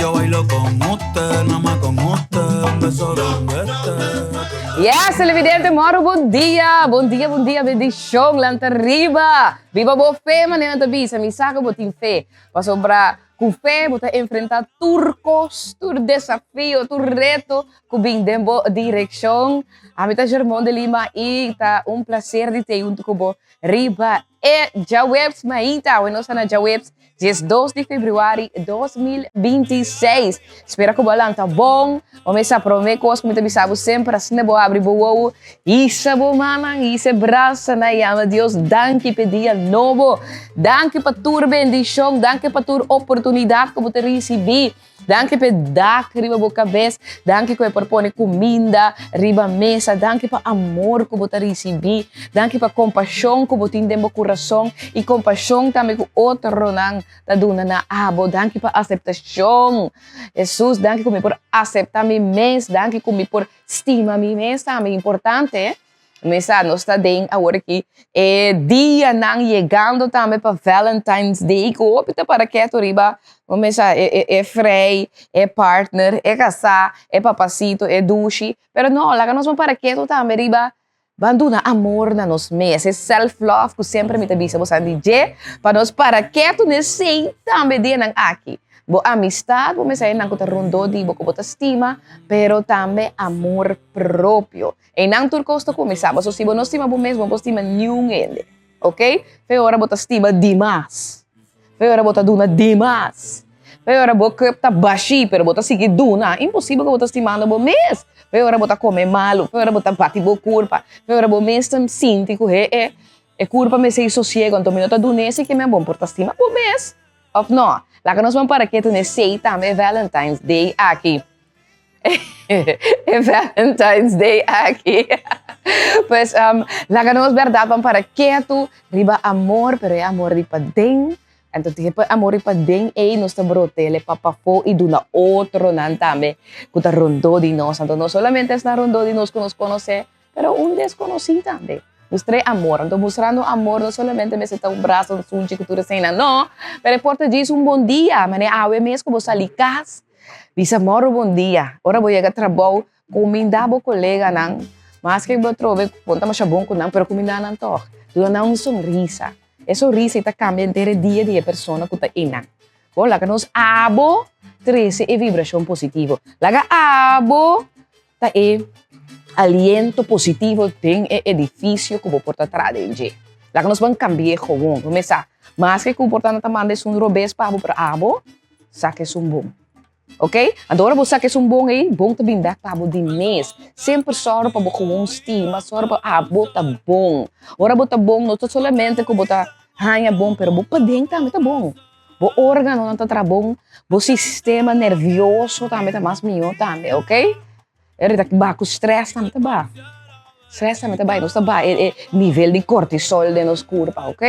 Yo bailo con usted, nada más con usted, un beso donde esté. Yes, televidente, moro bon dia, bon dia, bon dia, bendicion, lanta riba. Biba bo fe, manera ta bisa, mi sa ku bo tin fe. Pasobra ku fe bo ta enfrenta tur kos, tur desafio, tur reto ku bin den bo direkshon. Ami ta Germon de Lima i ta un placer di te huntu ku bo riba e djaweps mainta. Awe nos ta na djaweps 12 di februari 2026. Spera ku bo a lanta bon. Bo mester a promé kos ku mi ta bisa bo semper, asina bo abri bo wowo, hisa bo mannan, hisa e brasanan i yama Dios danki p'e dia nobo. Danki pa tur bendishon, danki pa tur oportunidat ku bo ta risibí. Danki p'e dak riba bo kabes, danki ku e por pone kuminda riba mesa, danki pa amor ku bo ta risibí, danki pa kompashon ku bo tin den bo kurason i kompashon tambe ku otronan ta duna na abo, danki pa aseptashon. Hesus, danki ku mi por aseptá mi mes, danki ku mi por stima mi mes tambe, importante. Mesa nos ta den awor aki e dianan yegando tambe pa Valentine's Day ku hopi ta para ketu riba bo mesa e e e frei, e partner, e kasá, e papasito, e dushi, pero no laga nos ban para ketu tambe riba ban duna amor na nos mes, e self love ku semper mi ta bisa boso di dje pa nos para ketu nesei tambe dianan aki. Bo amistad, bo mesa esnan ku ta rondó di bo ku bo ta stima, pero tambe amor propio. Einan tur kos ta kuminsá. Pasobra si bo no stima bo mes, bo no por stima niun hende. Ok? Fe ora bo ta stima dimas. Fe ora bo ta duna dimas. Fe ora bo kep ta bashí, pero bo ta sigui duna. Imposibel ku bo ta stimando bo mes. Fe ora bo ta kome malu. Fe ora bo ta bati bo kurpa. Fe ora bo mes ta sinti ku he e e kurpa mester i sosiego, anto mi no ta dun'é esei ke mi a bon por ta stima bo mes. Òf no? Laga nos ban para ketu n'esei tambe Valentine's Day aki. E Valentine's Day aki. Pues um, laga nos berdad ban para ketu riba amor, pero e amor di paden. Anto tin e amor di paden ei nos ta brotele pa pafó i duna otronan tambe ku ta rondó di nos. Anto no solamente esnan rondó di nos ku nos konosé, pero un deskonosí tambe. Mustra e amor. Anto mustrando amor no solamente mester ta un brasa, un sunchi ku tur eseinan, no, pero e por ta djis un bon dia, manera awe mes ku bo sali kas. Bisa moro bon dia. Ora bo yega trabou, kuminda bo koleganan. Maske bo trobe ku bo no ta masha bon ku nan, pero kuminda nan tòg. Duna nan un sonrisa. E sonrisa ei ta kambia henter e dia di e persona ku ta einan. Bo laga nos abo trese e vibrashon positivo. Laga abo ta e aliento positivo den e edifisio ku bo por ta traha den dje. Laga nos ban kambi'é gewoon. Bo mester sa, maske ku por ta nan ta manda esun robes pa bo, pero abo Sa kes un bon. Ok? Anto ora bo sa kes un bon ei, bon ta bin bek pa bo di mes. Semper sòru pa bo gewoon stima, sòru pa abo ta bon. Ora bo ta bon, no ta solamente ku bo ta haña bon, pero bo paden tambe ta bon. Bo órganonan ta traha bon, bo sistema nervioso tambe ta mas mihó tambe, ok? E ta baha ku strès tambe ta baha. Strès tambe ta baha, nos ta baha e nivel di kortisol den nos kurpa, ok?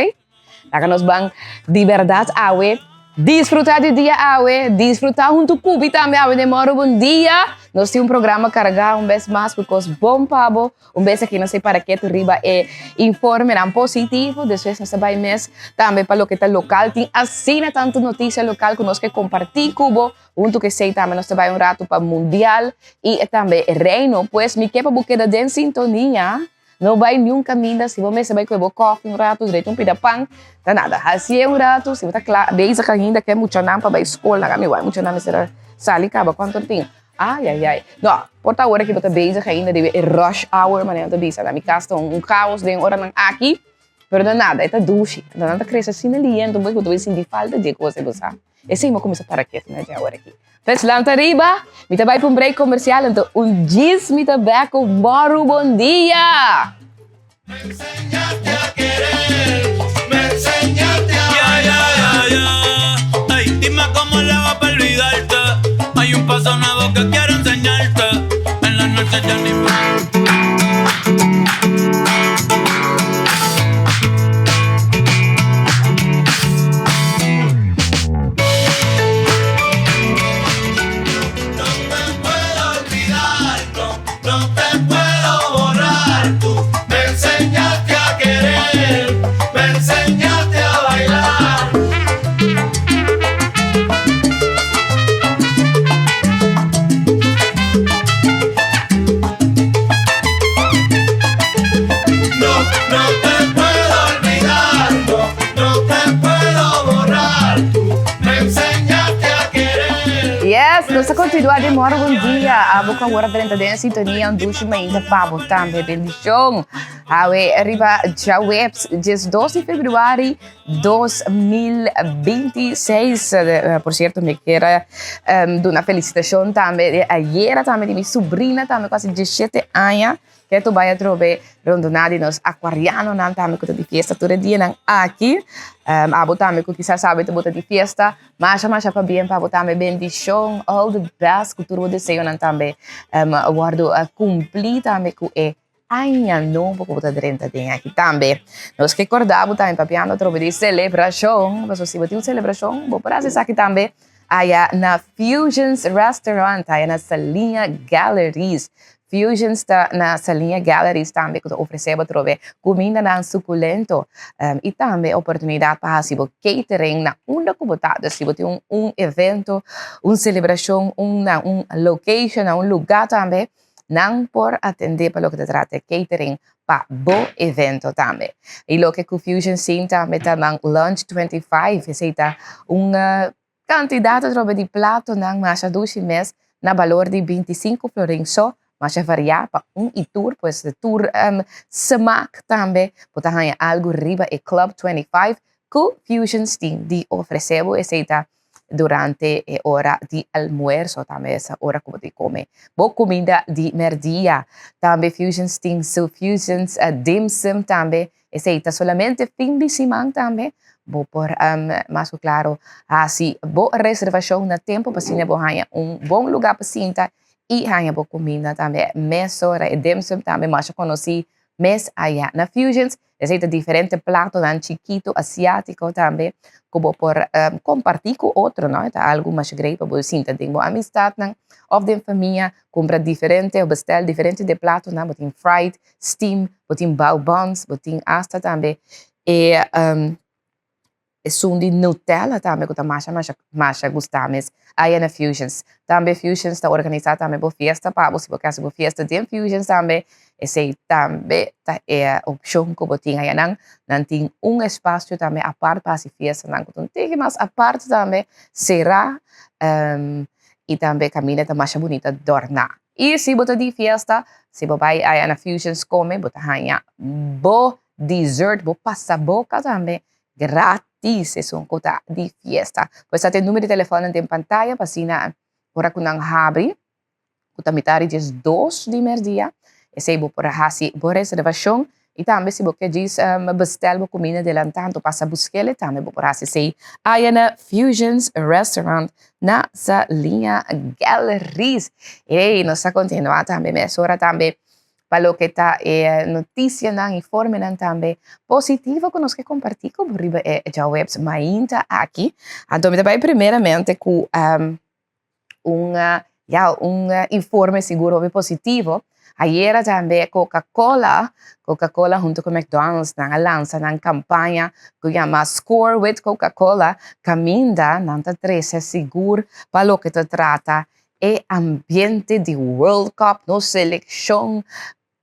Laga nos ban di berdad awe. Disfruta di dia awe, disfruta huntu ku bi tambe awe den Moro Bon Dia. Nos tin un programa kargá un bes mas ku kos bon pa bo. Un bes aki nos ta para ketu riba e informenan positivo, despues nos ta bai mes tambe pa loke ta lokal. Tin asina tantu notisia lokal ku nos ke kompartí ku bo. Huntu ku esei tambe nos ta bai un ratu pa mundial i tambe reino. Pues mi ke pa bo keda den sintonia. No bai niun kaminda, si bo mester bai koe bo kòfi un ratu, drecha un pida pan, ta nada. Hasié un ratu, si bo ta kla bezig ainda ku e muchanan pa bai skol, laga mi wak e muchanan mester a sali kaba kuantu ora tin. Ai ai ai. No, por ta ora ku bo ta bezig ainda riba e rush hour manera nan ta bisa. Na mi kas ta un kaos den oranan aki, pero no nada, e ta dushi. Nan ta krese asina liento, bo ta bai sinti falta dje kos ei bo sa. Esei mi a kuminsá para ketu na dje awor aki. Pues lanta riba, mi ta bai pa un break komersial, anto un djis mi ta bek ku Mòru Bon Dia! Yes, nos ta continua den Moro Bon Dia. Abo cu awor a drenta den sintonia, un dushi mainta pa bo tambe. Bendicion. Awe riba djaweps, 12 di februari 2026. Por cierto, mi kier duna felicitacion tambe di ayera tambe di mi sobrina tambe cu haci 17 aña. Ke tu bai atrobe rondoná di nos acuarianonan tambe cu ta di fiesta tur e dianan aki. Abo tambe cu kisas sabi ta bo ta di fiesta, masha masha pabien pa bo tambe. Bendicion, all the best cu tur bo deseonan tambe wordo cumpli tambe cu e aña nobo cu bo ta drenta den aki tambe. Nos ke corda bo tambe papiando atrobe di celebracion, pasobra si bo tin un celebracion bo por haci esaki tambe aya na Fusions Restaurant, aya na Saliña Galleries. Fusions ta na Saliña Galleries tambe ku ta ofresé bo atrobe kumindanan sukulento i tambe oportunidat pa hasi bo catering na unda ku bo ta. Dus si bo tin un evento, un selebrashon, un na un location, na un lugá tambe, nan por atendé pa loke ta trata e catering pa bo evento tambe. I loke ku Fusions tin tambe ta nan Lunch 25, esei ta un Kantidat atrobe di platonan masha dushi mes na balor di 25 florin so, masha variá pa un i tur, pues tur smaak tambe bo ta haña algu riba e Club 25 ku Fusions tin di ofresé bo. Esei ta durante e ora di almuerso tambe, esa ora ku bo tin kome bo kuminda di mèrdia. Tambe Fusions tin su Fusions Dim Sum tambe. Esei ta solamente fin di siman tambe. Bo por mas ku klaro hasi bo reservashon na tempu pa asina bo haña un bon lugá pa sinta i haña bo kuminda tambe mesora. E dimsum tambe masha konosí mes aya na Fusions. Esei ta diferente platonan chikitu asiátiko tambe ku bo por kompartí ku otro, no? E ta algu masha grei pa bo sinta den bo amistatnan òf den famia, kumpra diferente òf bestèl diferente di e platonan. Bo tin fried, steam, bo tin bao buns, bo tin hasta tambe e esun di Nutella tambe ku ta masha masha masha gusta mes aya na Fusions. Tambe Fusions ta organisa tambe bo fiesta pa bo, si bo ke hasi bo fiesta den Fusions tambe esei tambe ta e opshon ku bo tin ayanan. Nan tin un espasio tambe apart pa hasi fiestanan ku ta un tiki mas apart tambe, será i tambe kaminda ta masha bunita dòrná. I si bo ta di fiesta, si bo bai aya na Fusions kome, bo ta haña bo dessert, bo pasaboka tambe gratis, esun ku ta di fiesta. Pues ta tin numero di telefòn den pantaya pa asina ora ku nan habri, ku ta mitad di 12 di merdia, esei bo por hasi bo reservashon. I tambe si bo ke djis bestel bo kuminda delantanto pasa busk'el tambe bo por hasi esei aya na Fusions Restaurant na Saliña Galleries. Ey, nos ta kontinuá tambe mesora tambe pa loke ta e notisianan, informenan tambe positivo ku nos ke kompartí ku bo riba e djaweps mainta aki. Anto mi ta bai primeramente ku un ya un informe sigur hopi positivo. Ayera tambe Coca-Cola, Coca-Cola hunto ku McDonald's nan a lansa nan kampaña ku yama Score with Coca-Cola kaminda nan ta trese sigur pa loke ta trata e ambiente di World Cup, nos selekshon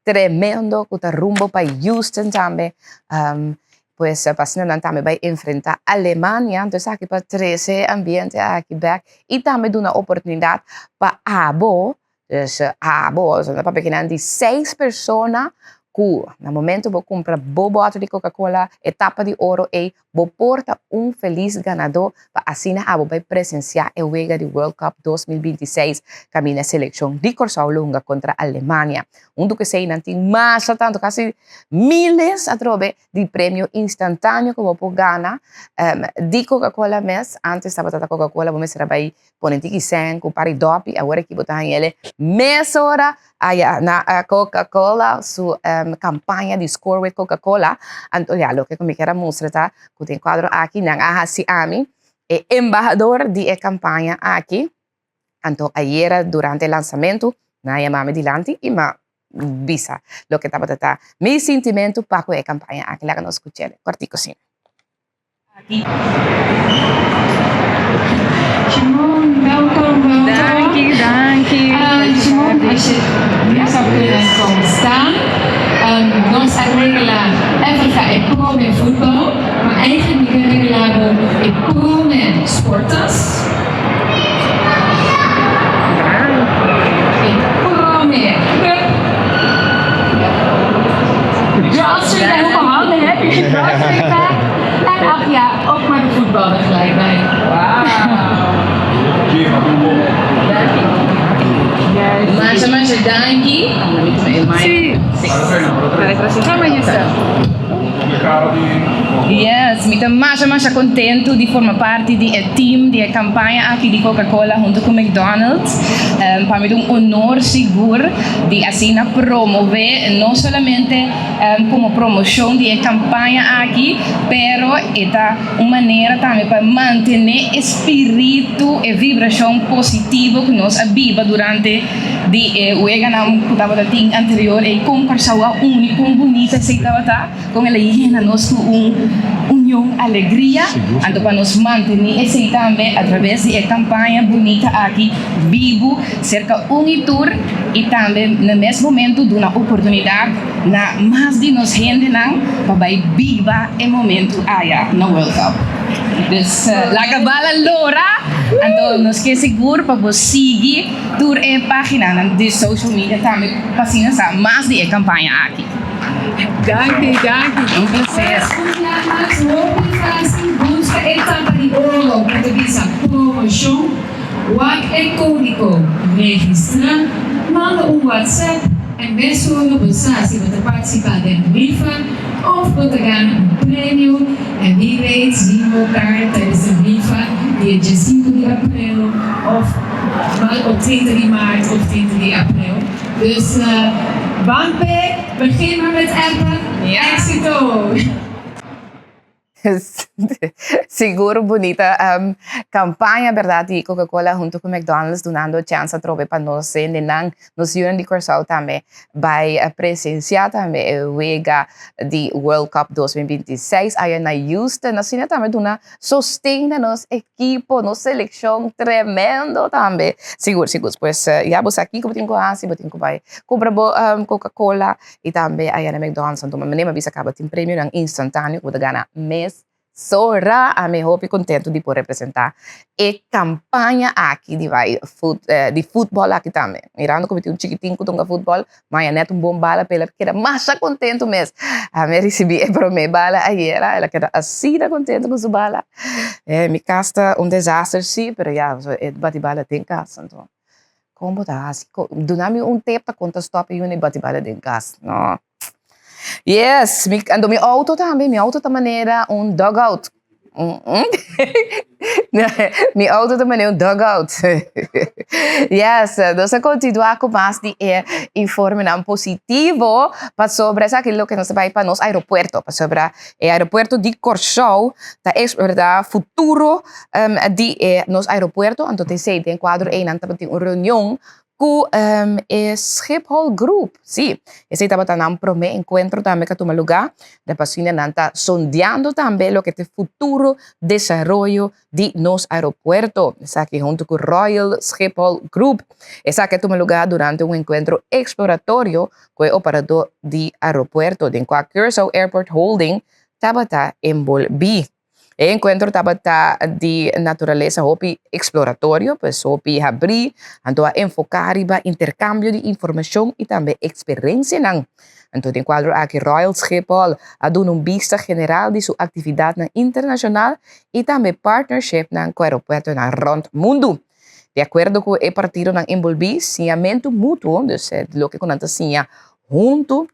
tremendo ku ta rumbo pa Houston tambe. Pues pa asina nan tambe bai enfrenta Alemania. Entonces aki pa trese e ambiente aki bek i tambe duna oportunidat pa abo, dus abo, so ta papia kinan di seis persona ku na momento bo kumpra bo bòter di Coca-Cola, e tapa di oro ei, Bo por ta un felis ganadó pa asina abo bai presensiá e wega di World Cup 2026 kaminda selekshon di Kòrsou lo hunga kontra Alemania. Huntu ku esei nan tin masha tantu, kasi miles atrobe di premio instantáneo ku bo por gana di Coca-Cola mes. Antes tabata ta Coca-Cola bo mester a bai pone tiki sèn ku par di dòpi, awor aki bo ta haña el mesora aya na Coca-Cola su kampaña di Score with Coca-Cola. Anto ya, loke ku mi kier a mustra ta ku den kuadro aki nan a hasi ami e embahador di e kampaña aki. Anto ayera durante e lansamentu nan a yama mi dilanti i mi a bisa loke tabata ta mi sintimentu pa ku e kampaña aki. Laga nos skuch'el kòrtiku asina. Shimon, welkom, welkom. Danki, danki. Shimon, als je hier zou kunnen komen staan. Nos a regla Afrika e prome voetbal, maar eigenlijk mi ke regla bo e prome sporttas. Danki. Sí. Yes, mi ta masha masha kontentu di forma parti di e team di e kampaña aki di Coca-Cola huntu ku McDonald's. Pa mi ta un honor sigur di asina promove no solamente komo promoshon di e kampaña aki, pero e ta un manera tambe pa mantené e spiritu, e vibrashon positivo ku nos a biba durante di e weganan ku tabata tin anterior ei. Kon Kòrsou a uni, kon bunita esei tabata, kon el a yena nos ku un union, alegria. Anto pa nos mantené esei tambe atraves di e kampaña bunita aki bibu serka un i tur i tambe na mes momentu duna oportunidat na mas di nos hendenan pa bai biba e momentu aya na World Cup. Dus laga bala lora, anto nos ke sigur pa bo sigui tur e paginanan di social media tambe pa asina sa mas di e kampaña aki. Danki, danki. Un placer. Un bia mas hopi fácil buska e tapa di oro ku ta bisa promoshon, wak e kódigo, registrá, manda un WhatsApp en mesora bo sa si bo ta partisipá den rifa òf bo ta gana un premio en wie weet zien we elkaar tijdens de rifa dia diesinku di april òf op 30 di maart òf 30 di april. Dus ban p'e, begin maar met appen. Éxito! Sigur bunita campaña berdad di Coca Cola hunto cu McDonald's dunando chance atrobe pa nos hendenan, nos yunan di Corsou tambe bay presencia tambe e wega di World Cup 2026 aya na Houston. Asina tambe duna sosten na nos ekipo, nos seleccion tremendo tambe. Sigur, sigur. Pues ya bo sa kico bo tin cu haci, bo tin cu bay cumpra bo Coca Cola I tambe aya na McDonald's anto manera mi a bisa caba tin premionan instantaneo cu bo ta gana mesora. Ami hopi contento di por representa e campaña aki di bai di futbol aki tambe. Mirando cu mi tin un chikitin cu ta hunga futbol, maya net un bon bala p'el a keda masha contento mes. Ami a ricibi e prome bala ayera, el a keda asina contento cu su bala. Mi cas ta un desaster si, pero ya, e bati bala den cas anto. Kon bo ta hasi? Duna mi un tip ta kon ta stop e yuna e bati bala den kas. No. Yes, mi, anto mi auto tambe, mi auto ta manera un dugout. Mi auto ta manera un dugout. Yes, nos a kontinuá ku mas di e informenan positivo pasobra esaki loke nos ta bai pa nos aeropuerto, pasobra e aeropuerto di Kòrsou ta eksplorá futuro di e nos aeropuerto, anto ta esei den kuadro ei nan tabatin un reunion ku e Schiphol Group, si, esei tabata nan promé enkuentro tambe ku a tuma lugá, de pasina nan ta sondeando tambe loke ta e futuro desaroyo di nos aeropuerto, esaki huntu ku Royal Schiphol Group, esaki a tuma lugá durante un enkuentro eksploratorio ku e operador di aeropuerto den kua Curaçao Airport Holding tabata enbolbí. E enkuentro tabata di naturalesa hopi eksploratorio, pues hopi habrí, anto a enfoká riba interkambio di informashon i tambe eksperensianan. Anto den kuadro aki Royal Schiphol a duna un bista general di su aktividatnan internashonal i tambe partnershipnan ku aeropuertonan rònt mundu. Di akuerdo ku e partidonan enbolbí, siñamentu mutuo, dus loke ku nan ta siña huntu,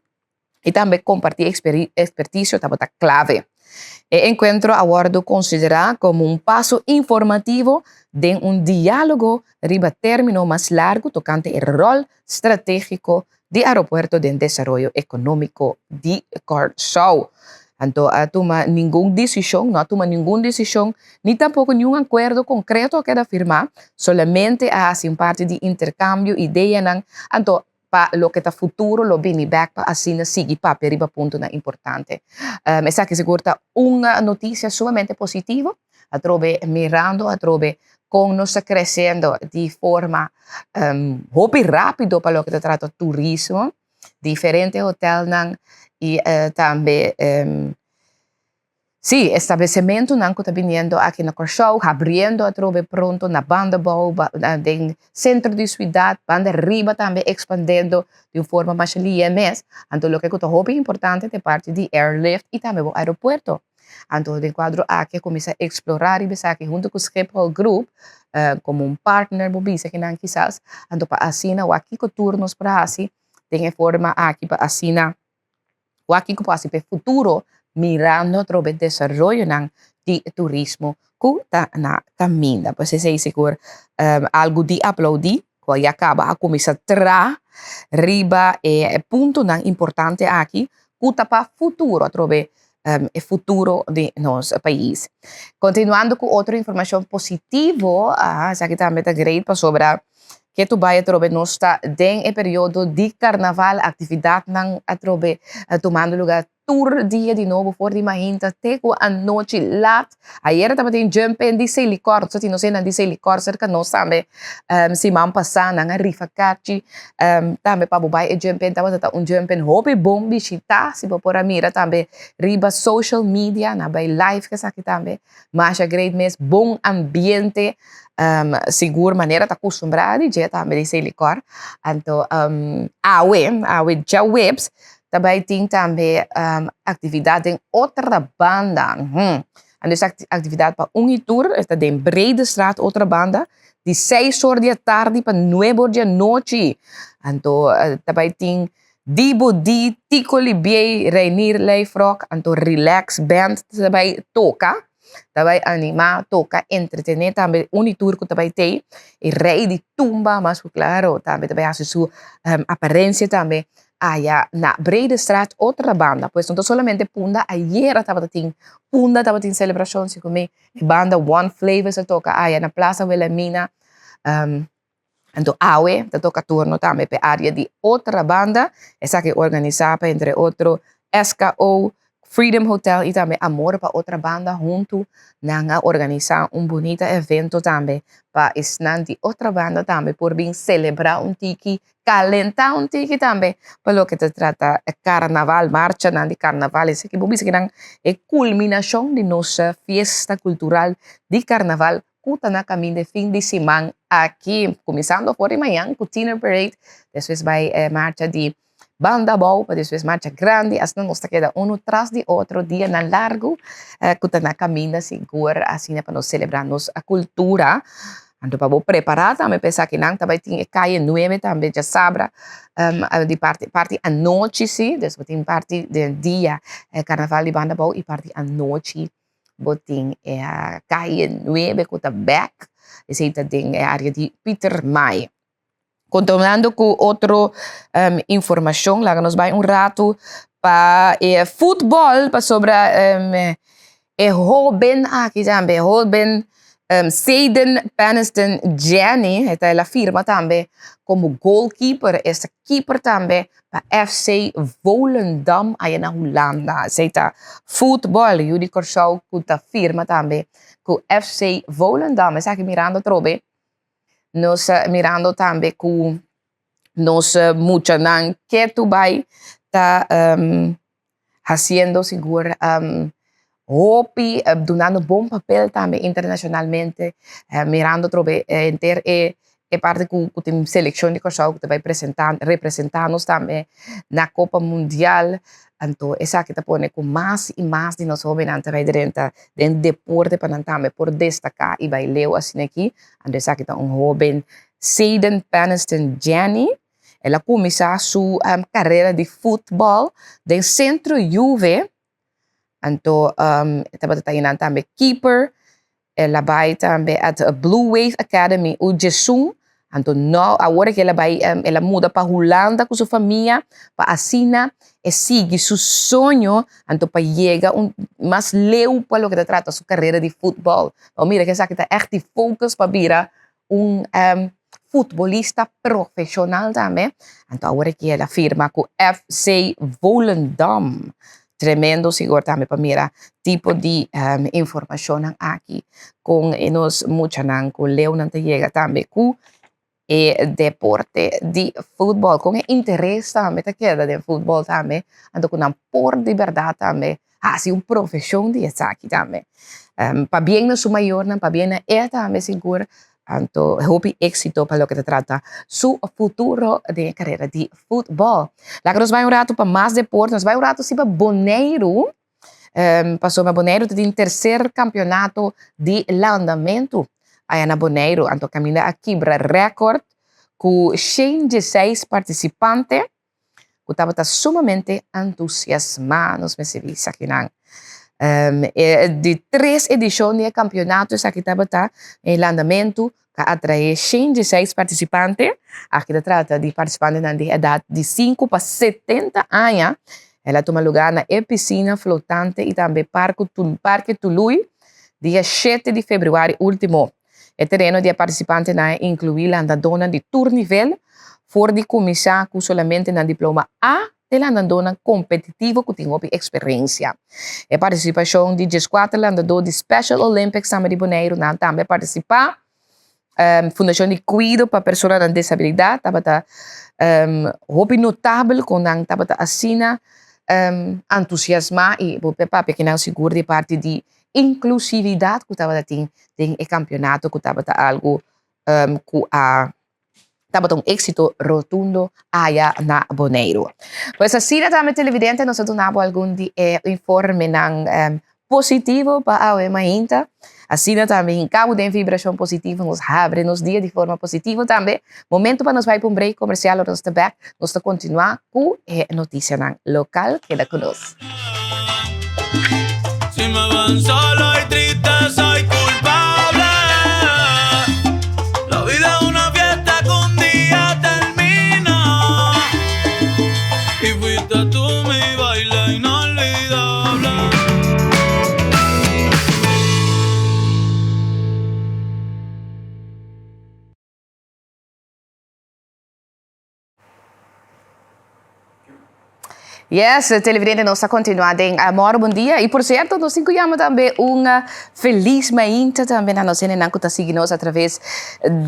i tambe kompartí ekspertisio tabata klave. E enkuentro a wòrdu konsiderá komo un paso informativo den un diálogo riba término mas largu tokante e ròl stratégiko di aeropuerto den desaroyo ekonómiko di Kòrsou. Anto a tuma ningun desishon, no a tuma ningun desishon, ni tampoko niun akuerdo konkreto a keda firmá, solamente a hasi un parti di interkambio ideanan, anto pa loke ta futuro lo bini bek pa asina sigui papia riba puntonan importante. Esaki sigur ta un noticia sumamente positivo, atrobe mirando atrobe con nos ta creciendo di forma hopi rapido pa loke ta trata turismo, diferente hotelnan y tambe Sí, establecementonan cu ta biniendo aki na Corsou, habriendo atrobe pronto na banda bou, den centro di ciudad, banda riba tambe expandendo di un forma masha lie mes. Anto loke cu ta hopi importante ta e parti di airlift y tambe bo aeropuerto. Anto den cuadro aki a cuminsa explora riba esaki hunto cu Schiphol Group. Komo un partner bo bisa kinan kisas, anto pa asina wak kiko tur nos por hasi den e forma aki pa asina wak kiko por hasi pa e futuro mirando atrobe desaroyonan di turismo ku ta na kaminda. Pues esei sigur algu di aplaudí ku a ya kaba a kuminsá traha riba e puntonan importante aki ku ta pa futuro atrobe e futuro di nos pais. Continuando cu otro informacion positivo, ah, esaki tambe ta great pasobra ke tu bai atrobe nos ta den e periodo di carnaval, actividadnan atrobe tumando lugar tur dia di nobo for di mainta te cu anochi laat. Ayera tabatin jump in di Selikor, nos a tin nos hendenan di Selikor cerca nos tambe siman pasa nan a rifa kachi tambe pa bo bai e jump in tabata ta un jump in hopi bon bishita si bo por a mira tambe riba social media nan a bai live ku esaki tambe masha great mes bon ambiente sigur manera ta kustumbrá di dje tambe di Selikor anto awe awe djaweps ta bai tin tambe aktividat den Otrabanda anto es aktividat pa un i tur esta den Breedestraat Otrabanda di seis or di atardi pa nuebe or di anochi. Anto ta bai tin Dibo Di, Tico Libiey, Reinier Lijfrock, anto Relax Band ta bai toka, ta bai anima, toka, entretene tambe un di tur ku ta bai tei. E rei di tumba mas ku klaro tambe ta bai hasi su aparensia tambe aya na Breedestraat Otrabanda. Pues no ta solamente Punda ayera tabata tin Punda tabatin selebrashon si ku mi E banda One Flavors a toka aya na Plaza Wilhelmina. Anto awe ta toka turno tambe p'e area di Otrabanda. Esaki organisá pa entre otro SKO, Freedom Hotel i tambe Amor pa Otrabanda huntu nan a organisá un bunita evento tambe pa esnan di Otrabanda tambe por bin selebrá un tiki Calentá un tiki tambe pa loke ta trata carnaval, marchanan di carnaval. Esaki bo bisa kinan e culminacion di nos fiesta cultural di carnaval cu ta na caminda e fin di siman aki. Cuminsando for di mañan cu Tiener Parade, despues bay e marcha di Banda Abou, pa despues marcha grandi. Asina nos ta keda uno tras di otro dianan largo cu ta na caminda sigur asina pa nos celebra nos cultura. Anto pa bo prepará tambe pa esakinan ta bai tin e kaye nuebe tambe djasabra di parti parti anochi si, dus bo tin parti den dia e karnaval di banda abou i parti anochi bo tin e kaye nuebe ku ta bèk esei ta den e área di Pietermaai. Kontinuando ku otro informashon laga nos bai un ratu pa e futbòl pasobra e hóben aki tambe hóben Seiden Peniston Jenny e ta el a firma tambe komo goalkeeper e ta keeper tambe pa FC Volendam aya na Hulanda esei ta futbòl yu di Kòrsou ku ta firma tambe ku FC Volendam esaki mirando atrobe. Nos mirando tambe ku nos muchanan ketu bai ta hasiendo sigur hopi dunando bon papel tambe internashonalmente mirando atrobe henter e parti ku tin selekshon di Kòrsou ku ta bai presentá representá nos tambe na Kopa Mundial Anto esaki ta pone ku mas i mas di nos hóbennan ta bai drenta den deporte pa nan tambe por destaká i bai leu asina aki. Anto esaki ta un hóben Seiden Peniston Jenny. El a kuminsá su karera di futbòl den Centro Juve. Anto e tabata ta einan tambe keeper. El a bai tambe at Blue Wave Academy u Djesun. Anto no, awor ke el a bai, el a muda pa Hulanda ku su famia pa asina e sigui su soño, anto pa yega un mas leu pa loke ta trata su karera di futbòl. Bo mira ke esaki ta ègt di focus pa bira un futbolista profeshonal tambe. Anto awor aki el a firma ku FC Volendam. Tremendo sigur tambe pa mira tipo di informashonnan aki kon e nos muchanan ku leunan ta yega tambe ku e deporte di futbòl kon e interes tambe ta keda den futbòl tambe anto ku nan por di bèrdat tambe hasi un profeshon di esaki tambe pabien na su mayornan pabien na e tambe sigur Anto hopi éxito pa loke ta trata su futuro den e karera di futbòl. Laga nos bai un ratu pa mas deporte, nos bai un ratu si pa Boneiru, pasobra Boneiru ta tin terser kampionato di landamentu. aya na Boneiru. Anto kaminda a kibra rèkòrt ku 116 partisipante ku tabata sumamente entusiasmá, nos mester bisa kinan. E di tres edishon di e kampionato esaki tabata e landamentu ku a atraé 116 partisipante. Aki ta trata di partisipantenan di edat di sinku pa 70 aña. El a tuma lugá na e pisina flotante i tambe Parke Tului dia shete di febrüari último. E tereno di e partisipantenan a inkluí landadónan di tur nivel, for di kuminsá ku solamente nan diploma A te landadónan kompetitivo ku tin hopi eksperensia. E partisipashon di dieskuater landadó di Special Olympics tambe di Boneiru nan tambe a partisipá. Fundashon di Kuido pa Personanan Desabilidat tabata hopi notabel kon nan tabata asina entusiasmá i bo por papia kinan sigur di parti di inklusividat ku tabata tin den e kampionato ku tabata algu ku a tabata un éksito rotundo aya na Boneiru. Pues asina tambe televidente nos a duna bo algun di e informenan positivo pa awe mainta. Asina tambe hinka bo den vibrashon positivo, nos habri nos dia di forma positivo tambe. Momento pa nos bai pa un break komersial ora nos ta bèk nos ta kontinuá ku e notisianan lokal. Keda ku nos. Yes, televidente, nos ta continua den Amor Bon Dia. Y por cierto, nos tin cu yama tambe un feliz mainta tambe na nos hendenan cu ta sigui nos a traves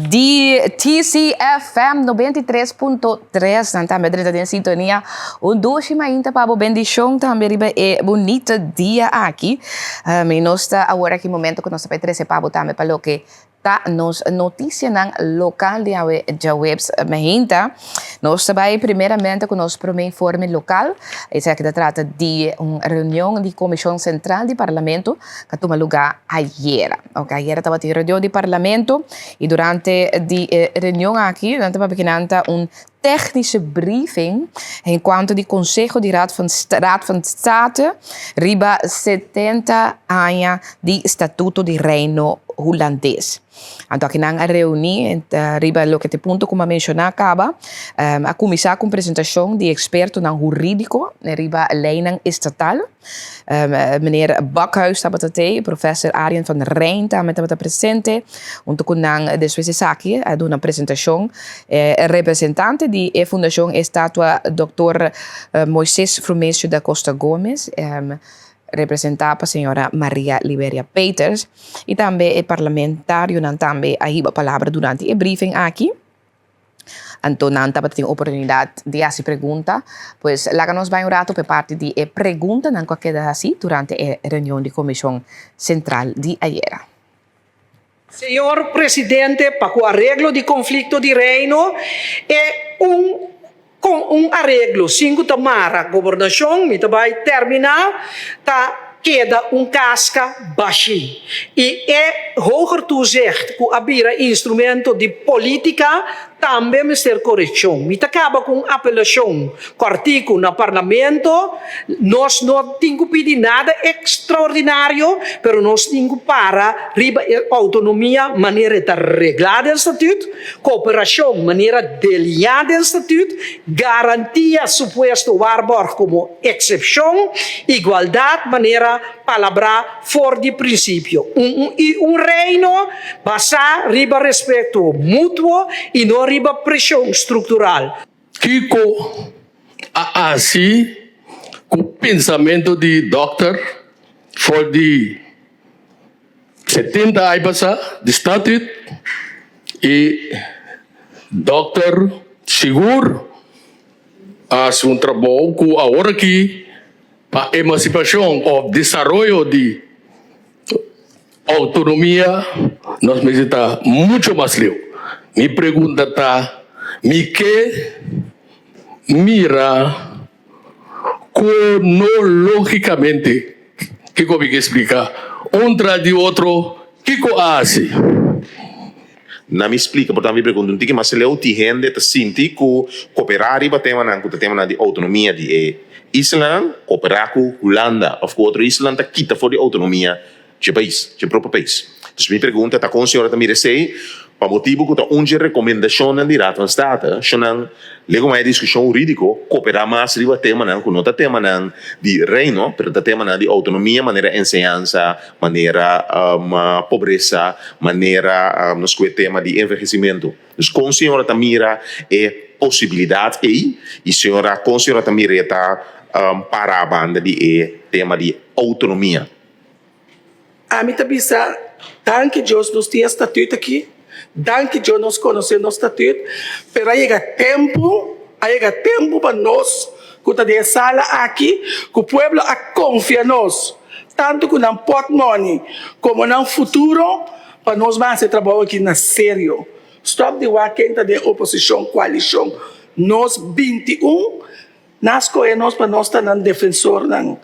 di TCFM 93.3. Nan tambe drenta den sintonia. Un dushi mainta pa bo bendicion tambe riba e bunita dia aki. Y nos ta awor aki momento cu nos ta bay trece pa bo tambe pa loke Ta nos noticianan local di awe djaweps mainta. Nos ta bay primeramente cu nos prome informe local. Esaki ta trata di un reunion di Comision Central di Parlamento cu a tuma luga ayera. Ok, ayera tabatin reunion di Parlamento y durante di e reunion aki nan ta papia kinan ta un technische briefing en cuanto di Conseho di Raad van Raad van State riba 70 aña di Statuto di Reino Hulandes. Anto aki nan a reuni riba loke ta e punto ku mi a menshoná kaba. A kuminsá ku un presentashon di ekspertonan hurídiko riba leinan estatal. Meneer Bakhuis tabata tei, professor Arjen van Rijn tambe tabata presente. Hunto ku nan despues esaki a duna presentashon e representante di e fundashon Estatua Doktor Moises Frumencio da Costa Gomez, representá pa señora Maria Liberia Peters i tambe e parlamentarionan tambe a hiba palabra durante e briefing aki. Anto nan tabata tin oportunidat di hasi pregunta. Pues laga nos bai un rato pa e parti di e preguntanan ku a keda hasi durante e reunion di Komishon Sentral di ayera. Señor Presidente, pa ku areglo di konflikto di Reino e un Kon un areglo sin ku ta mara gobernashon, mi ta bai terminá, ta keda un kaska bashí. I e hoger toezicht ku a bira instrumento di polítika tambe mester korekshon. Mi ta kaba ku un apelashon kòrtiku na Parlamento, nos no tin ku pidi nada ekstraordinario, pero nos tin ku para riba e outonomia manera e ta reglá den statüt. Koperashon manera deliñá den statüt, garantia supuesto waarborg komo eksepshon, igualdat manera palabrá for di prinsipio. Un i un Reino basá riba respeto mutuo i no riba preshon struktural. Kiko a hasi ku pensamentu di dòkter for di 70 ai pasá di statut i dòkter sigur a hasi un trabou ku awor aki pa emansipashon òf desaroyo di outonomia nos mester ta mucho mas leu. Mi pregunta ta, mi ke mira Kronologikamente, kiko mi ke splika? Un tras di otro, kiko a hasi? Na mi splika por ta mi pregunta un tiki mas leu, tin hende ta sinti ku koperá riba temanan ku ta temanan di outonomia di e islanan, koperá ku Hulanda òf ku otro islanan ta kita for di outonomia dje pais, dje propio pais. Dus mi pregunta ta kon señora ta mira esei? Pa motibu ku ta un dje rekomendashonnan di Raad van State, shonnan lego mas e diskushon hurídiko, koperá mas riba temanan ku no ta temanan di Reino, pero ta temanan di outonomia manera enseñansa, manera pobresa, manera nos ku e tema di envehesimentu. Dus kon señora ta mira e posibilidat ei i señora kon señora ta mira e ta para banda di e tema di outonomia? Ami ta bisa, Danki Dios nos tin e statuut aki, danki Dios nos konosé nos statuut, pero a yega tempu, a yega tempu pa nos ku ta den e sala aki, ku pueblo a konfia nos, tantu ku nan pòtmòni komo nan futuro, pa nos ban hasi e trabou aki na serio. Stòp di wak ken ta den oposishon, koalishon. Nos 21 Nan skohe nos pa nos ta nan defensornan.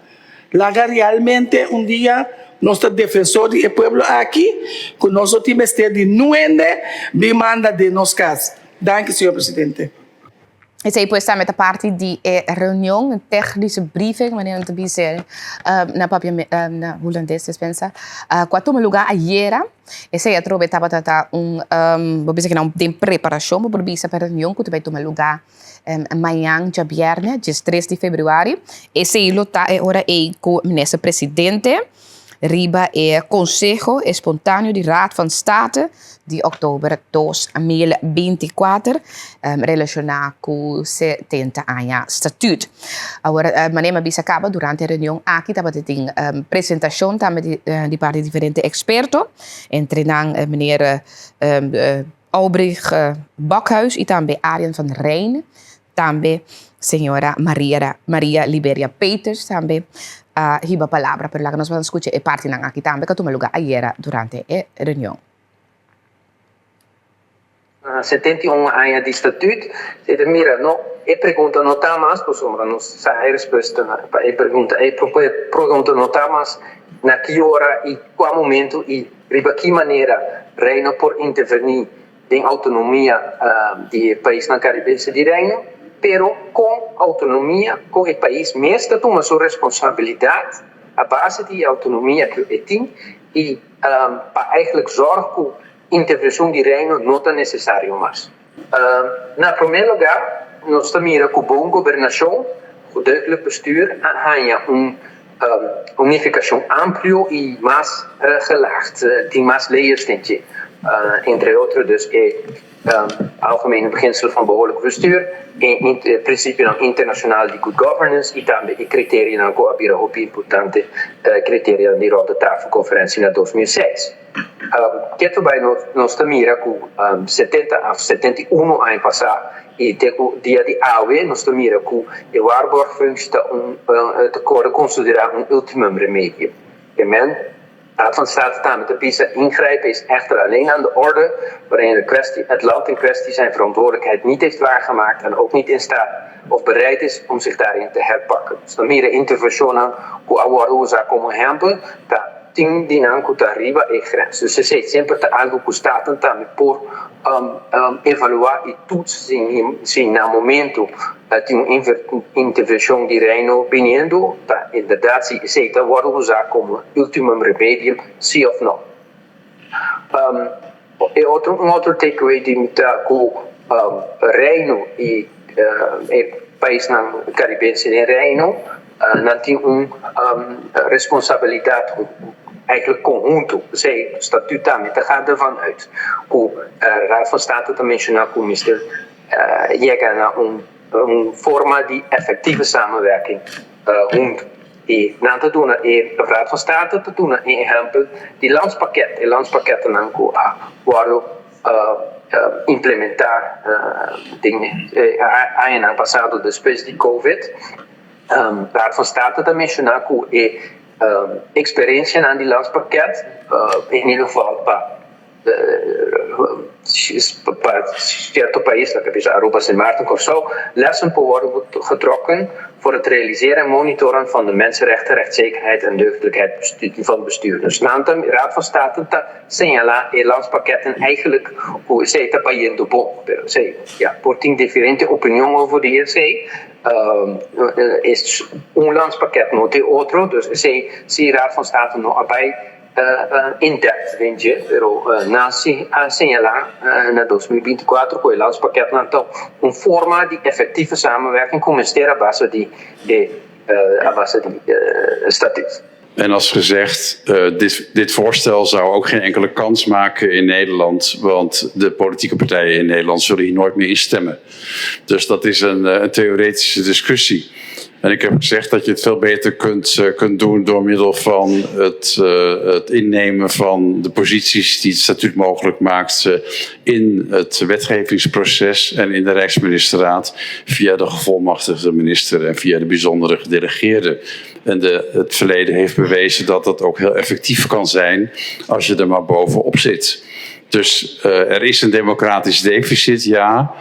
Laga realmente un dia nos ta defensor di e pueblo aki ku nos no tin mester di nuende bin manda den nos kas. Danki señor presidente. Esei pues tambe ta parti di e reunion, technische briefing, manera nan ta bisa na papia na hulandes despensa, ku a tuma luga ayera. Esei atrobe tabata ta un, bo bisa kinan den preparashon bo por bisa pa e reunion ku ta bai tuma luga Mañan djabièrnè, diestres di febrüari, esei lo ta e ora ei ku Minister Presidente riba e Konseho Espontaneo di Raad van State di òktober 2024 relashoná ku 70 aña statüt. Awor, manera mi a bisa kaba, durante e reunion aki tabata tin presentashon tambe di parti di diferente eksperto, entre nan meneer Aubrey Bakhuis y tambe Arjen van Rijn, tambe señora Maria Maria Liberia Peters tambe a hiba palabra, pero laga nos ban scucha e partinan aki tambe cu a tuma lugar ayera durante e reunion. 71 aña di statuut, si ta mira no e pregunta no ta mas pasobra nos sa e respuesta pa e pregunta, e pregunta no ta mas na ki ora y cua momento y Riba ki manera Reino por intervení den outonomia di e paisnan karibense di Reino, pero kon outonomia kon e pais mes ta tuma su responsabilidat a base di e outonomia ku e tin i pa eigenlijk zòrg ku intervenshon di Reino no ta nesesario mas. Na promé lugá nos ta mira ku bon gobernashon, ku deugdelijk bestuur, a haña un unifikashon amplio i mas gelaagd, tin mas layers den dje, entre otro dus e Algemene Beginselen van Behoorlijk Bestuur, e prinsipionan internashonal di good governance i tambe e kriterianan ku a bira hopi importante, kriterianan di Ronde Tafel Conferentie na 2006. Ketu bai nos ta mira ku 70 of 71 aña pasá i te ku dia di awe nos ta mira ku e waarborgfunctie ta un ta kore konsiderá un ultimum remedio. Amen. Raad van State tambe ta bisa ingrijpen is echter alleen aan de orde wanneer de kwestie het land in kwestie zijn verantwoordelijkheid niet heeft waargemaakt en ook niet in staat of bereid is om zich daarin te herpakken. Nos ta mira intervenshonnan ku a wòrdu usá komo ehèmpel ta Tin di nan ku ta riba e grens. Dus esei semper ta algu ku Staten tambe por evaluá i toets si na momentu tin un intervenshon di Reino biniendo ta inderdat si esei ta wòrdu usá komo ultimum remedium si òf no. E otro un otro takeaway di mi ta ku Reino i e paisnan Karibense den Reino nan tin un responsabilidat eigenlijk konhunto. P'esei statuut tambe ta gaat dervan uit ku Raad van State ta menshoná ku mester yega na un forma di efektieve samenwerking huntu. I nan ta duna e Raad van State ta duna e ehèmpel di landspakket, e landspakketnan ku a wòrdu implementá den e añanan pasado despues di Covid. Raad van State ta menshoná ku e eksperensianan di landspakket in ieder geval pa. Pa cierto pais, laga bisa Aruba, Sint Maarten, Kòrsou, lessen por worden getrokken voor het realiseren en monitoren van de mensenrechten, rechtszekerheid en deugdelijkheid van bestuur. Dus nan ta, Raad van State ta señala e landspakketten eigenlijk cu esey ta bayendo bon. Pero esey, ya, por tin diferente opinion over di esey. Un landspakket no ta e otro, dus esey si Raad van State no a bay in depth den dje, pero nan si a señala na 2024 cu e landspakketnan ta un forma di efectieve samenwerking cu mester a base di e a base di statuut. En als gezegd, dit, dit voorstel zou ook geen enkele kans maken in Nederland, want de politieke partijen in Nederland zullen hier nooit meer instemmen. Dus dat is een, een theoretische discussie. En ik heb gezegd dat je het veel beter kunt, uh, kunt doen door middel van het, uh, het innemen van de posities die het statuut mogelijk maakt uh, in het wetgevingsproces en in de Rijksministerraad via de gevolmachtigde minister en via de bijzondere gedelegeerde. En de, het verleden heeft bewezen dat dat ook heel effectief kan zijn als je er maar bovenop zit. Dus uh, er is een democratisch deficit, ja.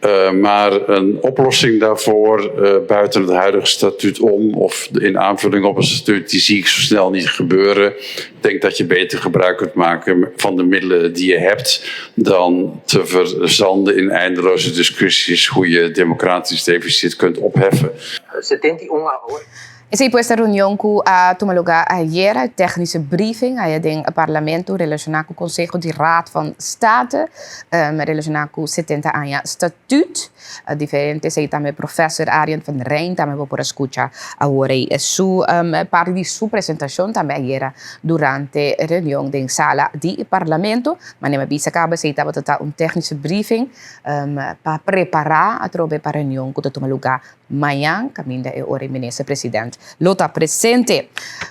Uh, maar een oplossing daarvoor uh, buiten het huidige statuut om of in aanvulling op een statuut, die zie ik zo snel niet gebeuren. Ik denk dat je beter gebruik kunt maken van de middelen die je hebt dan te verzanden in eindeloze discussies hoe je democratisch deficit kunt opheffen. 71 awor. Esei pues ta reunion ku a tuma lugá ayera, e tèknische briefing aya den Parlamento relashoná ku Konseho di Raad van State, relashoná ku 70 aña Statuut. Diferente esei tambe Professor Arjen van Rijn tambe bo por a skucha awor ei su parti di su presentashon tambe ayera durante reunion den sala di Parlamento. Manera mi a bisa kaba esei tabata ta un tèknische briefing pa prepará atrobe pa reunion ku ta tuma lugá Mañan kaminda e ora e minister president lo ta presente.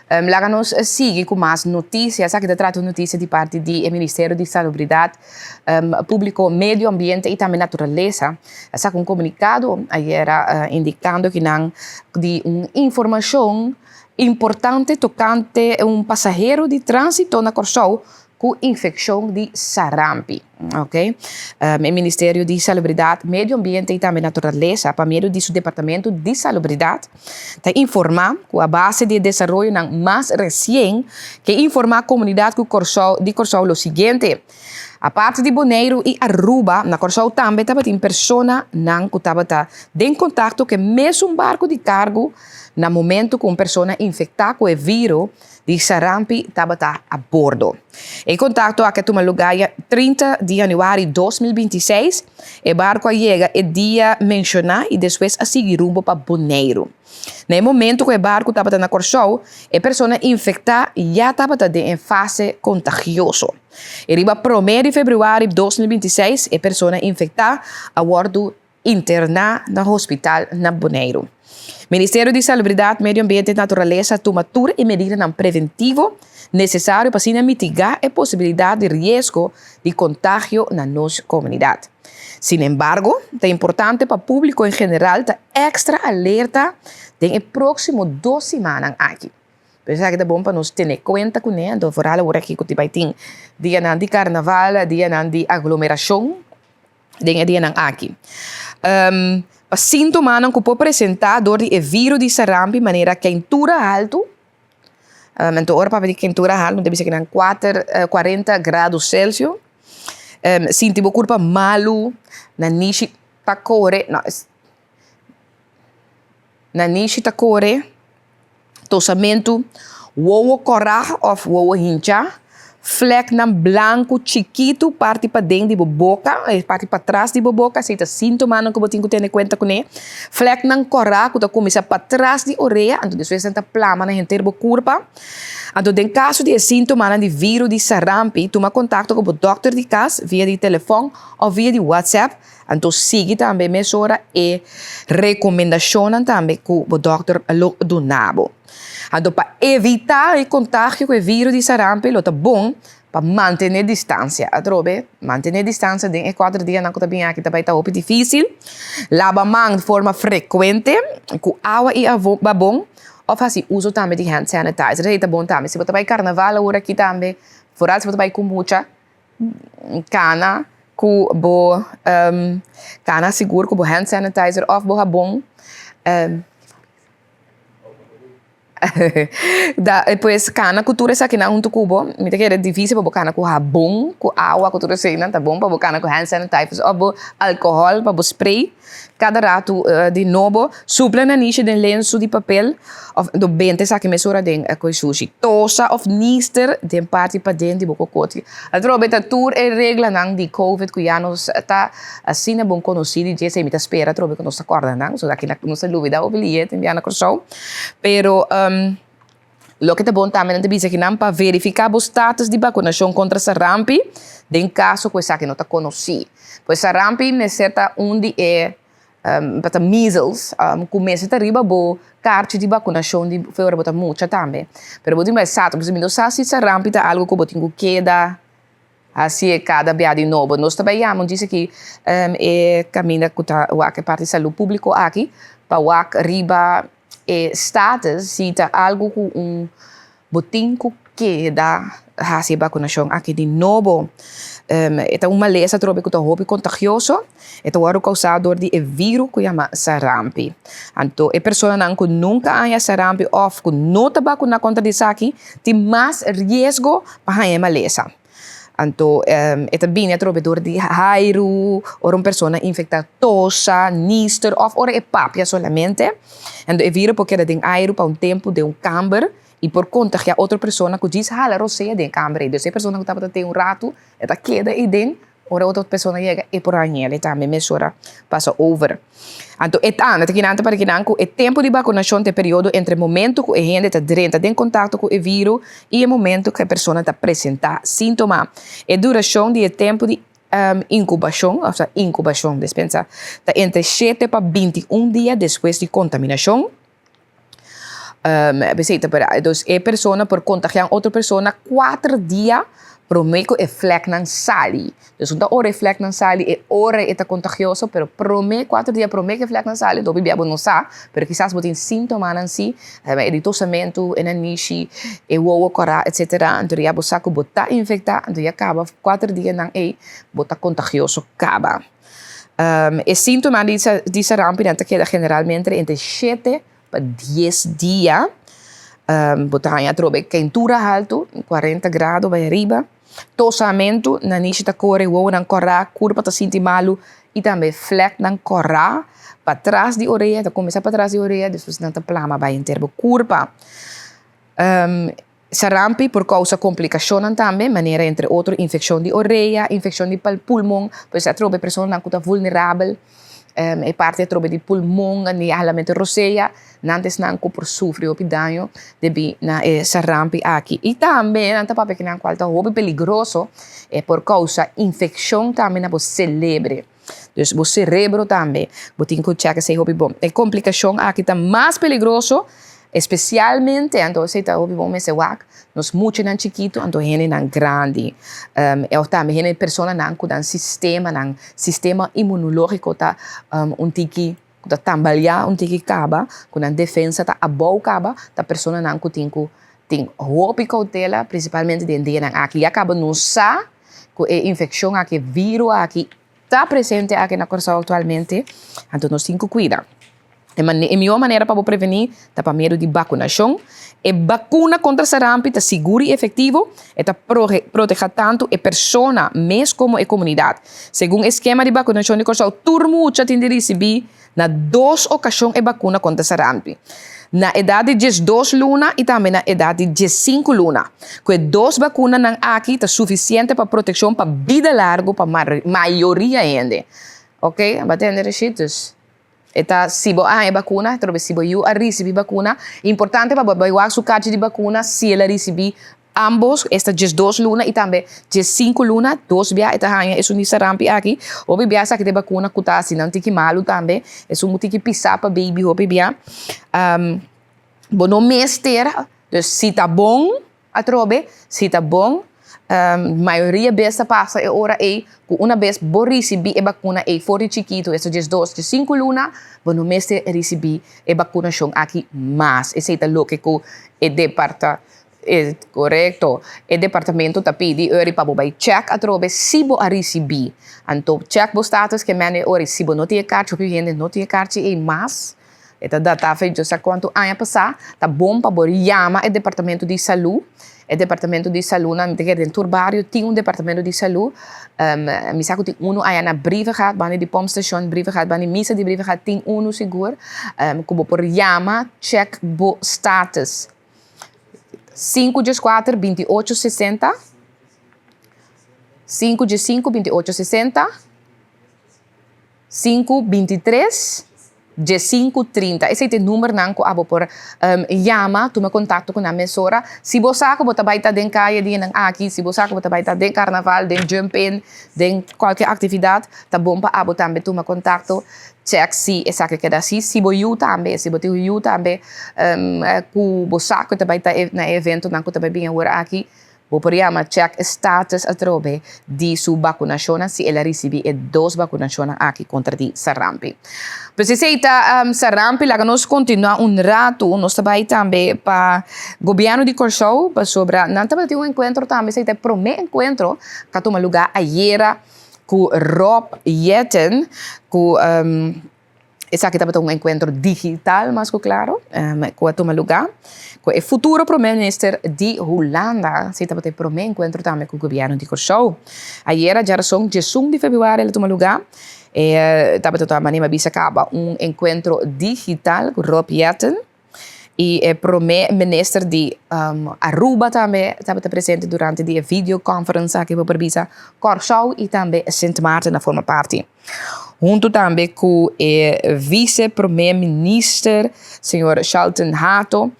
Laga nos sigui ku mas notisia. Esaki ta trata un notisia di parti di e Ministerio di Salubridat Públiko, Medio Ambiente i tambe Naturalesa. A saka un komunikado ayera indikando ki nan di un informashon importante tokante un pasahero di tránsito na Kòrsou ku infekshon di sarampi. Ok. E Ministerio di Salubridat, Medio Ambiente i tambe Naturalesa pa medio di su Departamento di Salubridat ta informá ku a base di e desaroyonan mas resien ke informá komunidat ku Kòrsou di Kòrsou lo siguiente, Aparte di Boneiru i Aruba, na Kòrsou tambe tabatin personanan ku tabata den kontakto ku e mesun barku di kargo na momento ku un persona infektá ku e viro di sarampi tabata a bordo. E kontakto aki a tuma lugá ya 30 di yanüari 2026. E barku a yega e dia menshoná i despues a sigui rumbo pa Boneiru. Na e momento ku e barku tabata na Kòrsou, e persona infektá ya tabata den e fase kontagioso. I riba promé di febrüari 2026 e persona infektá a wòrdu interná na hospital na Boneiru. Ministerio di Salubridat, Medio Ambiente i Naturalesa a tuma tur e medidanan preventivo nesesario pa asina mitigá e posibilidat di riesgo di kontagio na nos komunidat. Sinembargo, ta importante pa públiko en general ta èkstra alerta den e próksimo dos simannan aki. Por esaki ta bon pa nos tene kuenta kuné, anto foral awor aki ku ta bai tin dianan di karnaval, dianan di aglomerashon. den e dianan aki. Pa síntomanan ku por presentá dor di e viro di sarampi manera keintura haltu, anto ora papia di keintura haltu ta bisa ki nan kuater, kuarenta grado selsio, sinti bo kurpa malu, nanishi ta kore, no, nanishi ta kore. Tosamentu, wowo kòrá òf wowo hinchá, flèknan blanku chikitu parti paden di bo boka, e parti patras di bo boka, esei ta síntomanan ku bo tin ku tene kuenta kuné. Flèknan kòrá ku ta kuminsá patras di orea, anto despues nan ta plama na henter bo kurpa. Anto den kaso di e síntomanan di viru di sarampi, tuma kontakto ku bo dòkter di kas via di telefòn òf via di whatsapp. Anto sigui tambe mesora e rekomendashonnan tambe ku bo dòkter lo duna bo. Anto pa evitá e kontagio ku e viro di sarampi lo ta bon pa mantené distansia. Atrobe, mantené distansia den e kuater dianan ku ta bin aki ta bai ta hopi difísil. Laba man di forma frekuente ku awa i babon òf hasi uso tambe di hand sanitizer. Esei ta bon tambe. Si bo ta bai karnaval awor aki tambe, foral si bo ta bai ku mucha, Kana. Ku bo kana sigur ku bo hand sanitizer òf bo habon. Da pues kana ku tur esakinan huntu ku bo. Mi ta kere difísil pa bo kana ku habon, ku awa, ku tur eseinan. Ta bon pa bo kana ku hand sanitizer òf bo alkohòl pa bo spray kada ratu di nobo. Supla nanishi den lensu di papel òf do benta esaki mesora den e koi sushi. Tosa òf nister den parti paden di bo kokoti. Atrobe ta tur e reglanan di covid ku ya nos ta asina bon konosí di dje, esei mi ta spera atrobe ku nos ta kòrda nan, so aki nos ta lubidá hopi lihe tin bia na Kòrsou. Pero loke ta bon tambe nan ta bisa kinan pa verifiká bo status di bakunashon kontra sarampi den kaso ku esaki no ta konosí. Pues sarampi mester ta un di e pa ta measles ku mester ta riba bo karchi di bakunashon di fe ora bo ta mucha tambe. Pero bo tin bai sa, pasobra mi no sa si sarampi ta algu ku bo tin ku keda hasié kada bia di nobo. Nos ta bai yama un djis aki e kaminda ku ta wak e parti salú públiko aki pa wak riba e status si ta algu ku un Bo tin ku keda hasi e bakunashon aki di nobo. E ta un malesa atrobe ku ta hopi kontagioso. E ta wòrdu kousá dor di e viru ku yama sarampi. Anto e personanan ku nunka a haña sarampi òf ku no ta bakuná kontra di esaki tin mas riesgo pa haña e malesa. Anto e ta bini atrobe dor di hairu, ora un persona infecta tosa, nister of ora e papia solamente. Anto e viro por keda den airu pa un tempu den un kamber y por contagia otro persona cu djis hala rosea den e kamber ey. Dus e persona cu tabata ten un ratu e ta keda ey den, ora otro persona yega e por hañ'el tambe mesora pasa over. Anto e ta anda ta kinan ta para kinan ku e tempu di bakunashon ta e periodo entre momentu ku e hende ta drenta den kontakto ku e viru i e momentu ku e persona ta presentá síntoma. E durashon di e tempu di inkubashon, òf inkubashon, despensa, ta entre shete pa 21 dia despues di kontaminashon. P'esei ta para, dus e persona por kontagiá un otro persona kuater dia promé ku e vleknan sali. Dus no ta ora e vleknan sali e ora e ta kontagioso, pero promé, kuater dia promé ku e vleknan sali, hopi bia bo no sa, pero kisas bo tin síntomanan si, e di tosamentu, e nanishi, e wowo kòrá, etsetera. Anto ya bo sa ku bo ta infektá, anto ya kaba kuater dianan ei bo ta kontagioso kaba. E síntoma di sarampinan ta keda generalmente entre shete pa dies dia. Bo ta haña atrobe keintura haltu, kuarenta grado bai ariba, tosamentu, nanishi ta kore, wowonan kòrá, kurpa ta sinti malu i tambe flèknan kòrá patras di orea, ta kuminsá patras di orea despues nan ta plama bai henter bo kurpa. Sarampi por kousa komplikashonnan tambe, manera entre otro infekshon di orea, infekshon di pulmon, pues atrobe personanan ku ta vulnerabel, e parti atrobe di pulmon, di halamentu rosea, nan ta esnan ku por sufri hopi daño debí na e sarampi aki. I tambe nan ta papia kinan kual ta hopi peligroso, e por kousa infekshon tambe na bo selebre. Dus bo serebro tambe bo tin ku chèk esei hopi bon. E komplikashon aki ta mas peligroso Especialmente, anto esei ta hopi bon mester wak, nos muchanan chikitu anto hendenan grandi. E of tambe hende personanan ku nan sistema, nan sistema inmunologiko ta un tiki ku ta tambaleá un tiki kaba, ku nan defensa ta abou kaba, ta personanan ku tin ku tin hopi koutela, prinsipalmente den dianan aki. Ya kaba nos sa ku e infekshon aki, e viru aki ta presente aki na Kòrsou aktualmente, anto nos tin ku kuida. E e mihó manera pa bo prevení ta pa medio di bakunashon. E bakuna kontra sarampi ta sigur i efektivo, e ta protehá tantu e persona mes komo e komunidat. Segun e skema di bakunashon di Kòrsou, tur mucha tin di risibí na dos okashon e bakuna kontra sarampi, na edat di 12 luna i tambe na edat di 15 luna. Ku e dos bakunanan aki ta sufisiente pa protekshon pa bida largu pa mayoria hende. Oke, a tende reshit? Dus. E ta si bo a haña bakuna, trobe si bo yu a risibí bakuna. Importante pa bo bai wak su karchi di bakuna si el a risibí ambos, esta 12 luna i tambe 15 luna, dos bia e ta haña esun di sarampi aki. Hopi bia esaki ta e bakuna ku ta hasi nan tiki malu tambe, esun ku tiki pisá pa baby hopi bia. Bo no mester, dus si ta bon Atrobe, si ta bon, mayoria bes ta pasa e ora ei ku una bes bo risibí e bakuna ei for di chikitu, esta 12, 15 luna, bo no mester risibí e bakunashon aki mas. Esei ta loke ku e departa. E, korekto. E departamento ta pidi ori pa bo bai check atrobe si bo a risibí. Anto check bo status ke men e ori si bo no tin e karchi, hopi hende no tin e karchi ei mas. E ta datá fe djo sa kuantu aña pasá. Ta bon pa bo yama e departamento di salú. E departamento di salúnan, mi ta kere den tur bario tin un departamento di salú. Mi sa ku tin unu aya na Brievengat, banda di pompstation Brievengat, banda di misa di Brievengat tin unu sigur ku bo por yama check bo status. Sinku djeskuater binti ocho sesenta, sinku djesinku binti ocho sesenta. Sinku 23 15 30. Esei ta e numbernan ku abo por yama, tuma kontakto ku nan mesora. Si bo sa ku bo ta bai ta den kaya dianan aki, si bo sa ku bo ta bai ta den karnaval, den jump in, den kualke aktividat, ta bon pa abo tambe tuma kontakto, chèk si esaki keda asi. Si bo yu tambe, si bo tin un yu tambe ku bo sa ku ta bai ta na e eventonan ku ta bai bin awor aki, Bo por yama check e status atrobe di su bakunashonnan si el a risibi e dos bakunashonnan aki kontra di sarampi. Pues esei ta sarampi, laga nos kontinua un ratu, nos ta bai tambe pa gobièrnu di Kòrsou pasobra nan tabata tin un enkuentro tambe, esei ta e promé enkuentro ku a tuma lugá ayera ku Rob Jetten ku Esaki tabata un enkuentro digital mas ku klaro ku a tuma lugá ku e futuro prome minister di Hulanda. Esei tabata e prome enkuentro tambe ku gobièrnu di Kòrsou. Ayera djarason diesun di febrüari el a tuma lugá. E tabata ta manera mi a bisa kaba un enkuentro digital ku Rob Jetten. Y e prome minister di Aruba tambe tabata presente durante di e video conference aki bo por bisa Kòrsou y tambe Sint Maarten a forma parti. Hunto tambe cu e vice prome minister señor Shalton Hato.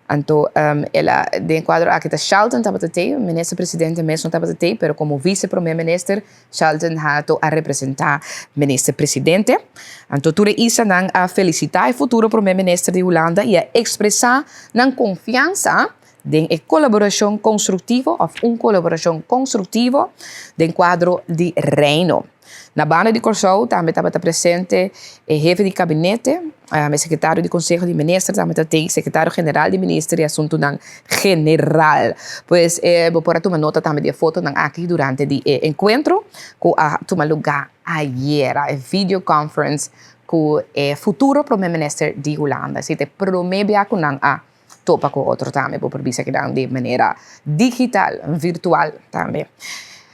Anto el a den cuadro aki ta Shalton tabata tey, minister presidente mes no tabata tey pero como vice prome minister Shalton Hato a representá Minister Presidente. Anto tur e islanan a felisitá e futuro Promé Minister di Hulanda i a ekspresá nan konfiansa den e kolaborashon konstruktivo òf un kolaborashon konstruktivo den kuadro di Reino. Na banda di Kòrsou tambe tabata presente e hefe di kabinete, e sekretario di Konseho di Minister tambe ta tin, sekretario general di Minister di Asuntunan General. Pues bo por a tuma nota tambe di e fotonan aki durante di e enkuentro ku a tuma lugá ayera, e video conference ku e futuro prome minister di Hulanda. Esei ta e prome bia ku nan a topa ku otro tambe, bo por bisa kinan di manera digital, virtual tambe.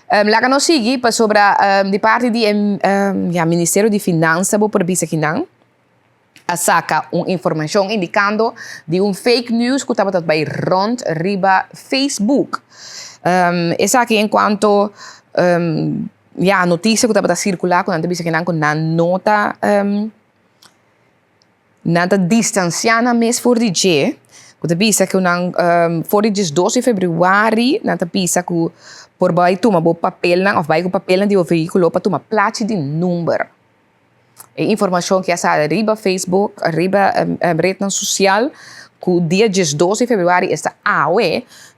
Laga nos sigui pasobra di parti di e ya Ministerio di Finansa bo por bisa kinan a saka un informashon indikando di un fake news ku tabata bai rònt riba Facebook. Esaki en kuanto ya notisia ku tabata sirkulá ku nan ta bisa kinan ku nan no ta Nan ta distansiá nan mes for di dje, ku ta bisa ku nan for di diesdos di febrüari nan ta bisa ku por bai tuma bo papelnan òf bai ku papelnan di bo vehíkulo pa tuma plachi di number. E informashon ke a sali riba Facebook, riba retnan sosial ku dia diesdos di febrüari esta awe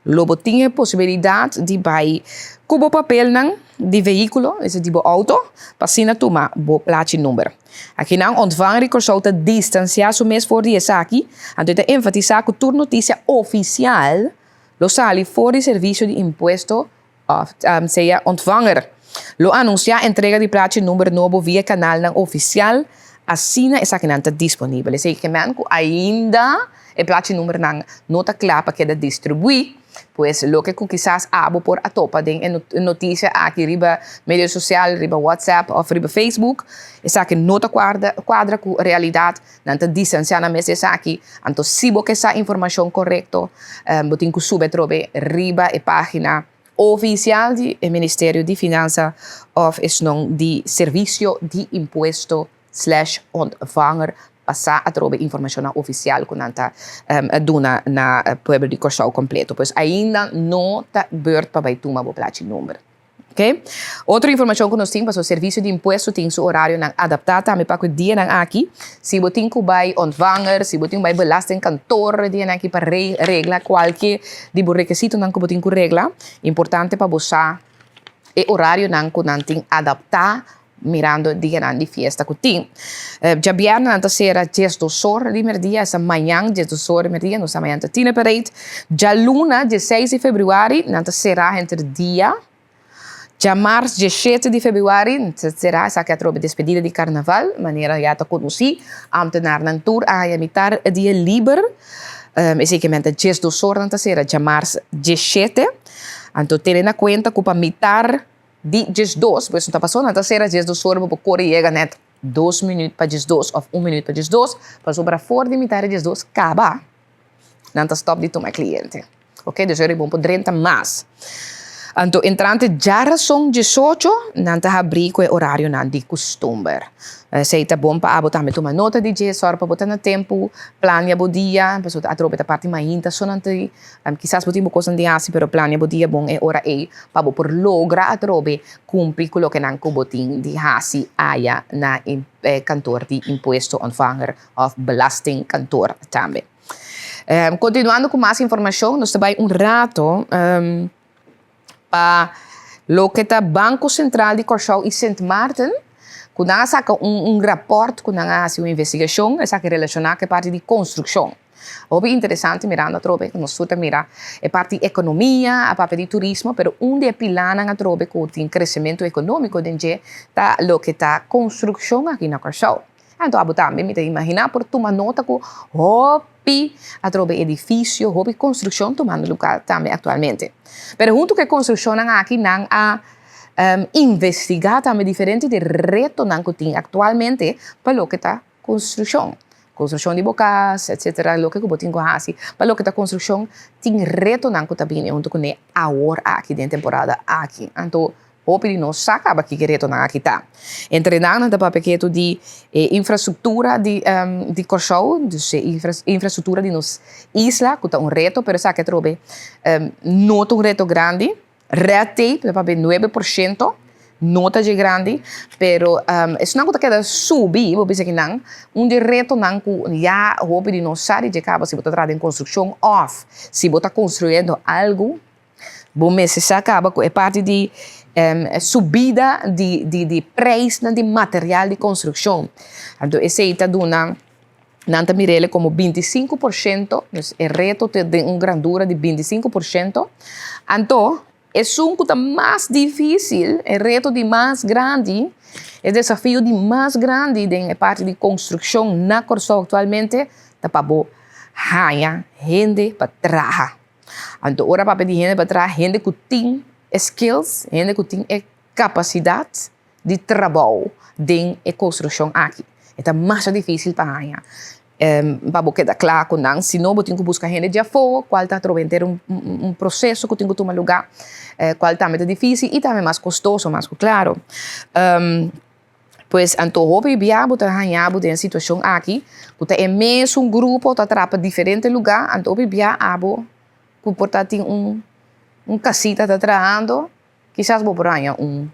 lo bo tin e posibilidat di bai ku bo papelnan di vehíkulo, es di bo outo, pa asina tuma bo plachi number. Akinan Ontvanger di Kòrsou ta distansiá su mes for di esaki, anto e ta enfatisá ku tur notisia ofisial lo sali for di Servisio di Impuesto òf sea Ontvanger lo anunsiá entrega di plachi number nobo via kanalnan ofisial asina esakinan ta disponibel. Esei ke men ku ainda e plachi numbernan no ta kla pa keda distribuí. Pues loke ku kisas abo por a topa den e notisia aki riba medio sosial, riba WhatsApp òf riba Facebook, esaki no ta kuadra ku realidat. Nan ta distansiá nan mes di esaki. Anto si bo ke sa informashon korekto, bo tin ku subi atrobe riba e página ofisial di e Ministerio di Finansa òf esnan di Servisio di Impuesto. Slash ontvanger pa sa atrobe informashonnan ofisial ku nan ta duna na pueblo di Kòrsou kompleto. Pues ainda no ta beurt pa bai tuma bo plachi number. Oke. Otro informashon ku nos tin pasobra Servisio di Impuesto tin su orarionan adaptá tambe pa ku e dianan aki. Si bo tin ku bai ontvanger, si bo tin ku bai belastingkantoor e dianan aki pa regla kualke di bo rekesitonan ku bo tin ku regla, importante pa bo sa e orarionan ku nan tin adaptá. Mirando dianan di fiesta ku tin. Djabièrnè nan ta sera diesdos or di merdia, esta mañan diesdos or di merdia, nos sa mañan ta tine parade. Djaluna dieseis di febrüari nan ta sera henter dia. Djamars diesshete di febrüari nan ta sera, esaki atrobe despedida di karnaval, manera ya ta konosí. Ámtenarnan tur a haña mitar dia liber. Esei ke men ta diesdos or nan ta sera djamars diesshete. Anto tene na kuenta ku pa mitar Di 12, pues no ta paso nan ta sera 12 ora bo por kore yega net dos minuut pa 12 of un minuut pa 12, pasobra for di mitar di 12 kaba nan ta stop di tuma e kliente. Ok, dus ora bo por drenta mas. Anto entrante djarason 18 nan ta habri ku e orarionan di kustumber. Esei ta bon pa abo tambe tuma nota di dje, sòru pa bo ta na tempu, plania bo dia, pasobra atrobe ta parti mainta so nan ta Kisas bo tin bo kosnan di hasi pero plania bo dia bon e ora ei pa bo por logra atrobe kumpli ku loke nan ku bo tin di hasi aya na e kantor di impuesto ontvanger òf belastingkantoor tambe. Kontinuando ku mas informashon nos ta bai un rato pa loke ta Banko Sentral di Kòrsou i Sint Maarten ku nan a saka un rapòrt ku nan a hasi un investigashon esaki relashoná ku e parti di konstrukshon. Hopi interesante mirando atrobe ku nos tur ta mira e parti di ekonomia, a papia di turismo, pero un di e pilanan atrobe ku tin kresementu ekonómiko den dje ta loke ta konstrukshon aki na Kòrsou. Anto abo tambe mi ta imaginá por tuma nota ku hopi atrobe edifisio, hopi konstrukshon tumando lugá tambe aktualmente. Pero huntu ku e konstrukshonnan aki nan a investigá tambe diferente di retonan ku tin aktualmente pa loke ta Konstrukshon, konstrukshon di bo kas, etsetera, loke ku bo tin ku hasi. Pa loke ta konstrukshon, tin retonan ku ta bini huntu kuné awor aki, den temporada aki. Anto, hopi di nos sa kaba kiko e retonan aki ta. Entre nan, nan ta papia ketu di e infrastruktura di di Kòrsou, dus e infrastruktura di nos isla, ku ta un reto, pero esaki atrobe no ta un reto grandi. Red tape ta papia 9%, no ta dje grandi, pero esnan ku ta keda subi, bo bisa kinan, un di e retonan ku ya hopi di nos sa di dje kaba si bo ta traha den konstrukshon òf si bo ta konstruyendo algu, bo mester sa kaba ku e parti di subida di di preisnan di material di konstrukshon. Anto esei ta duna. Nan ta mir'el komo 25%, dus e reto ta den un grandura di 25%. Anto, esun ku ta mas difísil, e reto di mas grandi, e desafio di mas grandi den e parti di konstrukshon na Kòrsou aktualmente, ta pa bo haña hende pa traha. Anto, ora papia di hende pa traha, hende ku tin e skills, hende ku tin e kapasidat, di trabou den e konstrukshon aki. E ta masha difísil pa haña pa bo keda kla ku nan, si no bo tin ku buska hende di afó, kual ta atrobe henter un proseso ku tin ku tuma lugá, kual tambe ta difísil i tambe mas kostoso, mas ku klaro. Pues anto hopi bia bo ta haña bo den e situashon aki ku ta e mesun grupo ta trapa diferente lugá, anto hopi bia abo ku por ta tin un kasita ta trahando, Kisas bo por haña un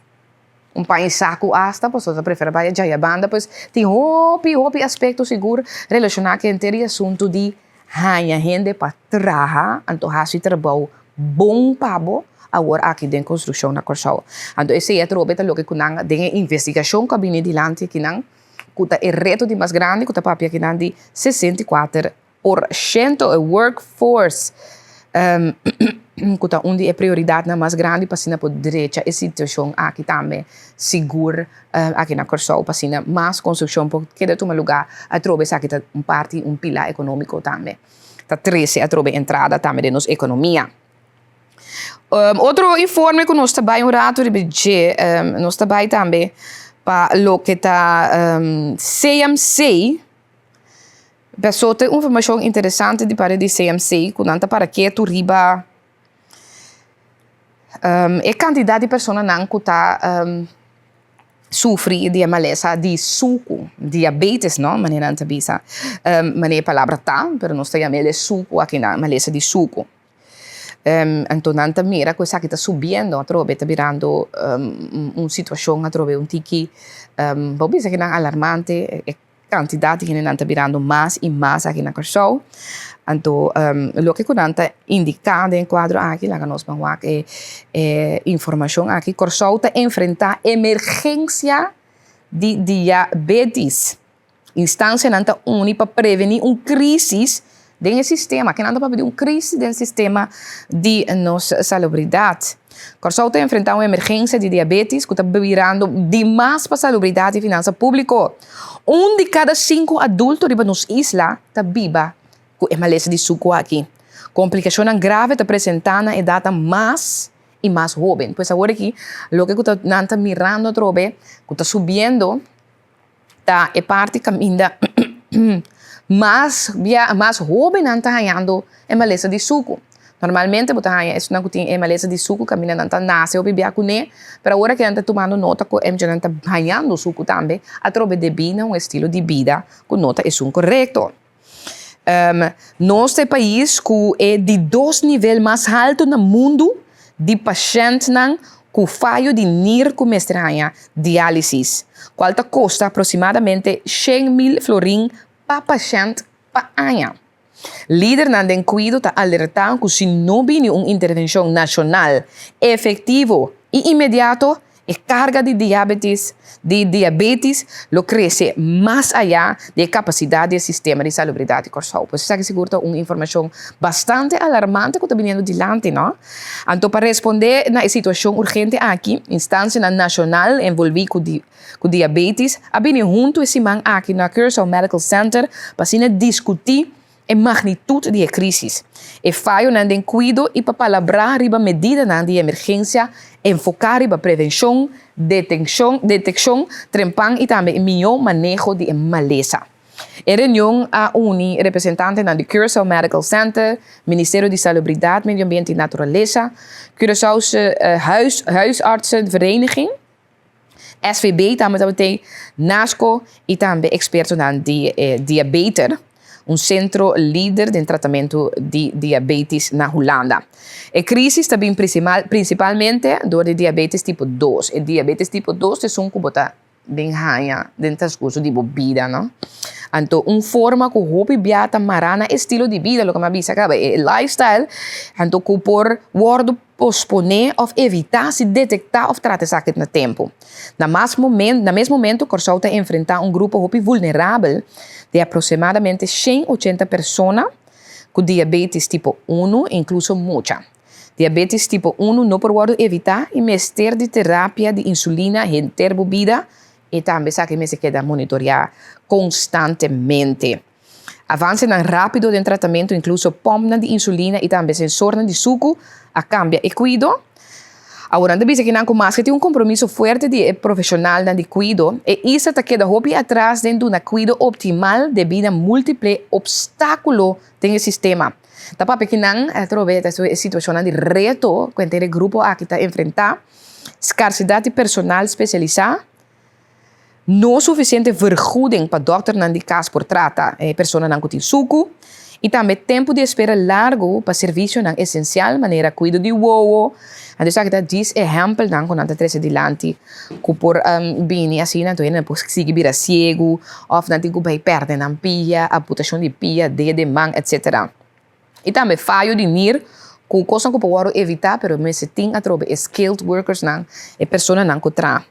un paña saku asta pasobra ta prefera bai djaya banda pues tin hopi hopi aspekto sigur relashoná ku henter e asuntu di haña hende pa traha anto hasi trabou bon pa bo awor aki den konstrukshon na Kòrsou. Anto esei atrobe ta loke ku nan den e investigashon ku a bini dilanti akinan ku ta e reto di mas grandi ku ta papia akinan di 64%, e workforce ku ta un di e prioridatnan mas grandi pa asina por drecha e situashon aki tambe sigur aki na Kòrsou pa asina mas konstrukshon por keda tuma lugá atrobe esaki ta un parti un pilá ekonómiko tambe ta trese atrobe entrada tambe den nos ekonomia. Otro informe ku nos ta bai un ratu riba dje nos ta bai tambe pa loke ta CMC. Paso ta un informashon interesante di parti di CMC ku nan ta para ketu riba e kantidat di personanan ku ta sufri di e malesa di suku, diabetes no, manera nan ta bisa, manera e palabra ta, pero nos ta yama el e suku akinan, malesa di suku. Anto nan ta mira ku esaki ta subiendo atrobe, ta birando un situashon atrobe un tiki, bo bisa kinan alarmante. Kantidat di hendenan ta birando mas i mas aki na Kòrsou. Anto loke ku nan ta indiká den e kuadro aki, laga nos ban wak e informashon aki, Kòrsou ta enfrentá emergensia di diabetis. Instansianan ta uni pa prevení un krísis den e sistema. Kinan ta papia di un krísis den sistema di nos salubridat. Kòrsou ta enfrentá un emergensia di diabetis ku ta birando dimas pa salubridat i finansa públiko. Un di kada sinku adulto riba nos isla ta biba ku e malesa di suku aki. Komplikashonnan grave ta presentá na edatnan mas i mas hóben. Pues awor aki loke ku ta nan ta mirando atrobe ku ta subiendo ta e parti kaminda mas bia mas hóbennan ta hañando e malesa di suku. Normalmente bo ta haña esunnan ku tin e malesa di suku kaminda nan ta nase hopi bia kuné, pero awor aki nan ta tumando nota ku e muchanan ta hañando suku tambe atrobe debí na un estilo di bida ku no ta esun korekto. Nos ta e pais ku e di dos nivel mas haltu na mundu di pashèntnan ku fayo di nir ku mester haña diálisis, kual ta kosta aproksimadamente 100.000 florin pa pashènt pa aña. Lidernan den kuido ta alertá ku si no bini un intervenshon nashonal efektivo i inmediato, E karga di diabetes di diabetes lo krese mas ayá di e kapasidat di e sistema di salubridat di Kòrsou. Pues esaki sigur ta un informashon bastante alarmante ku ta biniendo dilanti, no? Anto pa respondé na e situashon urgente aki, instansianan nashonal envolví ku di ku diabetes a bini huntu e siman aki na Curaçao Medical Center pa asina diskutí e magnitut di e krísis, e fayonan den kuido i pa palabrá riba medidanan di emergensia enfoká riba prevenshon, detenshon, detekshon trempan i tambe e mihó maneho di e malesa. E reunion a uni representantenan di Curaçao Medical Center, Ministerio di Salubridat, Medio Ambiente i Naturalesa, Curaçaose Huis Huisartsenvereniging, SVB tambe tabatin Nasco i tambe ekspertonan di e diabeter, un sentro lider den tratamentu di diabetis na Hulanda. E krísis ta bin prinsipalmente dor di diabetis tipo dos. E diabetis tipo dos ta esun ku bo ta den haña den transkurso di bo bida, no? Anto un forma ku hopi bia ta mará na estilo di bida, loke mi a bisa kaba, e lifestyle, anto ku por wòrdu posponé òf evitá si detektá òf trata esaki na tempu. Na mas momen na mes momentu Kòrsou ta enfrentá un grupo hopi vulnerabel di aproksimadamente 180 persona ku diabetis tipo unu, inkluso mucha. Diabetis tipo unu no por wòrdu evitá i mester di terapia di insulina henter bo bida i tambe esaki mester keda monitoriá konstantemente. Avansenan rápido den tratamentu, inkluso pòmpnan di insulina i tambe sensornan di suku, a kambia e kuido. Awor nan ta bisa kinan ku maske tin un kompromiso fuerte di e profeshonalnan di kuido, e isla ta keda hopi atras den duna kuido optimal debí na múltiple opstákulo den e sistema. Ta papia kinan atrobe ta e situashonnan di reto ku henter e grupo aki ta enfrentá, skarsidat di personal spesialisá, No sufisiente vergoeding pa dòkternan di kas por trata e personanan ku tin suku i tambe tempu di espera largu pa servisionan esensial manera kuido di wowo. Anto esaki ta djis ehèmpelnan ku nan ta trese dilanti ku por bini asina anto hende por sigui bira siegu òf nan tin ku bai pèrdè nan pia, amputashon di pia, dede, man etsetera. I tambe fayo di nir ku kosnan ku por wòrdu evitá pero mester tin atrobe e skilled workersnan, e personanan ku traha.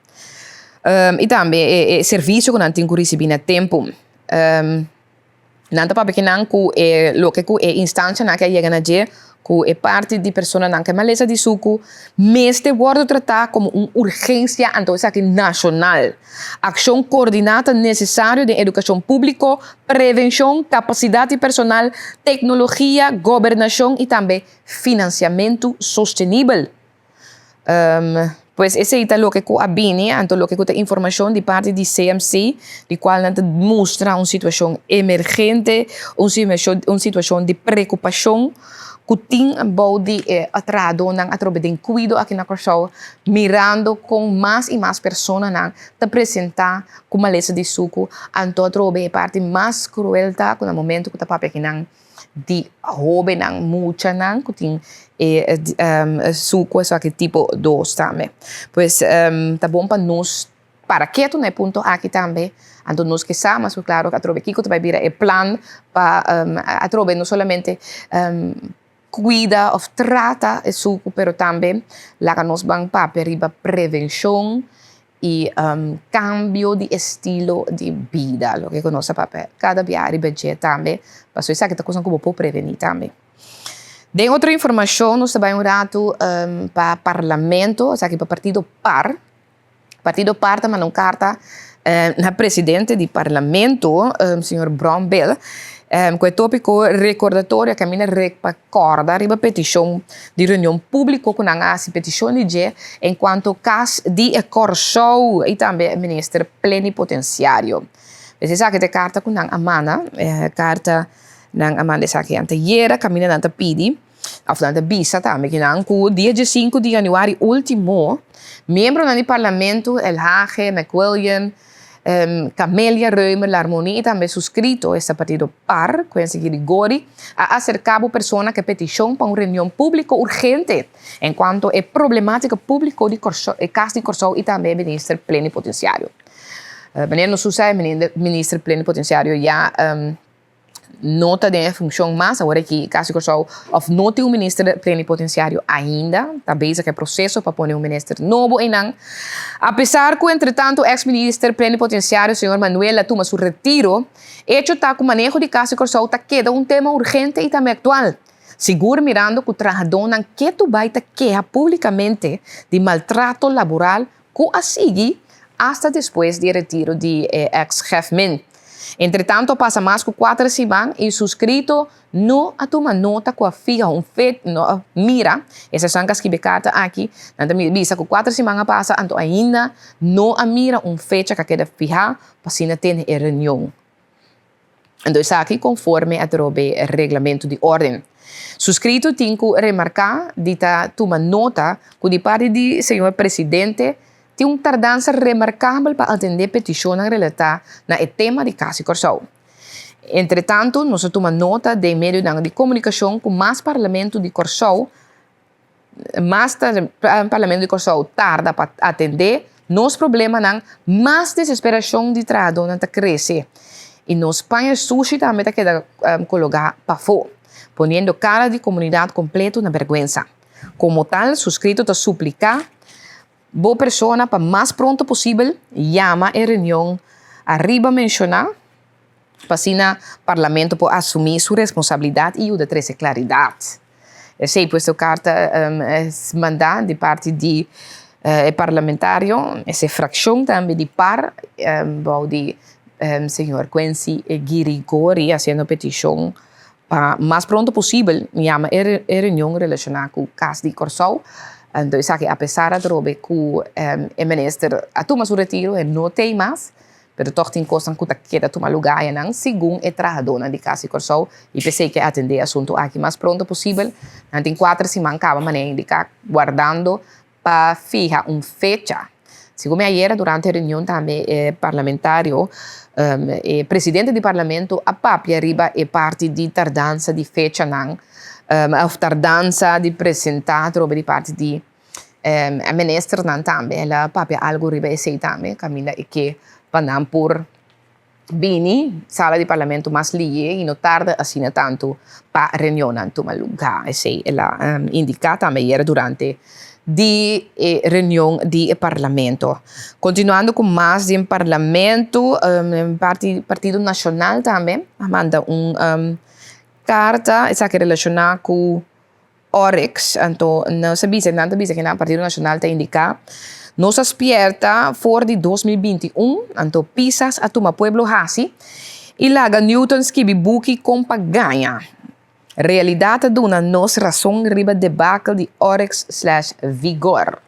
I tambe e servisio ku nan tin ku risibí na tempu. Nan ta papia kinan ku e loke ku e instansianan ke a yega na dje ku e parti di personanan ku e malesa di suku mester wòrdu tratá komo un urgensia anto esaki nashonal. Akshon koordiná ta nesesario den edukashon públiko, prevenshon, kapasidat di personal, teknologia, gobernashon i tambe finansiamentu sostenibel. Pues esei ta loke ku a bini, anto loke ku ta informashon di parti di CMC, di kual nan ta mustra un situashon emergente, un un situashon di preokupashon ku tin bou di e trahadónan atrobe den kuido aki na Kòrsou, mirando kon mas i mas personanan ta presentá ku malesa di suku, anto atrobe e parti mas kruel ta ku na momento ku ta papia akinan di hóbennan, muchanan ku tin e suku esaki tipo dos tambe. Pues ta bon pa nos para ketu na e punto aki tambe, anto nos ke sa mas ku klaro atrobe kiko ta bai bira e plan pa atrobe no solamente kuida òf trata e suku pero tambe laga nos ban papia riba prevenshon. i kambio di estilo di bida, loke ku nos ta papia kada bia riba dje tambe, pasobra esaki ta kosnan ku bo por prevení tambe. Den otro informashon nos ta bai un ratu pa parlamento, esaki pa partido par. Partido par ta manda un karta na presidente di parlamento, señor Brownbill, ku e tópiko Rekordatorio kaminda rek pa kòrda riba petishon di reunion públiko ku nan a hasi petishon di dje enkuanto kas di Kòrsou i tambe minister plenipotensiario. Pues esaki ta e karta ku nan a manda, e karta nan a manda esaki antayera kaminda nan ta pidi òf nan ta bisa tambe ki nan ku dia diesinku di yanüari último miembronan di parlamento Elhage, McWilliam, Camelia Römer, Larmonie i tambe suskrito esta partido par, Quincy Girigori, a aserká bo persona ku e petishon pa un reunion públiko urgente enkuanto e problemátika públiko di Kòrsou, e kas di Kòrsou i tambe e minister plenipotensiario. Manera nos tur sa e minister plenipotensiario ya no ta den e funcion mas awor aki Cas di Corsou of no tin un minister plenipotenciario ainda, ta bezig e proceso pa pone un minister nobo einan. Apesar cu entretanto ex minister plenipotenciario señor Manuel a tuma su retiro, hecho ta cu maneho di Cas di Corsou ta keda un tema urgente y tambe actual, sigur mirando cu trahadónan ketu bay ta keha publicamente di maltrato laboral ku a sigui asta despues di e retiro di e eks Hefmin. Entretanto a pasa mas ku kuater siman i suskrito no a tuma nota ku a fiha un fet no a mira esnan ku a skibi e karta aki nan ta bisa ku kuater siman a pasa anto ainda no a mira un fecha ku a keda fiha pa asina tene e reunion. Anto esaki konforme atrobe e reglamento di órden. Suskrito tin ku remarká di ta tuma nota ku di parti di señor presidente tin un tardansa remarkabel pa atendé petishonnan relatá na e tema di Kas di Kòrsou. Entretantu nos a tuma nota den medionan di komunikashon ku mas parlamento di Kòrsou Mas ta Parlamento di Kòrsou tarda pa atendé nos problemanan, mas desesperashon di trahadónan ta krese i nos paña sushi tambe ta keda kologá pafó, poniendo kara di komunidat kompleto na bèrgwensa. Komo tal, suskrito ta supliká bo persona pa mas pronto posibel yama e reunion ariba menshoná pa asina Parlamento por asumí su responsabilidat i yuda trese klaridat. Esei pues e karta mandá di parti di e parlamentario, esei frakshon tambe di par bou di señor Quincy Girigori hasiendo petishon pa mas pronto posibel yama e reunion relashoná ku Kas di Kòrsou. Anto esaki apesar atrobe ku e minister a tuma su retiro, e no t'ei mas. Pero tòg tin kosnan ku ta keda tuma lugá ayanan, segun e trahadónan di Kas di Kòrsou, i p'esei ke atendé e asuntu aki mas pronto posibel. Nan tin kuater siman kaba manera indiká, wardando pa fiha un fecha. Segun mi ayera durante e reunion tambe e parlamentario, e presidente di parlamento a papia riba e parti di tardansa di fechanan, òf tardansa di presentá atrobe di parti di E ministernan tambe el a papia algu riba esei tambe kaminda e ke pa nan por bini sala di parlamento mas liye i no tarda asina tantu pa reunionnan tuma lugá. Esei el a indiká tambe ayera durante di e reunion di e parlamento. Kontinuando ku mas den parlamento parti Partido Nashonal tambe a manda un karta esaki relashoná ku Oryx, anto nos a bisa, nan ta bisa kinan Partido Nacional ta indica, nos a spierta for di 2021, anto Pisas a tuma pueblo haci y laga Newton skibi buki con pa gaña. Realidad ta duna nos razon riba debacle di Oryx slash Vigor.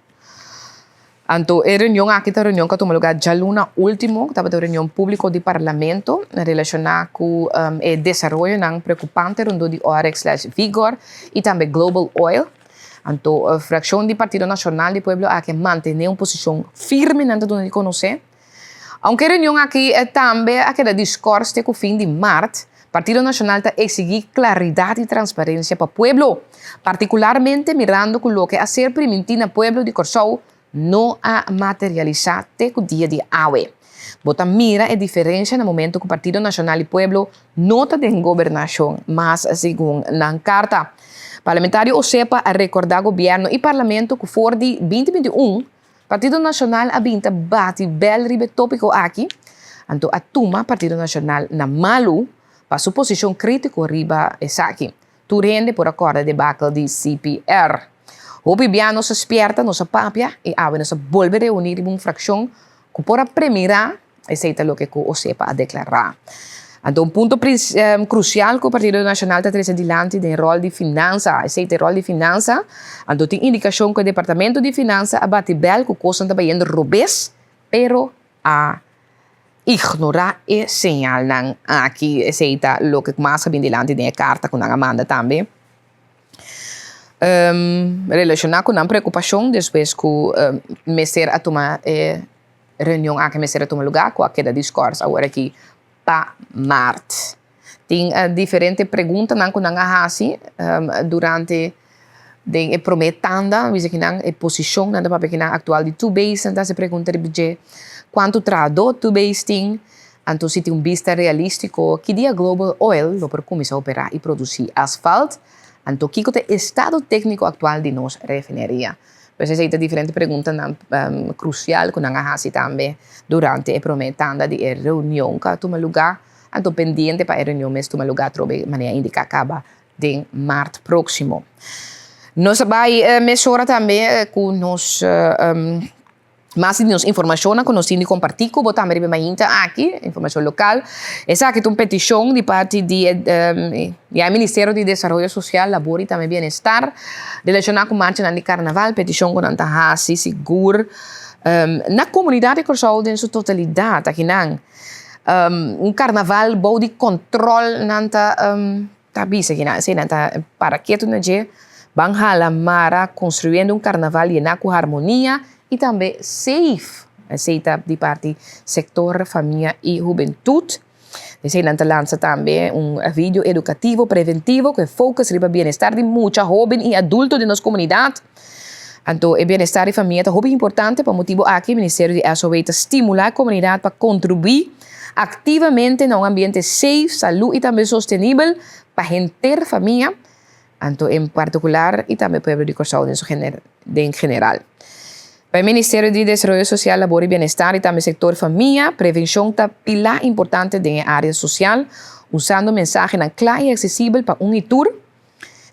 Anto e reunion aki ta reunion ku a tuma lugá djaluna último, ku tabata un reunion públiko di Parlamento relashoná ku e desaroyonan preokupante rondó di Oryx slash Vigor i tambe Global Oil. Anto frakshon di Partido Nashonal di Pueblo aki a mantené un posishon firme nan ta duna di konosé. Aunke e reunion aki tambe a keda diskòrs te ku fin di mart, Partido Nashonal ta eksigí klaridat i transparensia pa pueblo, partikularmente mirando ku loke a ser primintí na pueblo di Kòrsou no a materialisá te ku dia di awe. Bo ta mira e diferensha na momento ku Partido Nashonal i pueblo no ta den gobernashon mas, segun nan karta. Parlamentario Osepa a rekordá gobièrnu i parlamento ku for di 2021, Partido Nashonal a bin ta bati bèl riba e tópiko aki, anto a tuma Partido Nashonal na malu pa su posishon krítiko riba esaki. Tur hende por a kòrda debakel di CPR. Hopi bia nos a spièrta, nos a papia i awe nos a bolbe reuní riba un frakshon ku por a premirá esei ta loke ku Osepa a deklará. Anto un punto krusial ku Partido Nashonal ta trese dilanti den ròl di finansa, esei ta e ròl di finansa, anto tin indikashon ku e departamento di finansa a bati bèl ku kosnan ta bayendo robes, pero a ignorá e señalnan aki. Esei ta loke mas a bin dilanti den e karta ku nan a manda tambe. Relashoná ku nan preokupashon despues ku mester a tuma e reunion aki mester a tuma lugá ku a keda diskòrs awor aki pa mart. Tin diferente preguntanan ku nan a hasi durante den e promé tanda, bisa kinan e posishon nan ta papia kinan aktual di Two-Base, nan ta hasi pregunta riba dje kuantu trahadó Two-Base tin, anto si tin un bista realístiko ki dia Global Oil lo por kuminsá operá i produsí asfalt, anto kiko ta e estado tékniko aktual di nos refineria. Pues esei ta diferente preguntanan krusial ku nan a hasi tambe durante e promé tanda di e reunion ku a tuma lugá. Anto pendiente pa e reunion mes tuma lugá atrobe manera indiká kaba den mart próksimo. Nos a bai mesora tambe ku nos mas di nos informashonnan ku nos tin di kompartí ku bo tambe riba e mainta aki, informashon lokal. Esaki ta un petishon di parti di ya e Ministerio di Desaroyo Sosial, Labor i tambe Bienestar relashoná ku marchanan di karnaval, petishon ku nan ta hasi sigur na komunidat di Kòrsou den su totalidat akinan. Un karnaval bou di kòntròl nan ta ta bisa kinan esei nan ta para ketu na dje ban hala mara konstruyendo un karnaval yená ku harmonia i tambe safe esei ta di parti sektor famia i hubentut esei nan ta lansa tambe un video edukativo preventivo ku e focus riba bienestar di mucha hoben i adulto den nos komunidat. Anto e bienestar di famia ta hopi importante, pa motibu aki Ministerio di SOW ta stimulá e komunidat pa kontribuí aktivamente na un ambiente safe, salú i tambe sostenibel pa henter famia, anto en partikular i tambe pueblo di Kòrsou den su den general. Pa e Ministerio di Desaroyo Sosial, Labor i Bienestar i tambe sektor famia, prevenshon ta pilá importante den e área sosial, usando mensahenan kla i aksesibel pa un i tur.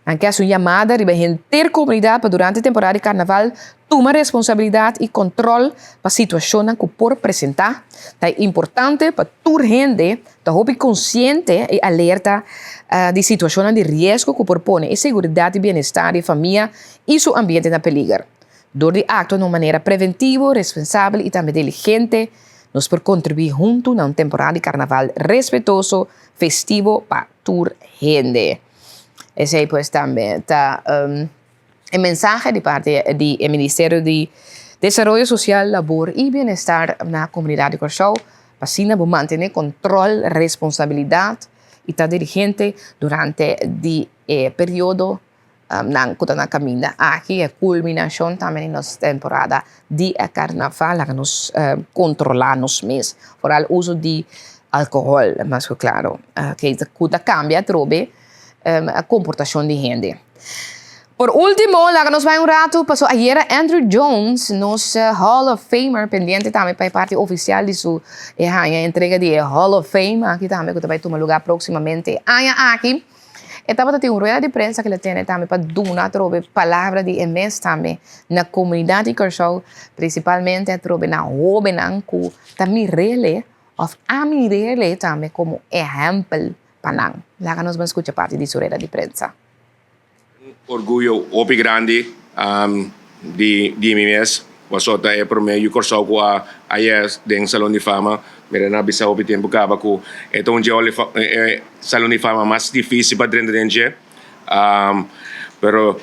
Nan ke hasi un yamada riba henter komunidat pa durante temporada di karnaval tuma responsabilidat i kòntròl pa situashonnan ku por presentá. Ta importante pa tur hende ta hopi konsiente i alerta di situashonnan di riesgo ku por pone e seguridat i bienestar di e famia i su ambiente na peliger. Dor di aktua na un manera preventivo, responsabel i tambe diligente, nos por kontribuí huntu na un temporada di karnaval respetuoso, festivo pa tur hende. Esei pues tambe ta e mensahe di parti di e Ministerio di Desaroyo Sosial, Labor i Bienestar na komunidat di Kòrsou pa asina bo mantené kòntròl, responsabilidat i ta dirigente durante di e periodo nan ku ta na kaminda aki, e kulminashon tambe di nos temporada di e karnaval. Laga nos kontrolá nos mes, foral uso di alkohòl mas ku klaro ku ta kambia atrobe komportashon di hende. Por último, laga nos bai un ratu paso ayera Andruw Jones, nos Hall of Famer, pendiente tambe pa e parti ofisial di su e haña entrega di e Hall of Fame aki tambe ku ta bai tuma lugá próksimamente aña aki. E tabata tin un rueda di prensa ku el a tene tambe pa duna atrobe palabra di e mes tambe na komunidat di Kòrsou, prinsipalmente atrobe na hóbennan ku ta mir'é òf a mir'é tambe komo ehèmpel pa nan. Laga nos ban skucha parti di su rueda di prensa. Un orguyo hopi grandi di di mi mes pasobra ta e prome yu Kòrsou ku a haya den Salon di Fama. Mira nan a bisa hopi tempu kaba ku e ta un dje e Salon di Fama mas difisil pa drenta den dje. Pero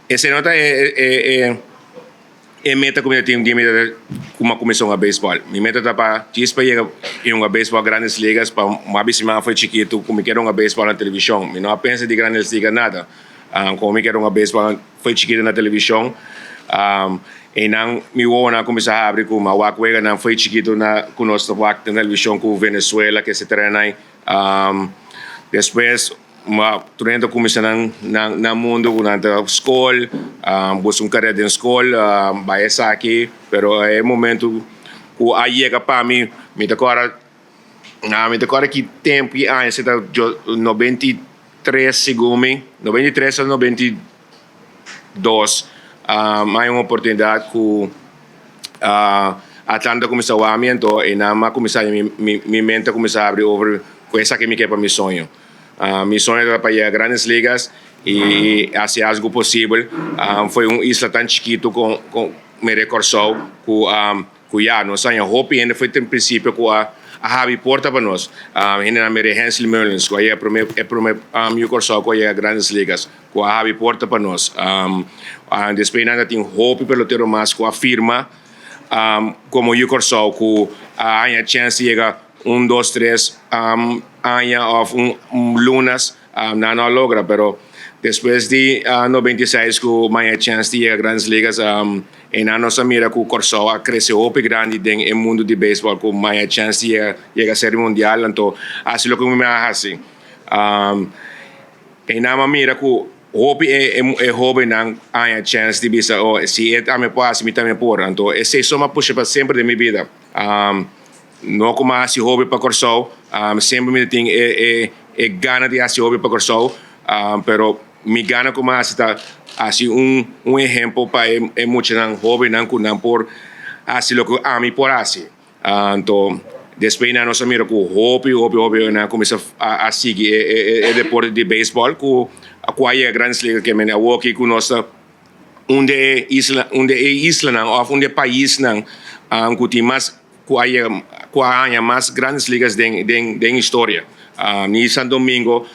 esei no ta e E meta ku mi ta tin di mi ta ku mi a kuminsá hunga beisbòl. Mi meta ta pa djis pa yega i hunga beisbòl Grandes Ligas pa mi a bisa mi mama for chikitu ku mi kier hunga beisbòl na televishon. Mi no a pensa di Grandes Ligas nada. Komo mi kier hunga beisbòl for chikitu na televishon einan mi wowonan a kuminsá habri ku mi a wak weganan for chikitu na ku nos ta wak na televishon ku Venezuela ke etcetera. Despues. Ma tur hende ta kuminsá nan nan mundu ku nan ta skol, buska un karera den skol, bai esaki, pero e momentu ku a yega pa mi, mi ta kòrda, mi ta kòrda ki tempu ki aña esei ta 93 segun mi, 93 òf 92, mi haña un oportunidat ku Atlanta kuminsá wak mi anto e nan a kuminsá mi mente a kuminsá abri over ku esaki mi ke pa mi soño. Mi soño tabata pa yega Grandes Ligas i hasi algu posibel. Foi un isla tan chikitu kon mere Kòrsou ku ku ya nos haña hopi hende foi den prinsipio ku a habri porta pa nos. Hendenan mere Hensley Meulens ku a yega prome e prome yu Kòrsou ku a yega Grandes Ligas ku a habri porta pa nos. Despues nan ta tin hopi pelotero mas ku a firma komo yu Kòrsou ku a haña chèns di yega un dos tres aña of un lunas nan no a logra pero despues di 96 ku maya chèns di yega Grandes Ligas e nan nos a mira ku Kòrsou a krese hopi grandi den e mundu di beisbòl ku maya chèns di yega Serie Mundial anto hasi loke mi a hasi e nan a mira ku hopi e hóbennan haña chèns di bisa oh si e tambe por hasi mi tambe por anto esei so mi a pusha pa semper den mi bida. No ku mi a hasi hopi pa Kòrsou, semper mi ta tin e gana di hasi hopi pa Kòrsou, pero mi gana ku mi a hasi ta hasi un ehempel pa e muchanan hóbennan ku nan por hasi loke ami por hasi. Anto despues nan nos a mira ku hopi hopi hopi nan a kuminsá a sigui e deporte di beisbòl ku a yega Grandes Ligas ke mende awoki ku nos ta un di e isla un di e islanan òf un di e paisnan ku tin mas ku a yega ku a haña mas grandes ligas den den den historia. Ni Santo Domingo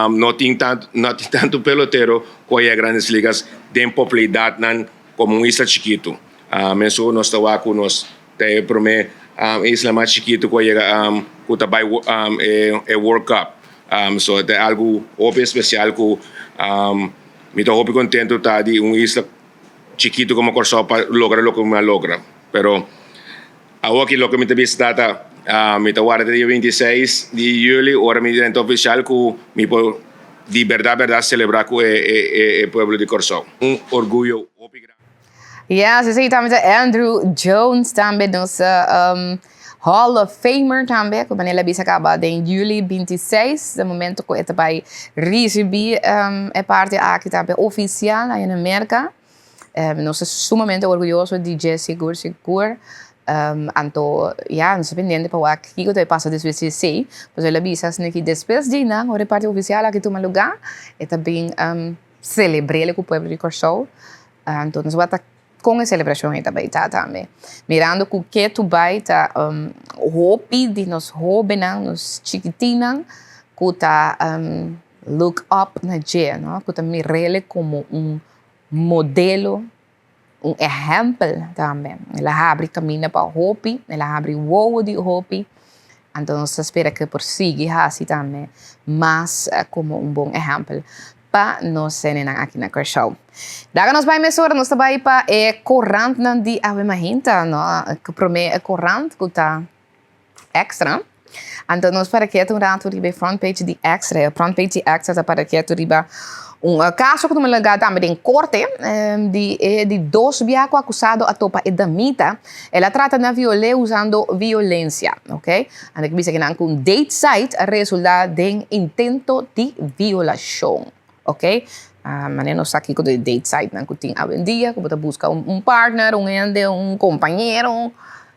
no tin tantu no tin tantu pelotero ku a yega grandes ligas den popularidatnan komo un isla chikitu. Mesun nos ta wak ku nos ta e promé isla mas chikitu ku a yega ku ta bai e World Cup. So ta algu hopi espesial ku Mi ta hopi contento ta di un isla chikito como Corsou pa logra loke mi a logra. Pero awoki loke mi ta bisa tata, mi ta warda te dia 26 di juli ora mi drenta oficial cu mi por di berdad berdad celebra cu e pueblo di Corsou. Un orguyo hopi grandi. Yes, esei tambe ta Andruw Jones tambe nos Hall of Famer tambe, ku manera el a bisa kaba den juli 26, den momento ku e ta bai risibí e parti aki tambe ofisial aya na Merka. Nos ta sumamente orguyoso di dje sigur sigur. Anto ya, nos ta pendiente pa wak kiko ta bai pasa despues di esei. Pasobra el a bisa asina ki despues di nan, ora e parti ofisial aki tuma lugá, e ta bin selebr'el ku pueblo di Kòrsou. Anto nos wak ta Kon e selebrashon ei ta bai ta tambe? Mirando ku ketu bai ta hopi di nos hóbennan, nos chikitinnan ku ta look up na dje, no? Ku ta mir'el komo un modelo, un ehèmpel tambe. El a habri kaminda pa hopi, el a habri wowo di hopi. Anto nos ta spera ku e por sigui hasi tambe mas komo un bon ehèmpel pa nos hendenan aki na Kòrsou. Daga nos bai mesora, nos ta bai pa e korantnan di awe mahinta, no? Ku promé korant ku ta Extra. Anto nos para ketu un ratu riba e front page di Extra. E front page di Extra ta para ketu riba un kaso ku tuma lugá tambe den korte di e di dos bia ku akusado a topa e damita. El a trata na viol'é usando violensia, ok. Anto ke bisa kinan ku un date site a resulta den intento di violashon, ok. Manera nos sa kiko ta e date site nan ku tin awendia, ku bo ta buska un partner, un hende, un kompañero,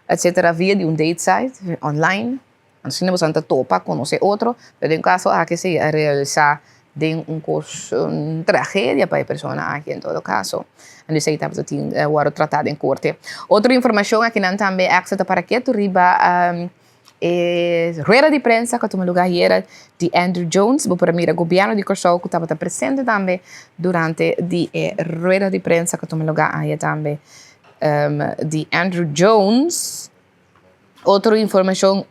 etcetera via di un date site online. Asina boso ta topa, konosé otro, pero den kaso aki si a realisá den un kos, un tragedia pa e persona aki en todo kaso. En esei tabata tin wòrdu tratá den korte. Otro informashon akinan tambe extra ta para ketu riba e rueda di prensa ku a tuma lugá ayera di Andruw Jones. Bo por a mira gobièrnu di Kòrsou ku tabata presente tambe durante di e rueda di prensa ku a tuma lugá aya tambe di Andruw Jones. Otro informacion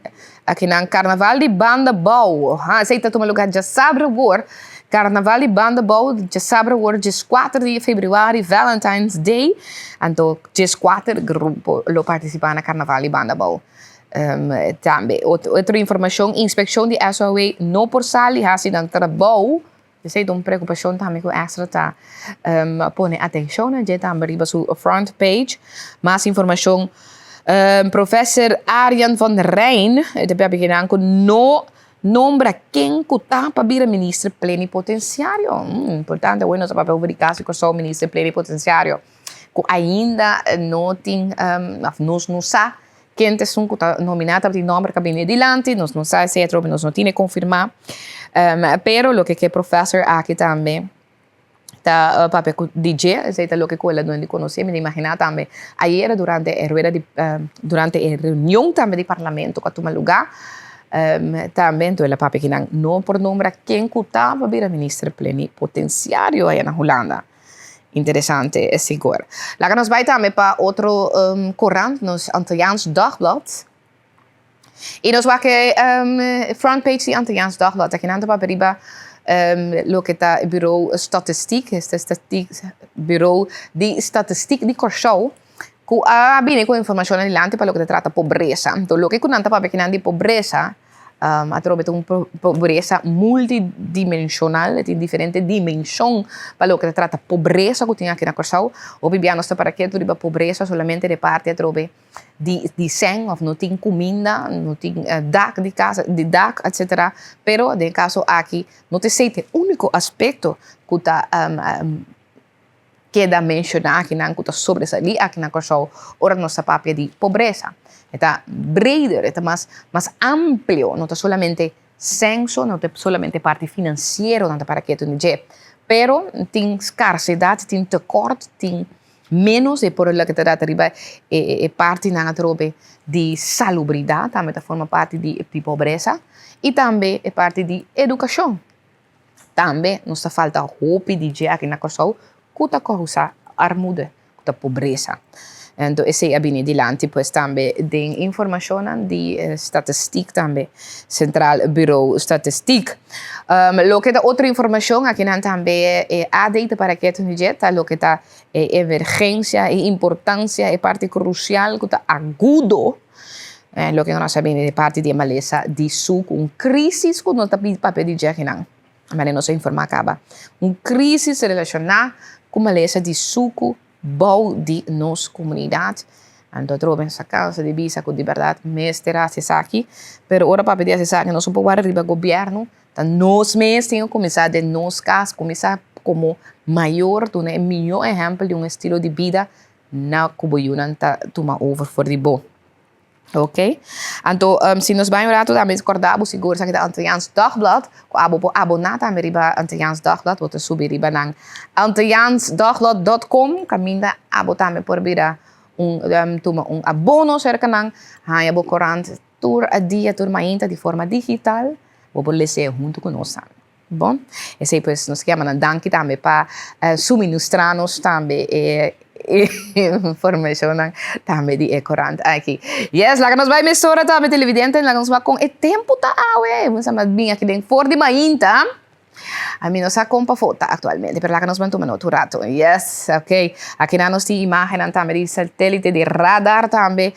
akinan, Carnaval di Banda Bou. Ha, esey ta tuma lugar djasabra awor. Carnaval di Banda Bou, djasabra awor, 14 di februari, Valentine's Day. Anto, 14 grupo lo participa na Carnaval di Banda Bou. Tambe otro informashon, inspekshon di SOAW no por sali hasi nan trabou. Esei ta un preokupashon tambe ku Extra ta pone atenshon na dje tambe riba su front page. Mas informashon, Professor Arjan van Rijn ta papia kinan ku no nombra ken ku ta pa bira minister plenipotensiario. Importante, awe nos a papia over di kaso di Kòrsou minister plenipotensiario ku ainda no tin òf nos no sa Ken ta esun ku ta nominá tabatin nòmber ku a bini dilanti, nos no sa esei atrobe, nos no tine konfirmá. Pero loke ku e profèsor aki tambe ta papia ku di dje, esei ta loke ku el a duna di konosé. Mi ta imaginá tambe ayera durante e rueda di durante e reunion tambe di parlamento ku a tuma lugá tambe enton el a papia kinan no por nombra ken ku ta pa bira minister plenipotensiario aya na Hulanda. Interesante sigur. Laga nos bai tambe pa otro korant, nos Antilliaans Dagblad. I nos wak e front page di Antilliaans Dagblad. Aki nan ta papia riba loke ta e Bureau Statistiek, Bureau di Statistiek di Kòrsou, ku a bini ku informashon adilanti pa loke ta trata pobresa. Anto loke ku nan ta papia akinan di pobresa, Atrobe ta un pobresa multidimensional, e tin diferente dimension pa loke ta trata pobresa ku tin aki na Kòrsou. Hopi bia nos ta para ketu riba pobresa solamente di parti atrobe di di sèn òf no tin kuminda, no tin dak di kasa, di dak etsetera. Pero den e kaso aki no ta esei ta e úniko aspekto ku ta keda menshoná akinan ku ta sobresalí aki na Kòrsou ora nos ta papia di pobresa. E ta breder, e ta mas mas amplio, no ta solamente senso, no ta solamente parti finansiero nan ta para ketu na dje, pero tin skarsedat, tin tekort, tin ménos e por loke ta data riba e e partinan atrobe di salubridat tambe ta forma parti di pobresa i tambe e parti di edukashon. Tambe nos ta falta hopi di dje aki na Kòrsou ku ta kousa armude, ku ta pobresa. Anto esei a bini dilanti pues tambe den informashonnan di statistiek tambe, Centraal Bureau Statistiek. Loke ta otro informashon akinan tambe e AD ta para ketu di dje ta loke ta e emergensia, e importansia, e parti krusial ku ta agudo. Loke nos a bini di parti di e malesa di suku, un crisis ku no ta papia di dje akinan, manera nos a informá kaba, un crisis relashoná ku malesa di suku bou di nos komunidat. Anto atrobe nos a kansa di bisa ku di bèrdat mester hasi esaki, pero ora papia di hasi esaki nos no por wòrdu riba gobièrnu, ta nos mes tin ku kuminsá den nos kas, kuminsá komo mayor duna e mihó ehèmpel di un estilo di bida Na ku bo yunan ta tuma over for di bo. Ok. Anto si nos bai un ratu tambe kòrda bo sigur esaki ta Antilliaans Dagblad ku abo por aboná tambe riba Antilliaans Dagblad. Bo ta subi riba nan antilliaansdagblad dòt com kaminda abo tambe por bira un tuma un abono serka nan haña bo korant tur dia tur mainta di forma digital bo por les'é huntu ku nos tambe. Bon, esei pues nos ke yama nan danki tambe pa suministra nos tambe e informashonnan tambe di e korant aki. Yes, laga nos bai mesora tambe televidente, laga nos wak kon e tempu ta awe. Bo sa bin aki den for di mainta. Ami no sa kon pafó ta aktualmente, pero laga nos ban tuma nota un rato. Yes, ok. Akinan nos tin imagennan tambe di satélite, di radar tambe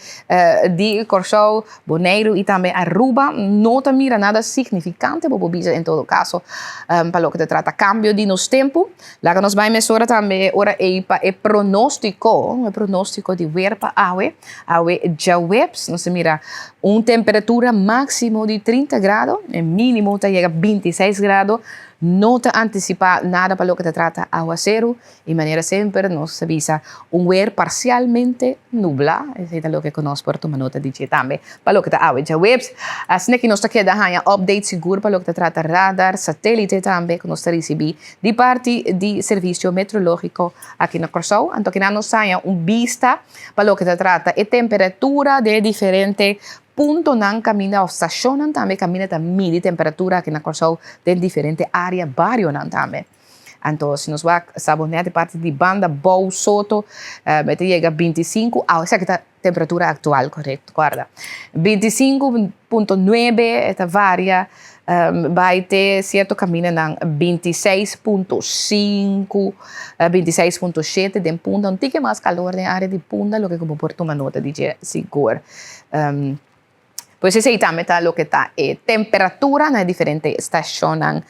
di Kòrsou. Boneiru i tambe Aruba no ta mira nada signifikante, bo por bisa en todo kaso, pa loke ta trata kambio di nos tempu. Laga nos bai mesora tambe e ora ei pa e pronóstiko, e pronóstiko di wer pa awe. Awe djaweps nos ta mira un temperatura máksimo di 30 grado, e mínimo ta yega 26 grado. No ta antisipá nada pa loke ta trata awaseru. Di manera semper nos ta bisa un weer parcialmente nubla, esei ta loke ku nos por tuma nota di dje tambe pa loke ta awe djaweps. Asina ki nos ta keda haña update sigur pa loke ta trata radar, satelite tambe ku nos ta risibí di parti di Servisio Metrológiko aki na Kòrsou. Anto kinan nos haña un bista pa loke ta trata e temperatura den e diferente puntonan kaminda òf stashonnan tambe kaminda ta midi temperatura aki na Kòrsou den diferente área, barionan tambe. Anto si nos wak Sabonet e parti di banda bou Soto e ta yega 25, awe esaki ta temperatura aktual korekto kòrda 25.9 e ta varia bai te sierto kamindanan 26.5 26.7 den Punda un tiki mas kalor den área di Punda loke ku bo por tuma nota di dje sigur. Pues esei tambe ta loke ta e temperatura na e diferente stashonnan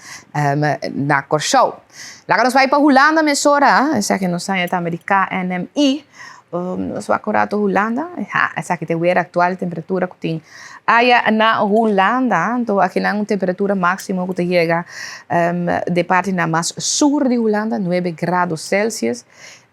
na Kòrsou. Laga nos bai pa Hulanda mesora, esaki nos haña tambe di KNMI. Nos wak un rato Hulanda, ha, esaki ta e weer aktual, temperatura ku tin aya na Hulanda. Anto akinan un temperatura máksimo ku ta yega den partinan mas sur di Hulanda, nuebe grado Celsius.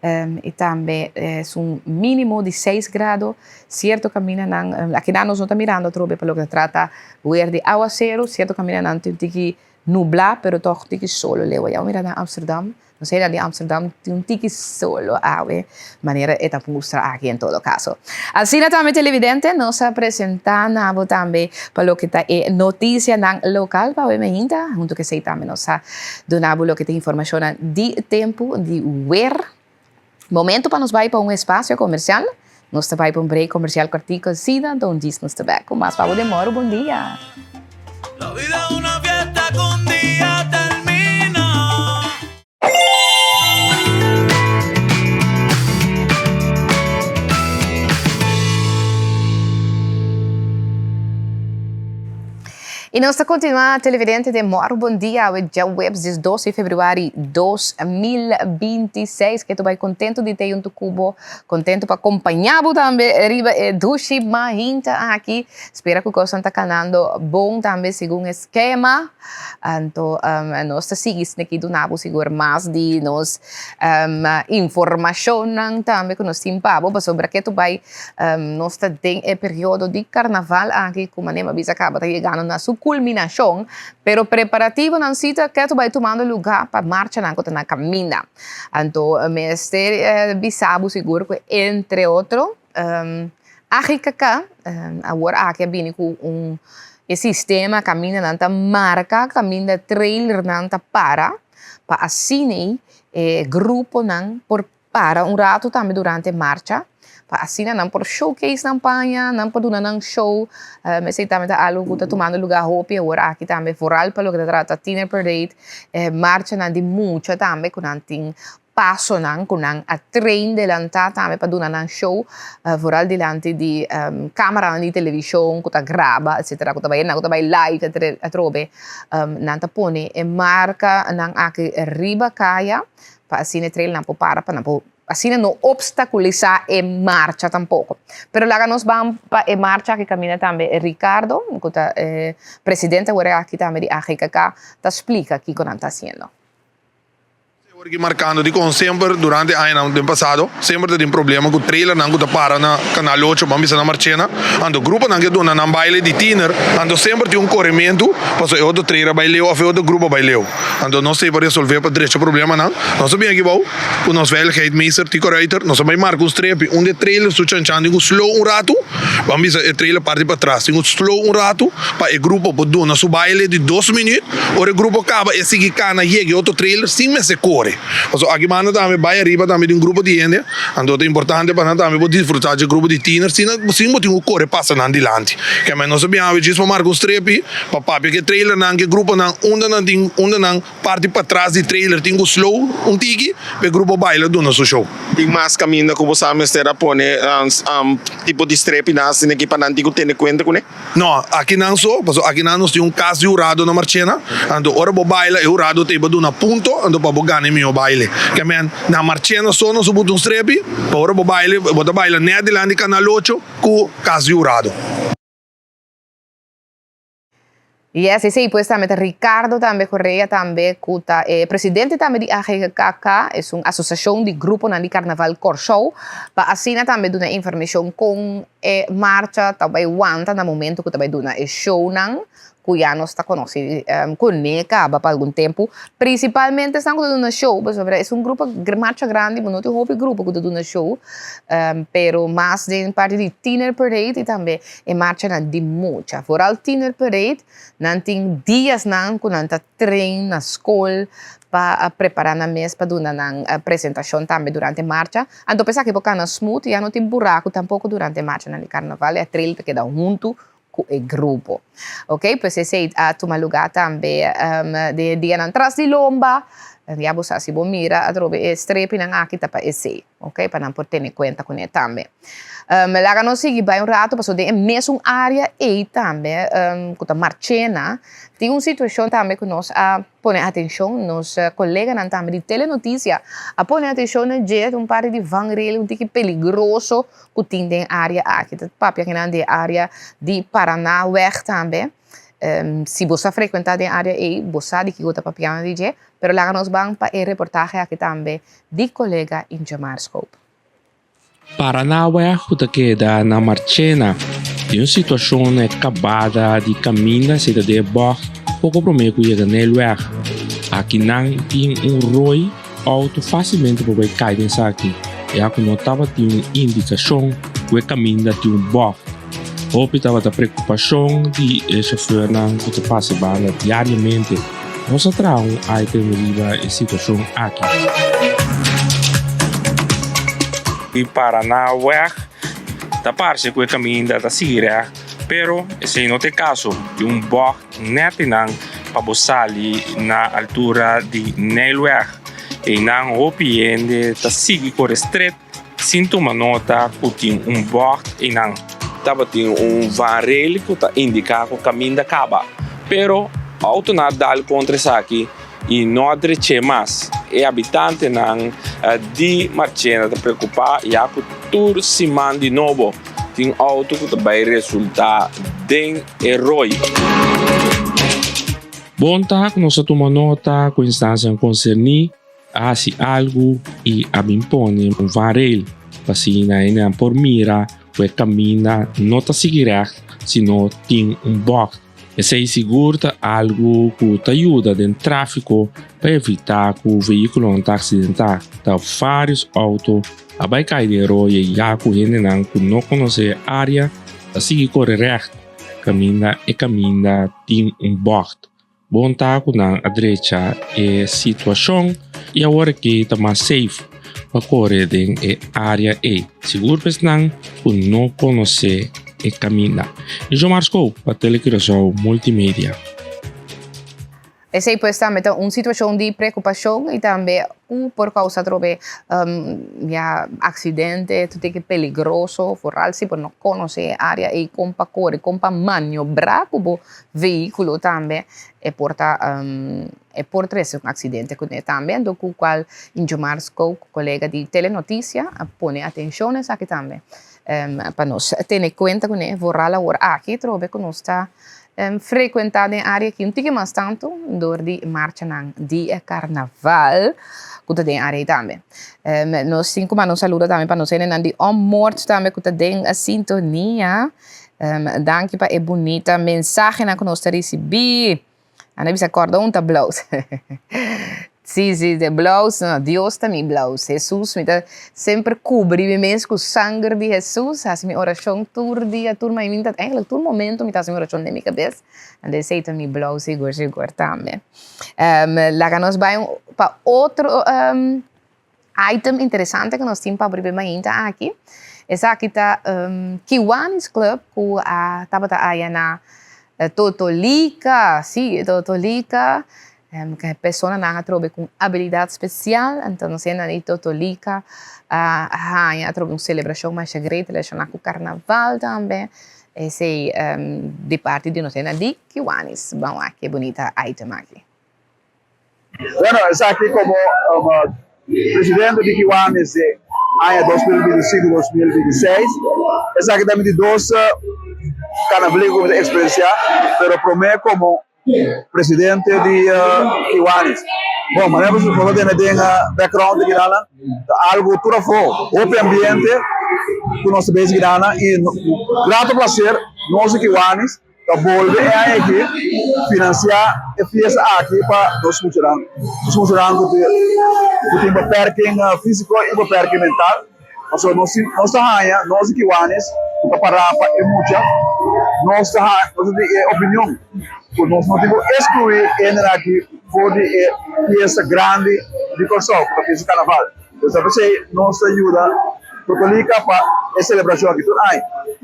I tambe esun mínimo di seis grado. Sierto kamindanan, akinan nos no ta mirando atrobe pa loke ta trata weer di awaseru, sierto kamindanan tin un tiki nublá pero tòg tiki solo leu. Ya bo mira na Amsterdam, nos hende di Amsterdam tin un tiki solo awe, manera e ta mustra aki en todo kaso. Asina tambe televidente nos a presentá na bo tambe pa loke ta e notisianan lokal pa awe meinta, huntu ku esei tambe nos a Duna bo loke ta informashonnan di tempu di wer. Momento pa nos bai pa un espasio komersial. Nos ta bai pa un break komersial kòrtiku asina, anto un djis nos ta bèk ku mas pa bo den mòru. Bon dia! La vida es una fiesta que un día termina. Y nos ta continua televidente den Mor Bon Dia awe djaweps 12 di februari 2026 ke ta bai contento di te junto cu bo, contento pa compaña bo tambe riba e dushi mahinta aki. Spera cu cosnan ta canando bon tambe segun e skema. Anto nos ta sigui sneki duna bo sigur mas di nos informacionnan tambe cu nos tin pa bo pasobra ke ta bai Nos ta den e periodo di karnaval aki ku manera mi a bisa kaba ta yegando na su kulminashon, pero preparativonan si ta ketu bai tumando lugá pa marchanan ku ta na kaminda. Anto mester bisa bo sigur ku entre otro AGKK awor aki a bini ku un e sistema kaminda nan ta marka kaminda trailernan ta para pa asina e gruponan por Para un ratu tambe durante marcha, pa asina nan por showcase nan paña, nan por duna nan show. Esei tambe ta algu ku ta tumando lugá hopi awor aki tambe, vooral pa loke ta trata Tiener Parade, e marchanan di mucha tambe ku nan tin pasonan ku nan a train delantá tambe pa duna nan show, vooral dilanti di kameranan di televishon ku ta graba etcetera, ku ta bai nan ku ta bai live atrobe. Nan ta pone e markanan aki riba kaya. Pa asina e trailnan por para pa nan por asina no obstaculiza e marcha tampoco. Pero laga nos ban pa e marcha aki caminda tambe Ricardo, cu ta e presidente awor aki tambe di AGKK, ta splica kico nan ta haciendo. Awor aki marcando dicon semper durante añanan den pasado semper ta tin problema cu trailernan cu ta para na Canal Ocho ban bisa na Marchena anto gruponan ke duna nan baile di tiner anto semper tin un coremento pasobra e otro trailer a bay leu of e otro grupo a bay leu. Anto nos ta pa resolvé pa drecha problemanan. Nos a bin aki bou ku nos veiligheidsmeester Tico Ruiter. Nos a bai marka un strepi unda e trailer su chanchan tin ku slow un ratu. Ban bisa e trailer parti patras tin ku slow un ratu pa e grupo por duna su baile di dos minuut. Ora e grupo kaba e sigui kana yega e otro trailer sin mester kore. Pasobra aki banda tambe bai ariba tambe tin un grupo di hende. Anto ta importante pa nan tambe por disfruta dje grupo di tiner sin sin bo tin ku kore pasa nan dilanti. Kèmen nos a bin awe djis pa marka un strepi. Pa papia ku e trailernan, ku e gruponan, unda nan tin, unda nan parti patras di trailer tin ku slow un tiki pa e grupo baila duna su show. Tin mas kaminda ku bo sa mester a pone tipo di strepinan asina aki pa nan tin ku tene kuenta kuné? No, akinan so, pasobra akinan nos tin un kas di hurado na Marchena, anto ora bo baila e hurado ta iba duna punto anto pa bo gana e mihó baile. Ke men, na Marchena so nos a buta un strepi pa ora bo baila bo ta baila nèt dilanti Kanal Ocho ku kas di hurado. Yes, esei pues tambe ta Ricardo tambe Correa tambe ku ta e presidente tambe di AGKK, es un asosiashon di gruponan di karnaval Kòrsou, pa asina tambe duna informashon kon e marcha ta bai wanta na momento ku ta bai duna e shownan ku ya nos ta konosí kuné kaba pa algun tempu. Prinsipalmente esnan ku ta duna show pasobra es un grupo marcha grandi bo no tin hopi grupo ku ta duna show, pero mas den parti di Tiener Parade i tambe E marchanan di mucha, vooral tiener parade, nan tin diasnan ku nan ta train na skol pa prepara nan mes pa duna nan presentashon tambe durante marcha. Anto pa esaki por kana smooth, ya no tin buraku tampoko durante marchanan di karnaval, e trail ta keda huntu ku e grupo. Ok, pues esei a tuma luga tambe den e dianan tras di lomba. Ya bo sa si bo mira atrobe e strepinan aki ta pa esei, ok, pa nan por tene kuenta kuné tambe. Laga nos sigui bai un rato pasobra den e mesun área ei tambe ku ta Marchena tin un situashon tambe ku nos a pone atenshon, nos koleganan tambe di Telenotisia a pone atenshon na dje, un parti di vangrail un tiki peligroso ku tin den e área aki. Ta papia kinan di e área di Paranaweg tambe. Si bo sa frekuentá den área ei, bo sa di kiko ta papiando di dje, pero laga nos ban pa e reportahe aki tambe di kolega Ingemar Schoop. Paranaweg ku ta keda na Marchena den un situashon na e kabada di kaminda seta den e bògt poko promé ku yega Nijlweg. Akinan tin un roi outo fásilmente por bai kai den esaki, ya ku no tabatin un indikashon ku e kaminda tin un bògt. Hopi tabata preokupashon di e shofèrnan ku ta pasa e banda diariamente. Nos a traha un item riba e situashon aki. Di Paranaweg ta parse ku e kaminda ta sigui règt, pero esei no ta e kaso. Tin un bògt nèt einan pa bo sali na altura di Nijlweg. Einan hopi hende ta sigui kore stret. Sin tuma nota ku tin un bògt einan. Tabatin un vanrail ku ta indiká ku kaminda kaba, pero outonan a dal kontra esaki i no a drech'é mas. E habitantenan di Marchena ta preokupá ya ku tur siman di nobo tin outo ku ta bai resultá den e roi. Bon ta ku nos a tuma nota ku instansianan konserní. A hasi algu i a bin pone un vanrail pa asina hendenan por mira ku e kaminda no ta sigui règt sino tin un bògt. Esei sigur ta algu ku ta yuda den tráfiko pa evitá ku vehíkulonan ta aksidentá. Ta vários outo a bai kai den roye ya ku hendenan ku no konosé e área ta sigui kore règt kaminda e kaminda tin un bògt. Bon ta ku nan a drecha e situashon i awor aki ta mas safe pa kore den e área ei. Sigur pa esnan ku no konosé e kaminda. Jomar Scoop pa Telecuraçao Multimedia. Esei pues tambe ta un situashon di preokupashon i tambe ku por kousa atrobe ya aksidente, tur tiki peligroso, foral si bo no konosé e área ei kon pa kore, kon pa maniobrá ku bo Vehículo tambe e por ta e por trece un accidente cune tambe anto cu cual Injomar Skok colega di Telenoticia a pone atencion na esaki tambe pa nos tene cuenta cune vooral awor aki trobe cu nos ta frecuenta den area aki un tiki mas tanto door di marchanan di carnaval cu ta den area tambe. Nos tin cu manda un saludo tambe pa nos hendenan di Ommoord tambe cu ta den sintonia. Danki pa e bunita mensahenan ku nos ta risibí. Ana bisa kòrda un ta blous. Sí, sí, de blous, no, Dios ta mi blous. Hesus, mi ta semper kubri mi mes ku sanger di Hesus, hasi mi orashon tur dia, tur mainta, eigenlijk tur momento mi ta hasi mi orashon den mi kabes. Anto esei ta mi blous sigur sigur tambe. Laga nos bai pa otro Item interesante ku nos tin pa abriba e mainta aki, esaki ta Kiwanis Club ku a tabata aya na Totolika, si, Totolika, personanan atrobe ku un abilidat spesial, anto nos hende di Totolika a haña atrobe un selebrashon masha great relashoná ku karnaval tambe, esei di parti di nos hende di Kiwanis. Ban wak e bunita item aki. Bueno, esaki como presidente di Kiwanis di aña 2025, 2026, esaki ta mi di dos carnaval cu mi ta experiencia, pero prome como presidente di Kiwanis. Bon, manera bo por tene den background di Guyana, ta algo tur afo, hopi ambiente cu nos ta bezig Guyana y grato placer nos di Kiwanis Ta bolbe e aña aki financia e fiesta aki pa nos muchanan. Nos muchanan cu tin beperking fisico y beperking mental. Pasobra nos tin, nos ta haña, nos di Kiwanis cu ta para pa e mucha, nos ta haña, nos ta di e opinion cu nos no tin cu exclui e hendenan aki for di e fiesta grandi di Kòrsou, cu ta fiesta Carnaval. Pues ta p'esei nos ta yuda Totolika pa e celebracion aki tur aña.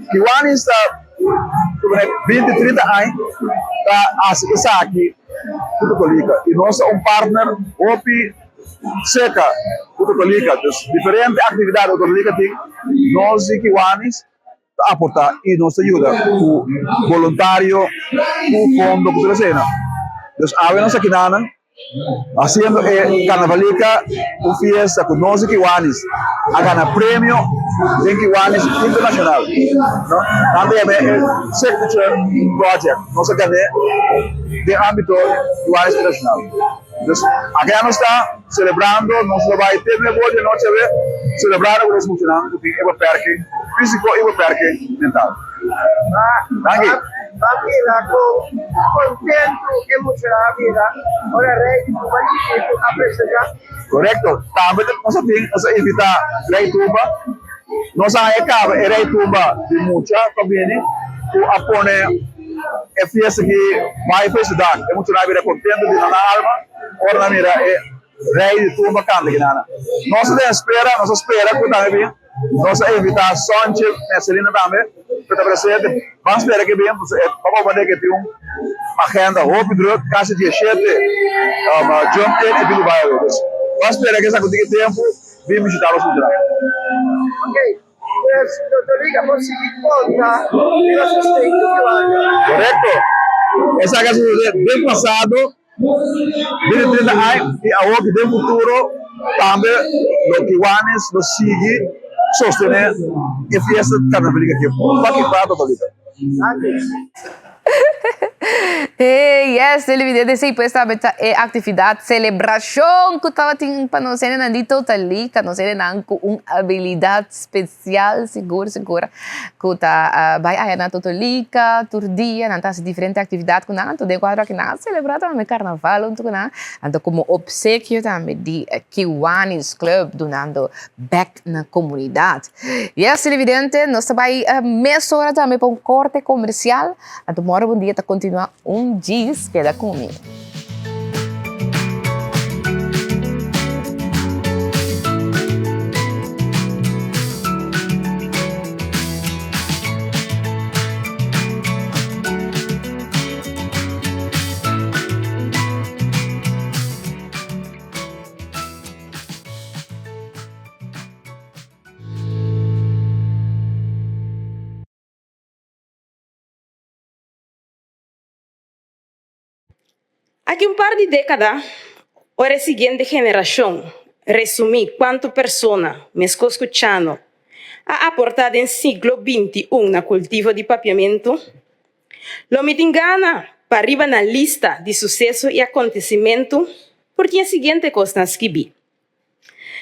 Kiwanis ta. Sobre 20, 30 aña ta hasi esaki. ku Totolika i nos ta un partner hopi serka ku Totolika. Dus diferente aktividat ku Totolika tin, nos di Kiwanis ta aportá i nos ta yuda ku boluntario, ku fondo, ku tur esei. Dus awe nos aki nan Haciendo e Carnavalika un fiesta cu nos di Kiwanis a gana premio den Kiwanis Internacional. No, nan ta yama e Signature Project. Nos a gané den ambito Kiwanis Internacional. Dus aki nos ta celebrando, nos lo bay te nuebe ora di anochi awe celebrando cu nos muchanan cu tin e beperking fisico y beperking mental. Danki. Ba bira con contento e muchanan a bira ora Rey di Cuba chikitu a presenta. Correcto. Tambe nos a tin, nos a invita Rey Tumba. Nos a haña caba e Rey Tumba di mucha cu a bini cu a pone e fiesta aki bai for e ciudad. E muchanan a bira contento di nan alma ora nan mira e Rey di Tumba canta aki nan. Nos a den espera, nos a spera cu tambe bin. Nos a invita Sonche Mercelina tambe cu ta presente. Ban spera ke bin pasobra e papa Obadé ke tin un agenda hopi druk, casi dieshete jump in e bin di bai awe. Dus ban spera ke sa cu tin e tempo bin bishita nos muchanan. Ok, pues Doctor Liga por sigui conta riba sosten di Kiwanis. Correcto. Esaki a sucede den pasado. Bini 30 aña y awor ki den futuro tambe lo Kiwanis lo sigui sostene e fiesta carnavalika aki pa ki pa Totolika. Hey, yes, televidente, sí, pues tambe ta e actividad celebracion cu tabatin pa nos hendenan di Totolika, nos hendenan cu un habilidad special, sigur, sigur. Ku ta bai aya na Totolika tur dia, nan ta hasi diferente aktividat ku nan, anto den kuadro aki nan a selebrá tambe karnaval huntu ku nan, anto komo opsekio tambe di Kiwanis Club dunando bèk na komunidat. Yes, televidente, nos ta bai mesora tambe pa un korte komersial, anto mòrgen bon dia ta kontinuá un djis, keda ku mi. Aki un par di dékada, ora e siguiente generashon resumí kuantu persona, meskos ku Chano, a aportá den siglo 21 na kultivo di papiamentu, lo mi tin gana pa riba nan lista di suseso i akontesimentu por tin e siguiente kosnan skibí.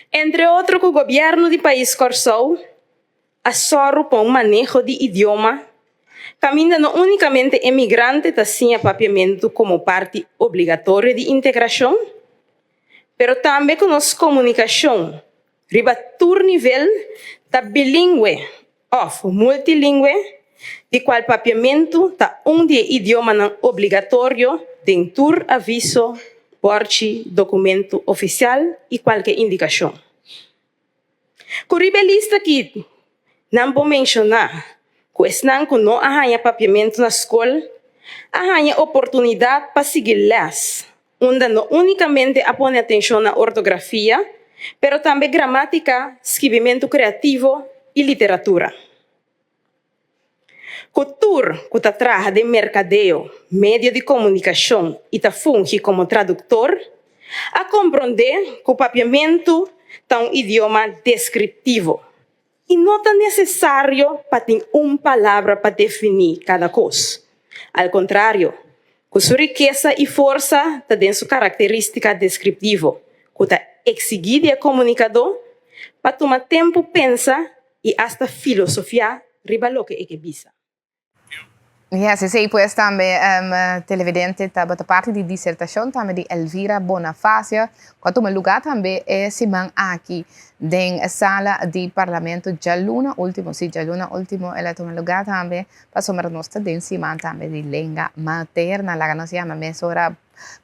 Entre otro ku gobièrnu di pais Kòrsou a sòru pa un maneho di idioma kaminda no únikamente e migrante ta siña papiamentu komo parti obligatorio di integrashon, pero tambe ku nos komunikashon riba tur nivel ta bilingwe òf multilingwe, di kual papiamentu ta un di e idiomanan obligatorio den tur aviso, bòrchi, dokumentu ofisial i kualke indikashon. Ku riba e lista aki nan por menshoná ku esnan ku no a haña papiamentu na skol a haña oportunidat pa sigui lès, unda no únikamente a pone atenshon na ortografia, pero tambe gramátika, skibimentu kreativo i literatura. Ku tur ku ta traha den merkadeo, medio di komunikashon i ta fungi komo traduktor, a komprondé ku papiamentu ta un idioma deskriptivo i no ta nesesario pa tin un palabra pa definí kada kos. Al kontrario, ku su rikesa i forsa ta den su karakterístika deskriptivo, ku ta eksigí di e komunikadó pa tuma tempu pensa i asta filosofiá riba loke e ke bisa. Yes, esei pues tambe televidente tabata parti di disertacion tambe di Elvira Bonafacio cu a tuma lugar tambe e siman aki den sala di parlamento djaluna ultimo, si djaluna ultimo el a tuma lugar tambe pasobra nos ta den siman tambe di lenga materna. Laga nos yama mesora.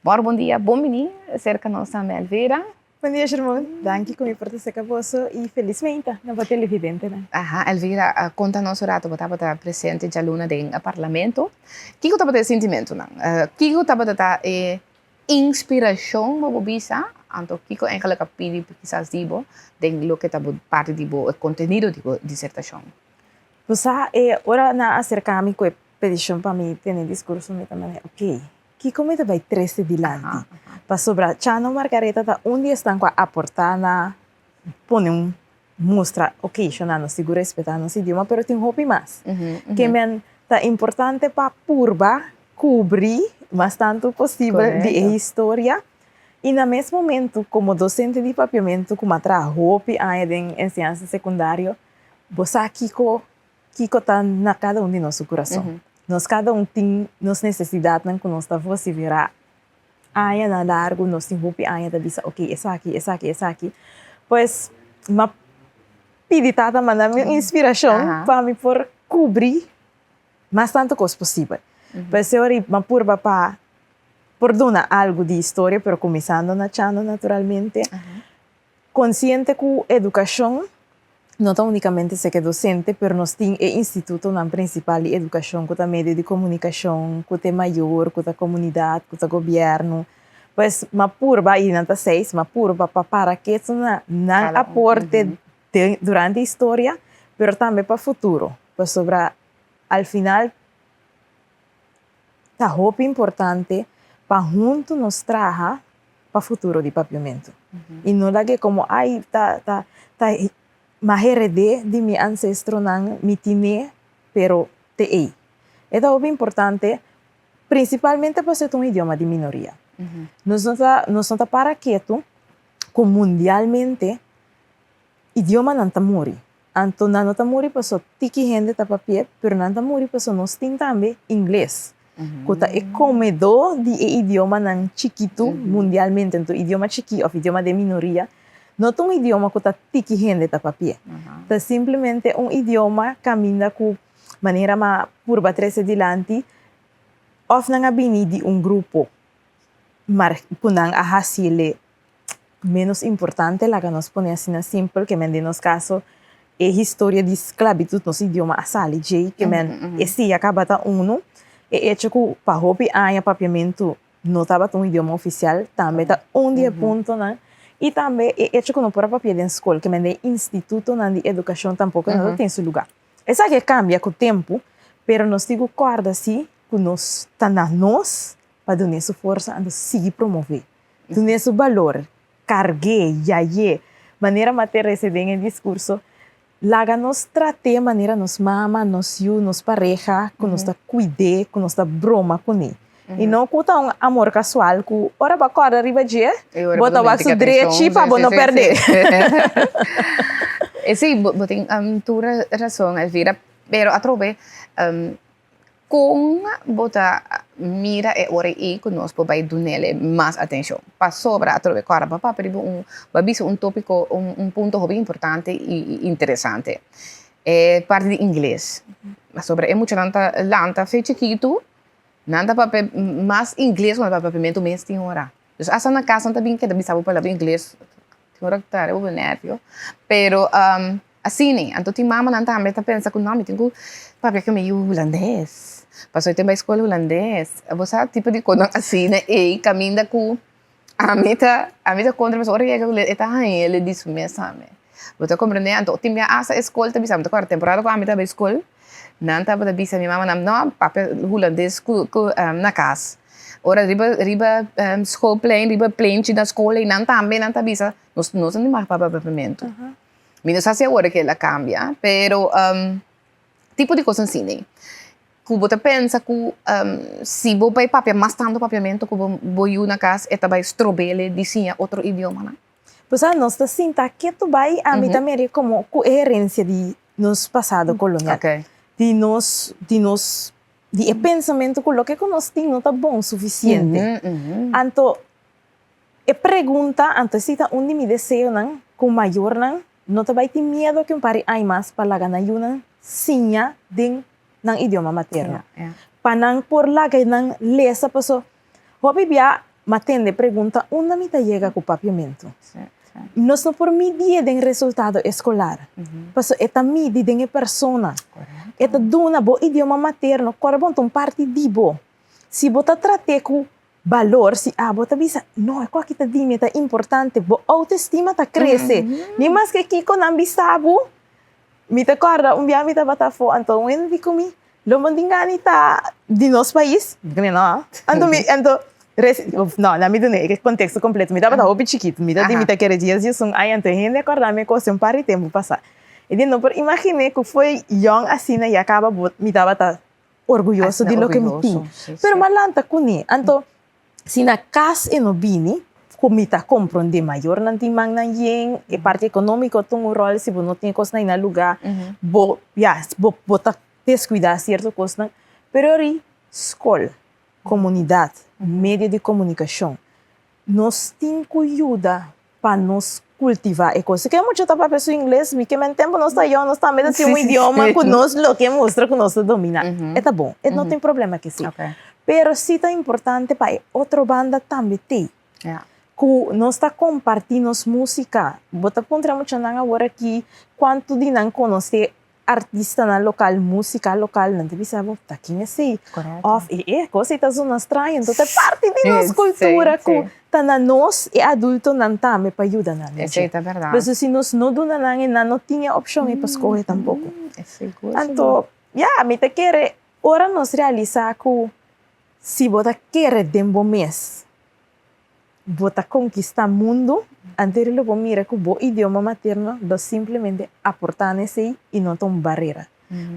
Mor bon dia, bon bini cerca nos tambe Elvira. Bon dia Shermon, danki ku mi por ta serka boso i felis meinta na bo televidentenan. Aha, Elvira, konta nos un rato bo tabata presente djaluna den parlamento. Kiko tabata e sintimentunan? Kiko tabata ta e inspirashon bo por bisa? Anto kiko eigenlijk a pidi kisas di bo den loke ta bo parti di bo e kontenido di bo disertashon? Bo sa e ora nan a aserká mi ku e petishon pa mi tene diskurso mi ta manda ok kiko mi ta bai trese dilanti? Pasobra Chano Margaretha ta un di esnan ku a aportá na pone un mustra ok shona nos sigur respetá nos idioma pero tin hopi mas ke men ta importante pa purba kubrí mas tantu posibel di e historia i na mes momentu komo dosente di papiamentu ku m'a traha hopi aña den enseñansa sekundario bo sa kiko kiko ta na kada un di nos su kurason nos kada un tin nos nesesidatnan ku nos ta vosiferá Añanan largu nos tin hopi aña ta bisa ok esaki, esaki, esaki. Pues m'a pidi tata manda mi un inspirashon pa mi por kubri mas tantu kos posibel. Pues e ora m'a purba pa por duna algu di historia pero kuminsando na Chano naturalmente. Konsiente ku edukashon no ta únikamente seke dosente, pero nos tin e institutonan prinsipal di edukashon ku ta medio di komunikashon, ku ta e mayor, ku ta komunidat, ku ta gobièrnu. Pues m'a purba, i nan ta seis, m'a purba pa para ketu na nan aporte den durante historia, pero tambe pa futuro, pasobra al final ta hopi importante pa huntu nos traha pa futuro di papiamentu. I no lag'é komo ai ta ta ta m'a hered'é di mi ansestronan, mi tin'é, pero te ei. E ta hopi importante, prinsipalmente pasobra e ta un idioma di minoria. Nos no ta nos no ta para ketu ku mundialmente idiomanan ta muri. Anto nan no ta muri paso tiki hende ta papi'é, pero nan ta muri paso nos tin tambe ingles, ku ta e komedó di e idiomanan chikitu mundialmente. Anto idioma chikí òf idioma den minoria no ta un idioma ku ta tiki hende ta papi'é. Ta simplemente un idioma kaminda ku manera m'a purba trese dilanti òf nan a bini di un grupo mar ku nan a hasi'le Menos importante, laga nos pone asina simpel, ke men den nos kaso e historia di sklabitut nos idioma a sali djei, ke men esei a kaba ta unu. E echo ku pa hopi aña papiamentu no tabata un idioma ofisial tambe ta un di e puntonan. I tambe e echo ku no por a papia den skol, ke men den institutonan di edukashon tampoko no ta tin su lugá. Esaki a kambia ku tempu, pero nos tin ku kòrda si ku nos ta na nos pa dun'é su forsa anto sigui promové. Dun'é su balor, karg'é, yay'é. Manera m'a Teresa den e diskurso, laga nos trat'é manera nos mama, nos yu, nos pareha, ku nos ta kuid'é, ku nos ta broma kuné. I no ku ta un amor kasual ku ora bo a kòrda riba dje, bo ta wak su drechi pa bo no pèrd'é. Sí, bo tin tur rason, Elvira. Pero atrobe Kon bo ta mira e ora ei ku nos por bai dunele mas atenshon? Pasobra atrobe kòrda bo a papia riba un, bo a bisa un tópiko, un punto hopi importante i interesante, e parti di ingles. Pasobra e muchanan ta lanta fe chikitu, nan ta papia mas ingles ku nan ta papia papiamentu mes tin ora. Dus asta na kas nan ta bin keda bisa bo palabra ingles, tin ora ta riba bo nervio, pero Asina, anto tin mamanan tambe ta pensa ku no, mi tin ku papia ku mi yu hulandes, pasobra e tin bai skol hulandes. Bo sa tipo di kosnan asina ei kaminda ku ami ta ami ta kontra pasobra ora yega e ta haña el di su mes tambe. Bo ta komprende? Anto tin bia asta e skol ta bisa, mi ta kòrda temporada ku ami ta bai skol, nan tabata bisa mi mamanan no papia hulandes ku ku na kas. Ora riba riba schoolplein riba plenchi na skol einan tambe nan ta bisa nos no ta animá papia papiamentu. Mi no sa si awor ke el a kambia, pero tipo di kos asina ei. Ku bo ta pensa ku si bo bai papia mas tantu papiamentu ku bo yu na kas, e ta bai strob'el di siña otro idiomanan. Pues a nos ta sinta ketu bai, ami ta mira komo ku e herensia di nos pasado kolonial, di nos, di nos, di e pensamentu ku loke ku nos tin no ta bon sufisiente. Anto E pregunta, anto esei ta un di mi deseonan, ku mayornan no ta bai tin miedo ku un par di aña mas pa laga nan yunan siña den nan idioma materno. Pa nan por laga nan lesa paso hopi bia m'a tende pregunta unda mi ta yega ku papiamentu. Nos no por midié den resultado eskolar, paso e ta midi den e persona. E ta duna bo idioma materno, kòrda bon ta un parti di bo. Si bo ta trat'é ku. balor, si abo ta bisa, no, e kos aki ta di mi, e ta importante, bo autoestima ta krese. Ni maske kiko nan bisa bo, mi ta kòrda un bia mi tabata afó, anto un hende di ku mi, Lo bo tin gana di ta di nos pais? Mi ta no. Anto mi, anto resi, no, laat mi duna e konteksto kompleto. Mi tabata hopi chikitu, mi ta di mi ta kere dies, diesun aña, anto e hende a kòrda mi e kos un par di tempu pasá. E di no por imaginé ku fo'i yòn asina ya kaba bo, mi tabata orguyoso di loke mi tin. Pero mi a lanta kuné. Anto Si na kas e no bini, ku mi ta komprondé mayornan tin mannan yen, e parti ekonómiko tuma un ròl, si bo no tin e kosnan ei na lugá, bo, ya, bo bo ta deskuidá sierto kosnan. Pero ori skol, komunidat, medio di komunikashon, nos tin ku yuda pa nos kultivá e kos. Si ke mucha ta papia su ingles, mi ke men tempu nos ta yòn, nos tambe ta tin un idioma ku nos lo ke mustra ku nos ta dominá. E ta bon, e no tin problema ke si. Pero si ta importante pa e otro banda tambe t'ei. Ku nos ta kompartí nos músika. Bo ta puntra muchanan awor aki kuantu di nan konosé artistanan lokal, músika lokal, nan ta bisa bo, ta kin esei? Òf e e kos ei ta zona straño, enton ta parti di nos kultura ku ta na nos e adultonan tambe pa yuda nan. Esei ta bèrdat. Pasobra si nos no duna nan e nan no tin e opshon ei pa skohe tampoko. Anto, ya, mi ta kere ora nos realisá ku si bo ta kere den bo mes, Bo ta konkistá mundu, anto lo bo mira ku bo idioma materno lo simplemente aportá na esei i no ta un barera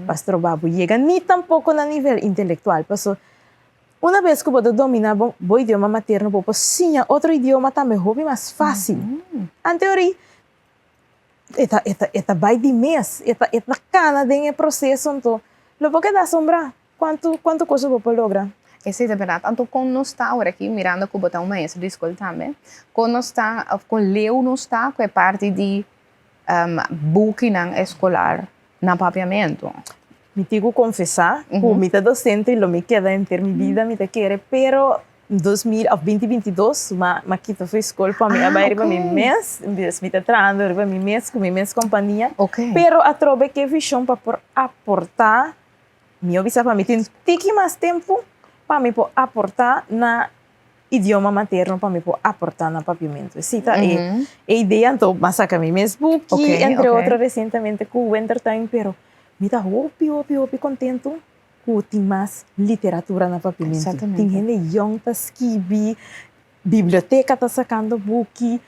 pa stroba bo yega, ni tampoko na nivel intelektual. Paso, una bes ku bo ta dominá bo bo idioma materno bo por siña otro idioma tambe hopi mas fásil. Anto ori e ta e ta e ta bai di mes, e ta e ta kana den e proseso, anto lo bo keda asombrá. Kuantu kuantu kosa bo por logra? Esei ta bèrdat. Anto kon nos ta awor aki, mirando ku bo ta un maestro di skol tambe, kon nos ta òf kon leu nos ta ku e parti di bukinan eskolar na papiamentu? Mi tin ku konfesá ku mi ta dosente i lo mi keda henter mi bida mi ta kere, pero 2000 òf binti 22 m'a kita for skol pa mi a bai riba mi mes, dus mi ta trahando riba mi mes ku mi mes kompania, pero atrobe ku e vishon pa por aportá Mi a bisa pa mi tin tiki mas tempu pa mi por aportá na idioma materno, pa mi por aportá na papiamentu. Esei ta e e idea. Anto m'a saka mi mes buki, entre otro resientemente ku Wintertuin, pero mi ta hopi, hopi, hopi kontentu ku tin mas literatura na papiamentu. Tin hende yòn ta skibi, biblioteka ta sakando buki.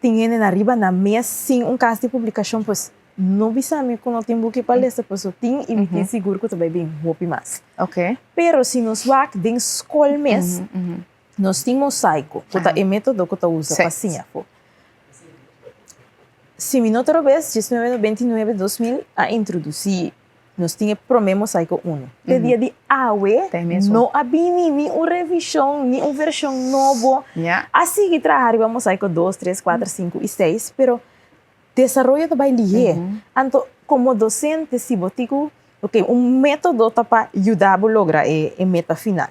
Tin hende na riba nan mes sin un kas di publikashon, pues no bisa mi ku no tin buki pa lesa, paso tin i mi tin sigur ku ta bai bin hopi mas. Pero si nos wak den skol mes, nos tin mosaiko, ku ta e metodo ku ta usa pa siña afó. Si mi no ta robes, diesnuebe noventa i nuebe, 2000 a introdusí Nos tin e promé Mosaico Uno. Te dia di awe no a bini ni un revishon, ni un vershon nobo. A sigui traha riba Mosaico dos, tres, kuater, sinku i seis, pero desaroyo ta bai lihé. Anto, komo dosente, si bo tin ku, oke, un método ta pa yuda bo logra e meta final.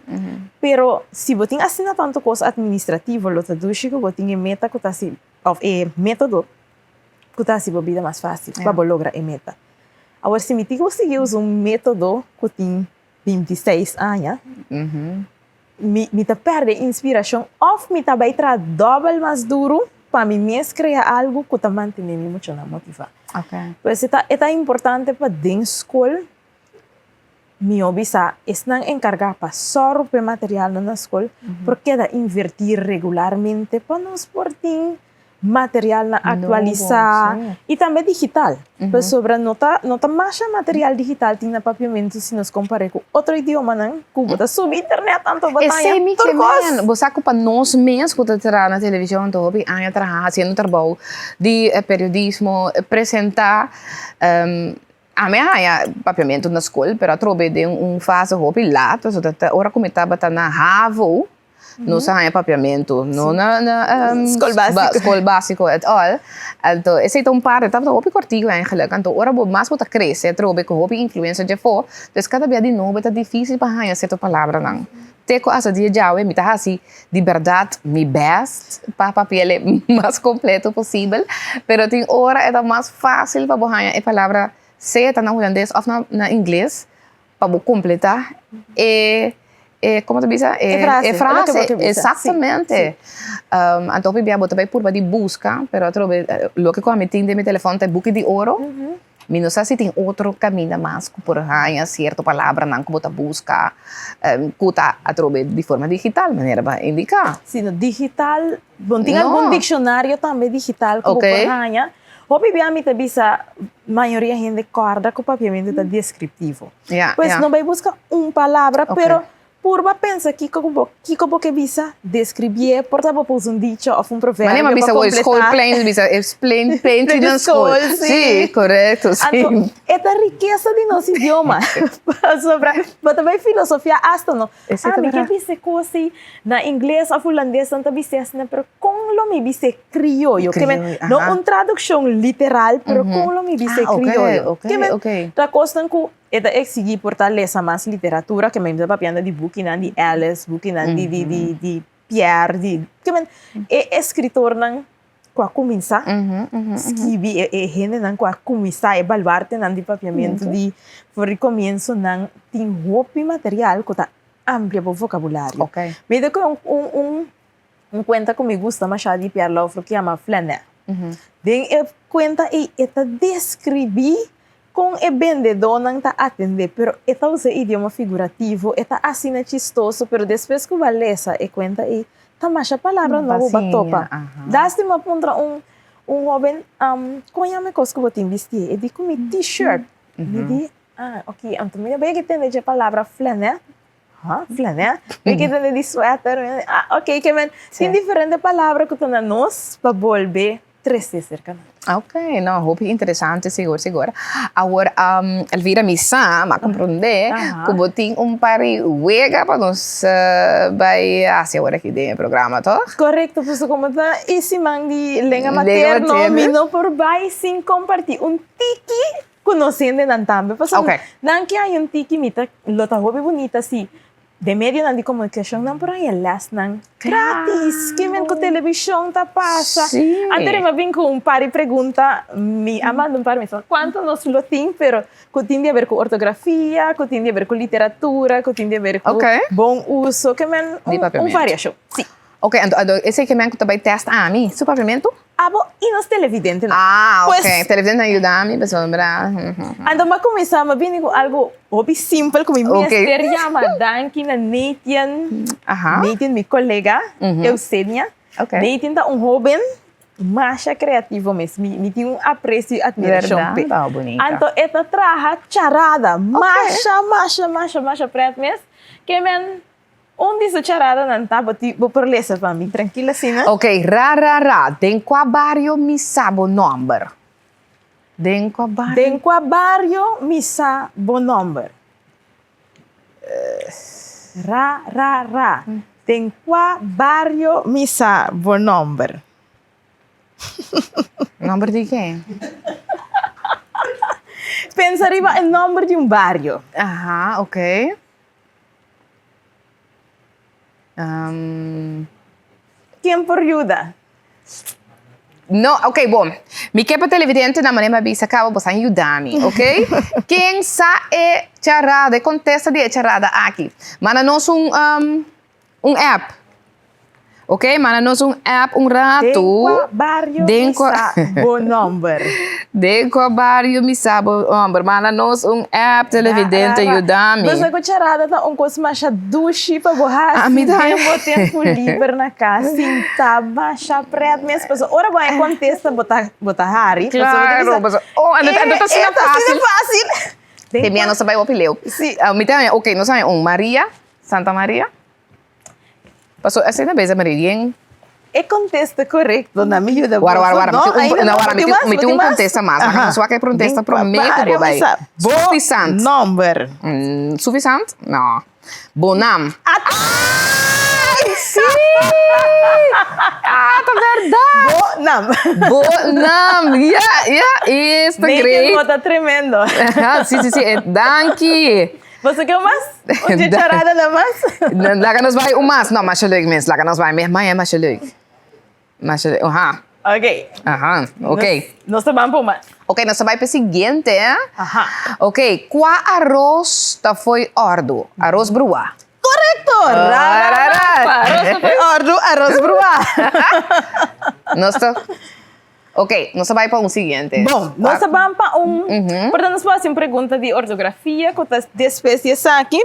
Pero si bo tin asina tantu kos atministrativo, lo ta dushi ku bo tin e meta ku ta hasi, òf e método ku ta hasi bo bida mas fásil pa bo logra e meta. Awor si mi tin ku sigui usa un método ku tin 26 aña, mi mi ta pèrdè inspirashon òf mi ta bai traha dòbel mas duru pa mi mes krea algu ku ta mantené mi muchanan motivá. Pues e ta e ta importante pa den skol mihó bisa esnan enkargá pa sòru pa e materialnan na skol por keda invertí regularmente pa nos por tin materialnan aktualisá i tambe digital. Pasobra no ta no ta masha material digital tin na papiamentu si nos kompar'é ku otro idiomanan ku bo ta subi internet anto bo ta haña tur kos. Bo sa ku pa nos mes ku ta traha na televishon anto hopi aña traha hasiendo trabou di periodismo presentá Ami a haña papiamentu na skol, pero atrobe den un fase hopi lat, pasobra ta ora ku mi tabata na havo, nos a haña papiamentu, no na na Skol básiko. skol básiko et al. Anto esei ta un parte, tabata hopi kòrtiku eigenlijk. Anto ora bo mas bo ta krese atrobe ku hopi influensia djafó, dus kada bia di nobo ta difísil pa haña sierto palabranan. Te ku hasta dia djawe mi ta hasi di bèrdat mi bèst pa papia el e mas kompleto posibel, pero tin ora e ta mas fásil pa bo haña e palabra sea ta na hulandes òf na ingles pa bo kompletá e. e como ta bisa E frase, e e loke frase bo ke bisa, si, exactamente. Anto hopi bia bo ta bai purba di busca pero atrobe loke cu ami tin den mi telefon ta e buki di oro. Mi no sa si tin otro caminda mas cu por haña cierto palabranan cu bo ta busca cu ta atrobe di forma digital manera bo a indica. Si no digital, bon tin algun diccionario tambe digital cu bo por haña. Hopi bia mi ta bisa mayoria hende corda cu papiamento ta descriptivo. Pues no bay busca un palabra pero Purba pensa kiko ku bo kiko bo ke bisa, deskribié, por ta bo por usa un dicho òf un proverbio Manera pa bisa kompletá. Schoolplein, bisa e plein pleintje Pleintje na skol. skol, Sí, sí. korekto, sí. Anto, e ta rikesa di nos idioma. Pasobra bo ta bai filosofiá asta no. Esei Ah, ta mi ke berdad. bisa e kos ei na ingles òf hulandes nan ta bis'é asina, pero kon lo mi bis'é krioyo? Ke men, Krioyo, no aha. un tradukshon literal, pero kon lo mi bis'é Ah, oké, krioyo? oké, Ke men, oké. ta kosnan ku E ta exigí por ta lesa mas literatura, ke men ta papiando di bukinan di Alice, bukinan di di di di Pierre, di ke men e eskritornan ku a kuminsá skibi, e e hendenan ku a kuminsá e baluartenan di papiamentu di for di komiensonan tin hopi material ku ta amplia bo vokabulario. Mi ta kue un un Un kuenta ku mi gusta mashá di Pierre Lauffer ku yama Flanè. Den e kuenta ei e ta deskribí kon e bendedónan ta atendé, pero e ta usa idioma figurativo, e ta asina chistoso, pero despues ku bo a lesa e kuenta ei, ta masha palabra nobo bo a topa. Lástima a puntra un un hóben, Kon yama e kos ku bo tin bistí? E di ku mi T-shirt. Mi di, Ah, oké. Anto mi a bay tende dje palabra flanè. Ha, flanè? Mi ke tende di sweater. Ah, ok, ke men tin diferente palabra ku ta na nos pa bolbe trese serka nan. Ok, no, hopi interesante sigur sigur. Awor, Elvira, mi sa, mi a komprondé ku bo tin un par di wega pa nos bai hasi awor aki den e programa, tòg? Korekto, pasobra komo ta e siman di lenga materno, mi no por bai sin kompartí un tiki Ku nos hendenan tambe pasobra nan ke haña un tiki mi ta lo ta hopi bunita si den medionan di komunikashon nan por haña lèsnan gratis kimen ku televishon ta pasa anto mi a bin ku un par di pregunta mi a manda un par mi sa kuantu nos lo tin pero ku tin di haber ku ortografia ku tin di haber ku literatura ku tin di haber ku bon uso kimen un variashon si. Ok anto esei kimen ku ta bai tèst ami su papiamentu? Abo i nos televidentenan. Ah, Pues, ok. Televidentenan yuda mi pasobra. Anto m'a kuminsá, m'a bini ku algu hopi simpel ku mi mester yama danki na Nathan, Nathan mi kolega, Eusenia. Nathan ta un hóben masha kreativo mes. Mi mi tin un apresio i atmirashon p'e. Anto e ta traha charada masha, masha, masha, masha prèt mes. Ke men Un di su charadanan ta, Bo ti, bo por lesa pa mi, trankil asina. Ok, ra ra ra, den kua bario mi sa bo nòmber? Den kua bario? Den kua bario mi sa bo nòmber? Ra ra ra, den kua bario mi sa bo nòmber? Nòmber di ken? Pensa riba e nòmber di un bario. Aha, ok. Ken por yuda? No, ok, bon. Mi ke pa televidentenan manera mi a bisa kaba boso a yuda mi, ok? Ken sa e charada, e kontesta di e charada aki? Manda nos un, un app. Ok, manda nos un app un ratu. Den kua bario mi sa bo nomber? Den kua bario mi sa bo nomber? Manda nos un app, televidente, yuda mi. Bo sa ku charada ta un kos masha dushi pa bo hasi den bo tempu liber na kas, sinta masha pret mes, pasobra ora bo a kontesta bo ta bo ta hari. Klaro, pasobra oh, anto ta asina fásil. Fásil. Te mia nos ta bai hopi leu. Mi ta haña, ok, nos haña un Maria, Santa Maria. Paso esei ta beza Maria bien. E kontesta korekto na mi yuda Wara wara boso wara no mi tin un ainda no no wara mi bo tin tin mas mi bo tin tin un mas kontesta mas laga aha nos wak e prontesta den kua promé ku bario bo mi bai sa bo Suffisant nomber Suffisant no bo nam Ay si ah ta bèrdat bo nam bo nam ya ya esta Nathan great bo ta tremendo si si si danki. Boso ke un mas? Un chicharada na mas? Laga nos bai un mas. No, masha leuk mes. Laga nos bai. Mi maya masha leuk. Masha leuk. Aha. Ok. Aha. Ok. Nos ta ban pa un mas. Ok, nos ta bai pa e siguiente. Aha. Ok, kua aros ta fo'i òrdu? Aros brua. Korekto! Korekto! Ra, ra, ra. Aros no por òrdu, aros bruá. Nos ta Ok, nos ta bai pa un siguiente. Bon, nos ta ban pa un, por tanto nos por hasi un pregunta di ortografia ku ta despues di esaki,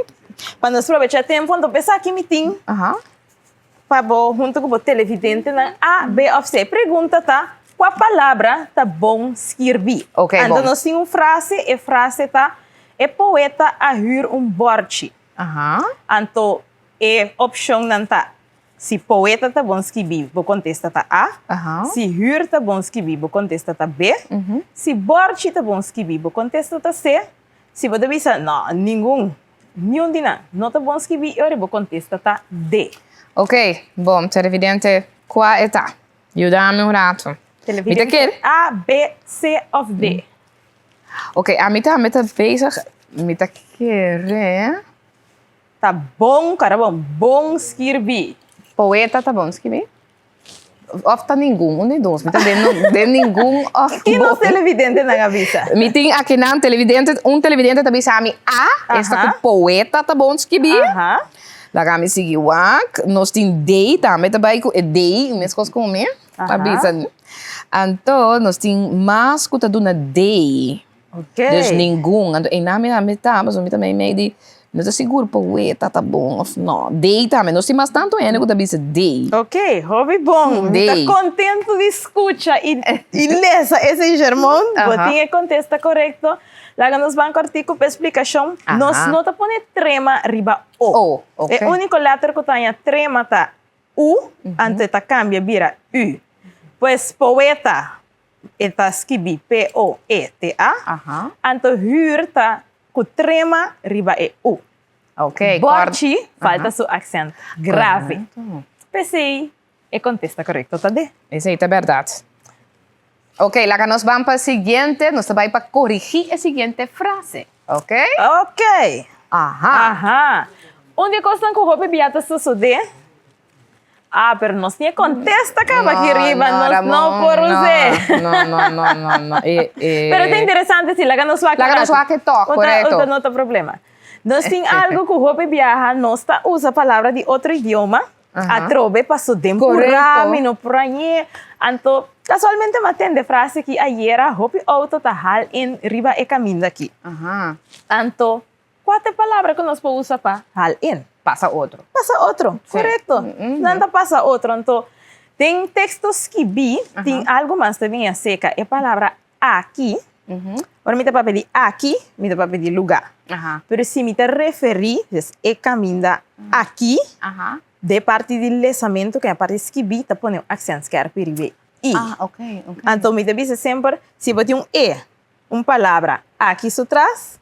pa nos probecha tempu, anto esaki mi tin pa bo huntu ku bo televidentenan A, B òf C. Pregunta ta, kua palabra ta bon skirbí? Ok, bon. Anto nos tin un frase, e frase ta, E poeta a hür un bòrchi. Anto e opshonnan ta, Si poeta ta bon skibí, bo kontesta ta A. Si hür ta bon skibí, bo kontesta ta B. Si bòrchi ta bon skibí, bo kontesta ta C. Si bo ta bisa, No, ningun, niun di nan no ta bon skibí, e ora bo kontesta ta D. Ok, bon, televidente, kua e ta? Yuda mi un ratu. Mi ta kere. A, B, C òf D? Ok, ami tambe ta bezig, mi ta kere. Ta bon, kara bon, bon skirbi. Poeta ta bon skirbi? Of ta ningun? Un di dos. Mi ta den, den ningun of Ki nos televidentenan a bisa? Mi tin akinan televidente, un televidente ta bisa mi A, esta ku poeta ta bon skirbi. Laga mi sigui wak. Nos tin D tambe ta bai ku e D, meskos ku mi a bisa. Anto nos tin mas ku ta duna D. Dus ningun. Anto einan mi tambe ta, pasobra mi ta meimei di no ta sigur poeta ta bon of no. Dei tambe. Nos tin mas tantu hende ku ta bisa dei. Ok, hopi bon. Mi ta kontentu di skucha i lesa esei Germon. Bo tin e kontesta korekto. Laga nos ban kòrtiku pa e splikashon. Nos no ta pone trema riba o. E úniko lèter ku ta haña trema ta u, anto e ta kambia bira ü. Pues poeta E ta skibí P-O-E-T-A. Anto hür ta ku trema riba e U. Bòrchi falta su aksènt grave. P'esei e kontesta korekto ta D. Esei ta bèrdat. Ok, laga nos ban pa siguiente. Nos ta bai pa korigí e siguiente frase. Ok? Ok. Aha. Aha. Un di e kosnan ku hopi bia ta sosodé Ah, pero nos tin e contesta caba aki riba, nos no por us'é. No, no, no, no, no. E, e... Pero ta interesante si, laga nos wak Laga nos wak e tok, korekto. Ota no ta problema. Nos tin algo ku hopi biaha nos ta usa palabra di otro idioma, atrobe paso den purá, mi no por hañ'é. Anto, kasualmente mi a tende frase aki ayera, hopi outo ta hal in riba e kaminda aki. Anto, Kua ta e palabra ku nos por usa pa hal in? Pasa otro. Pasa otro, korekto. Nan ta pasa otro. Anto, den teksto skibí tin algu mas ta bin aserka e palabra aki. Ora mi ta papia di aki, mi ta papia di lugá. Pero si mi ta referí, dus e kaminda aki, den parti di lesamentu, ku e parti skibí, ta pone un aksènt skèrpi riba e i. Anto mi ta bisa semper, si bo tin un e, un palabra aki su tras,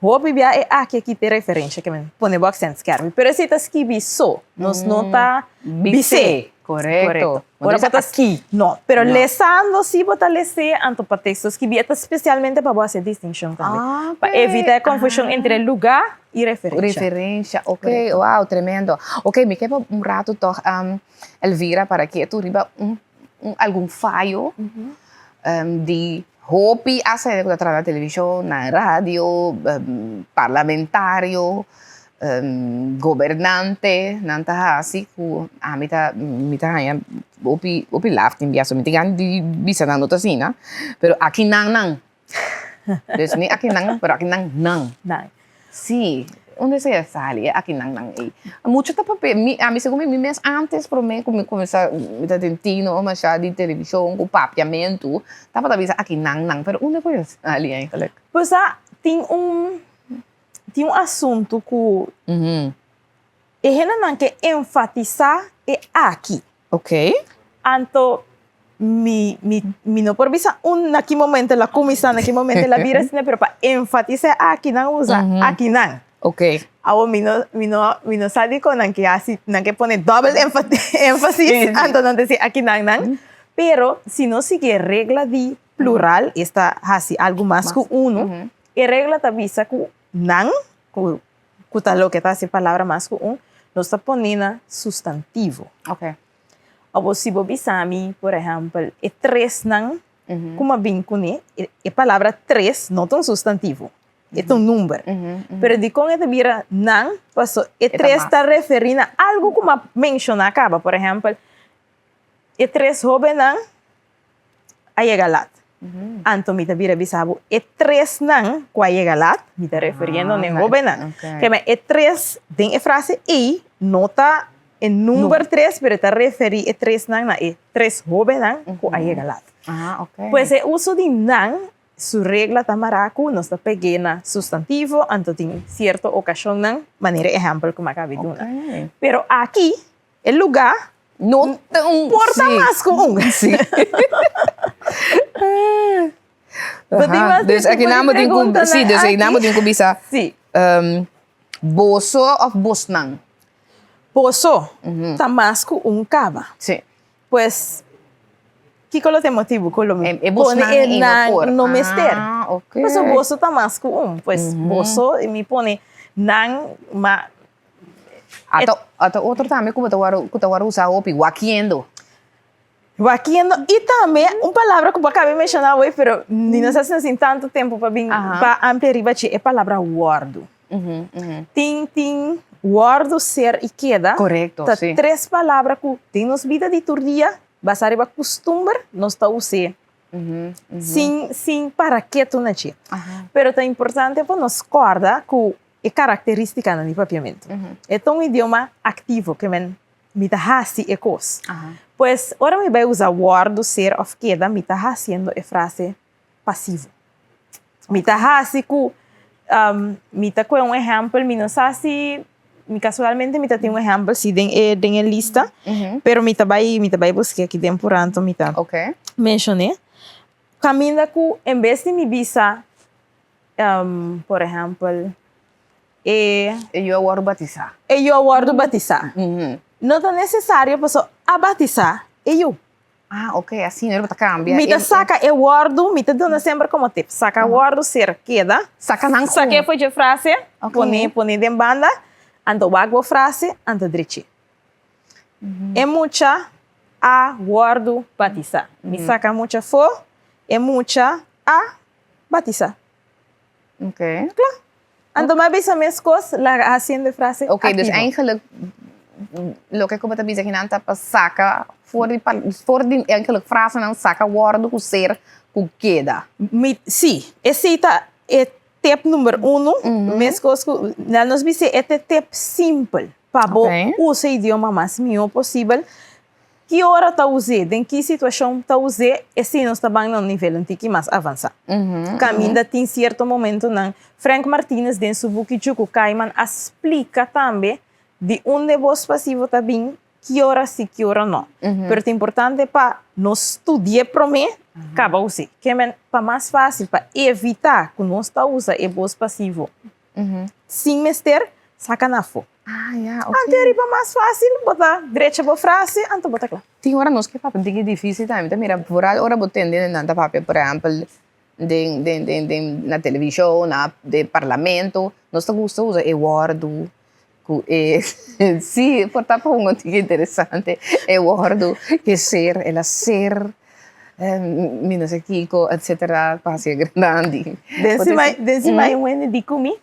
Hopi bia e aki aki te referensha ke men pone bo aksent skerpi, pero esei ta skibi so, nos no ta bis'é. Korekto. Ora bo ta ski. No, pero lesando si bo ta les'é, anto pa teksto skibi e ta spesialmente pa bo hasi e distinshon tambe, pa evita e konfushon entre lugá i referensha. Referensha, ok, wow, tremendo. Ok, mi ke pa un ratu tòg Elvira para ketu riba un algun fayo di hopi hasta hende ku ta traha na televishon, na radio, parlamentario, gobernante, nan ta hasi ku ami ta mi ta haña hopi hopi laf tin biaha, so mi tin gana di bisa nan no ta asina, pero aki nan nan. Dus ni aki nan, pero aki nan nan. Nan. Sí, unda esei a sali, e aki nan nan ei. Mucho ta papia, mi, ami segun mi, mi mes antes prome ku mi kuminsá mi ta den tino masha di televishon ku papiamentu, tabata bisa aki nan nan, pero unda ku a sali eigenlijk? Pues a tin un, tin un asuntu ku e hendenan ke enfatisá e aki. Ok. Anto mi mi mi no por bisa un na ki momento el a kuminsá, na ki momento el a bira asina, pero pa enfatisá aki nan usa akinan. Ok. Awor mi no mi no mi no sa dikon nan ke hasi nan ke pone dòbel énfasis anto nan ta disi akinan nan. Pero si nos sigui e regla di plural, esta hasi algu mas ku unu, e regla ta bisa ku nan ku ku ta loke ta hasi palabra mas ku un, nos ta pone na sustantivo. Ok. Abo si bo bisa mi, por ehèmpel, e tresnan ku mi a bin kuné, e palabra tres no ta un sustantivo. E ta un number. Pero dikon e ta bira nan? Paso e tres ta referí na algu ku m'a menshoná kaba. Por ehèmpel, e tres hóbennan a yega lat. Anto mi ta bira bisa bo e tresnan ku a yega lat, mi ta refiriendo na e hóbennan. Keme e tres den e frase ei no ta e number tres, pero e ta referí e tresnan na e tres hóbennan ku a yega lat. Pues e uso di nan Su regla ta mará ku nos ta peg'é na sustantivo, anto tin sierto okashonnan, manera e ehèmpel ku mi a kabi duna. Pero aki e lugá No ta un por ta mas ku un. Sí. Bo tin mas Dus tipo aki di nan bo tin ku, preguntanan sí, dus aki nan bo aki? tin ku bisa Sí. boso òf bosnan? Boso ta mas ku un kaba. Sí. Pues, kiko lo ta e motibu ku lo mi E pone bosnan e ei no nan por? no mester? Ah, ok. Pasobra boso ta mas ku un. Pues, boso, i mi pone nan, ma Ata, ata otro tambe ku bo ta wòrdu, ku ta wòrdu usá hopi, wakiendo. Wakiendo, i tambe un palabra ku bo a kaba di menshoná awor, pero mi no sa si nos tin tantu tempu pa bin, pa amplia riba dje, e palabra wòrdu. Tin tin wòrdu, ser i keda. Korekto, Ta sí. tres palabra ku den nos bida di tur dia, basá riba kustumber, nos ta us'é sin sin para ketu na dje. Pero ta importante pa nos kòrda ku e karakterístikanan di papiamentu. E ta un idioma aktivo, ke men mi ta hasi e kos. Pues ora mi bai usa wòrdu, ser òf keda, mi ta hasiendo e frase pasivo. Mi ta hasi ku mi ta kohe un ehèmpel, mi no sa si mi kasualmente mi ta tin un ehèmpel si den e den e lista, pero mi ta bai mi ta bai busk'é aki den purá anto mi ta menshon'é. Kaminda ku en bes di mi bisa por ehèmpel e E yu a wòrdu batisá. E yu a wòrdu batisá. No ta nesesario pasobra a batisá e yu. Ah, ok, asina lo ta cambia. Mi ta saca e wordu, mi ta duna semper como tip, saca wordu ser keda. Saca nan con. Saca for dje frase, pone, pone den banda, anto wak bo frase, anto drechi. E mucha a wordu batisa. Mi saca mucha fo, e mucha a batisa. Ok. Kla. Anto mi a bisa meskos, laga hasiendo e frase Ok, dus aktivo. eigenlijk loke ku bo ta bisa kinan ta pa saka for di pa for di eigenlijk frasenan saka wòrdu ku ser ku keda. Mi, sí, esei ta e tip number uno, meskos ku nan nos bis'é e ta e tip simpel pa bo usa e idioma mas mihó posibel. Ki ora ta us'é, den ki situashon ta us'é, esei nos ta ban na un nivel un tiki mas avansá. Kaminda tin sierto momentunan. Frank Martinez den su buki Djuku Kaiman a splika tambe di unda e bos pasivo ta bin, ki ora si, ki ora no. Pero ta importante pa nos studi'é promé kaba us'é. Ke men pa mas fásil, pa evitá ku nos ta usa e bos pasivo sin mester, saka na afó. Ah, ya, ok. Anto e riba mas fácil, bo ta drecha bo frase, anto bo ta kla. Tin ora nos ke papia un tiki difícil tambe. Mi ta mira vooral ora bo tende nan ta papia, por ehèmpel, den, den, den, den, na televishon, na den parlamento, nos ta gusta usa e wòrdu ku e, sí, por ta pa un un tiki interesante, e wòrdu ke ser, el a ser, mi no se kiko, etcetera, pa hasi e grandi. Den si, den si mai un hende di ku mi,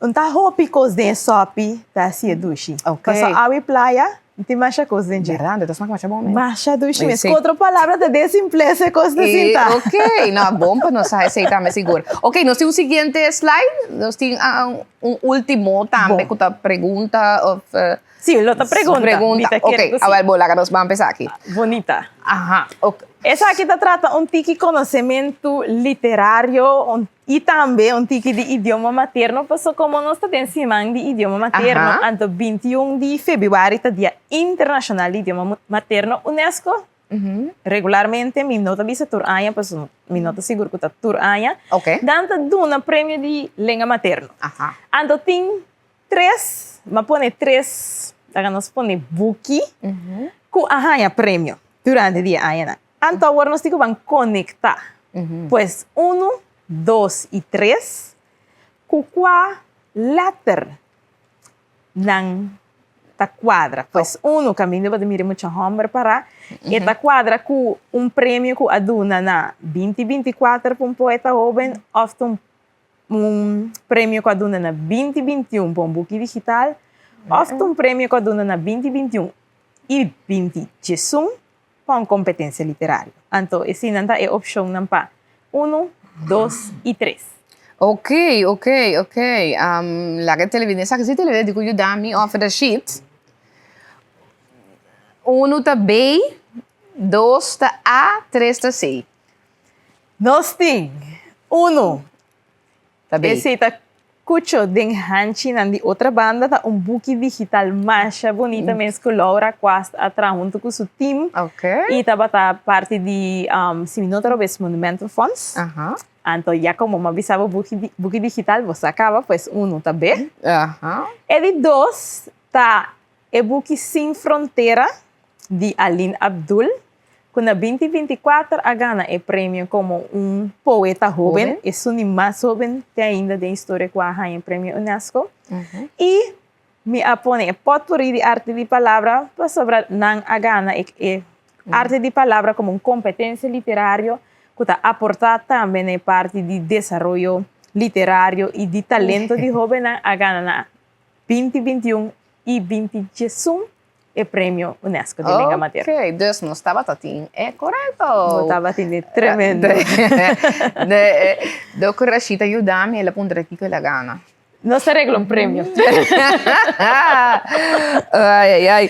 Un ta hopi kos den e sòpi ta hasi e dushi. Pasobra awa i playa no tin masha kos den dje. Bèrdat, ta smak masha bon mes. Masha dushi mes. Ku otro palabra ta den simplesa e kos ta sinta. Ok, no, bon pa nos sa esei tambe sigur. Ok, nos tin un siguiente slide. Nos tin un ultimo tambe ku ta pregunta òf. Sí, lo ta pregunta. Pregunta, ok. Awel bo laga nos ban p'esaki. Bunita. Aha, ok. Esaki ta trata un tiki konosementu literario i tambe un tiki di idioma materno paso komo nos ta den siman di idioma materno anto 21 di febrüari ta dia internashonal di idioma materno unesco regularmente mi no ta bisa tur aña paso mi no ta sigur ku ta tur aña nan ta duna premio di lenga materno anto tin Tres, m'a pone tres, laga nos pone buki ku a haña premio durante di e añanan. Anto awor nos tin ku ban konektá. Pues unu, dos i tres, ku kua lèter nan ta kuadra. Pues unu, kaminda bo ta mira mucha hòmber pará, e ta kuadra ku un premio ku a duna na 2024 pa un poeta hóben òf ta un. un premio ku a duna na binti bintiun pa un buki digital òf ta un premio ku a duna na binti bintiun i binti diesun pa un kompetensia literario. Anto eseinan ta e opshonnan pa unu, dos i tres. Ok, ok, ok. Laga e televidente, esaki si televidente di ku yuda mi òf Rashid. Unu ta B, dos ta A, tres ta C. Nos tin unu. Ta B. Esei ta Cucho den hanchinan di otra banda ta un buki digital masha bunita mes cu Laura Quast a traha hunto cu su team. Ok. Y tabata parti di, si mi no ta robes, Monumental Fonds. Anto ya como mi a bisa bo buki buki digital bo sa caba pues uno ta B. E di dos ta E buki Sin Frontera di Aline Abdul, ku na binti 24 a gana e premio komo un poeta hóben, esun di mas hóben te ainda den historia ku a haña e premio UNESCO. I mi a pone e pòtpurrí di Arte di Palabra pasobra nan a gana e Arte di Palabra komo un kompetensia literario ku ta aportá tambe na e parti di desaroyo literario i di talento di hóbennan a gana na binti 21 i binti 11 e premio UNESCO di lenga materno. Ok, dus nos tabata tin e korekto. Bo tabatin e tremendo. Dòkter Rashid a yuda mi, el a puntra kiko el a gana. Nos a regla un premio. Ai, ai, ai.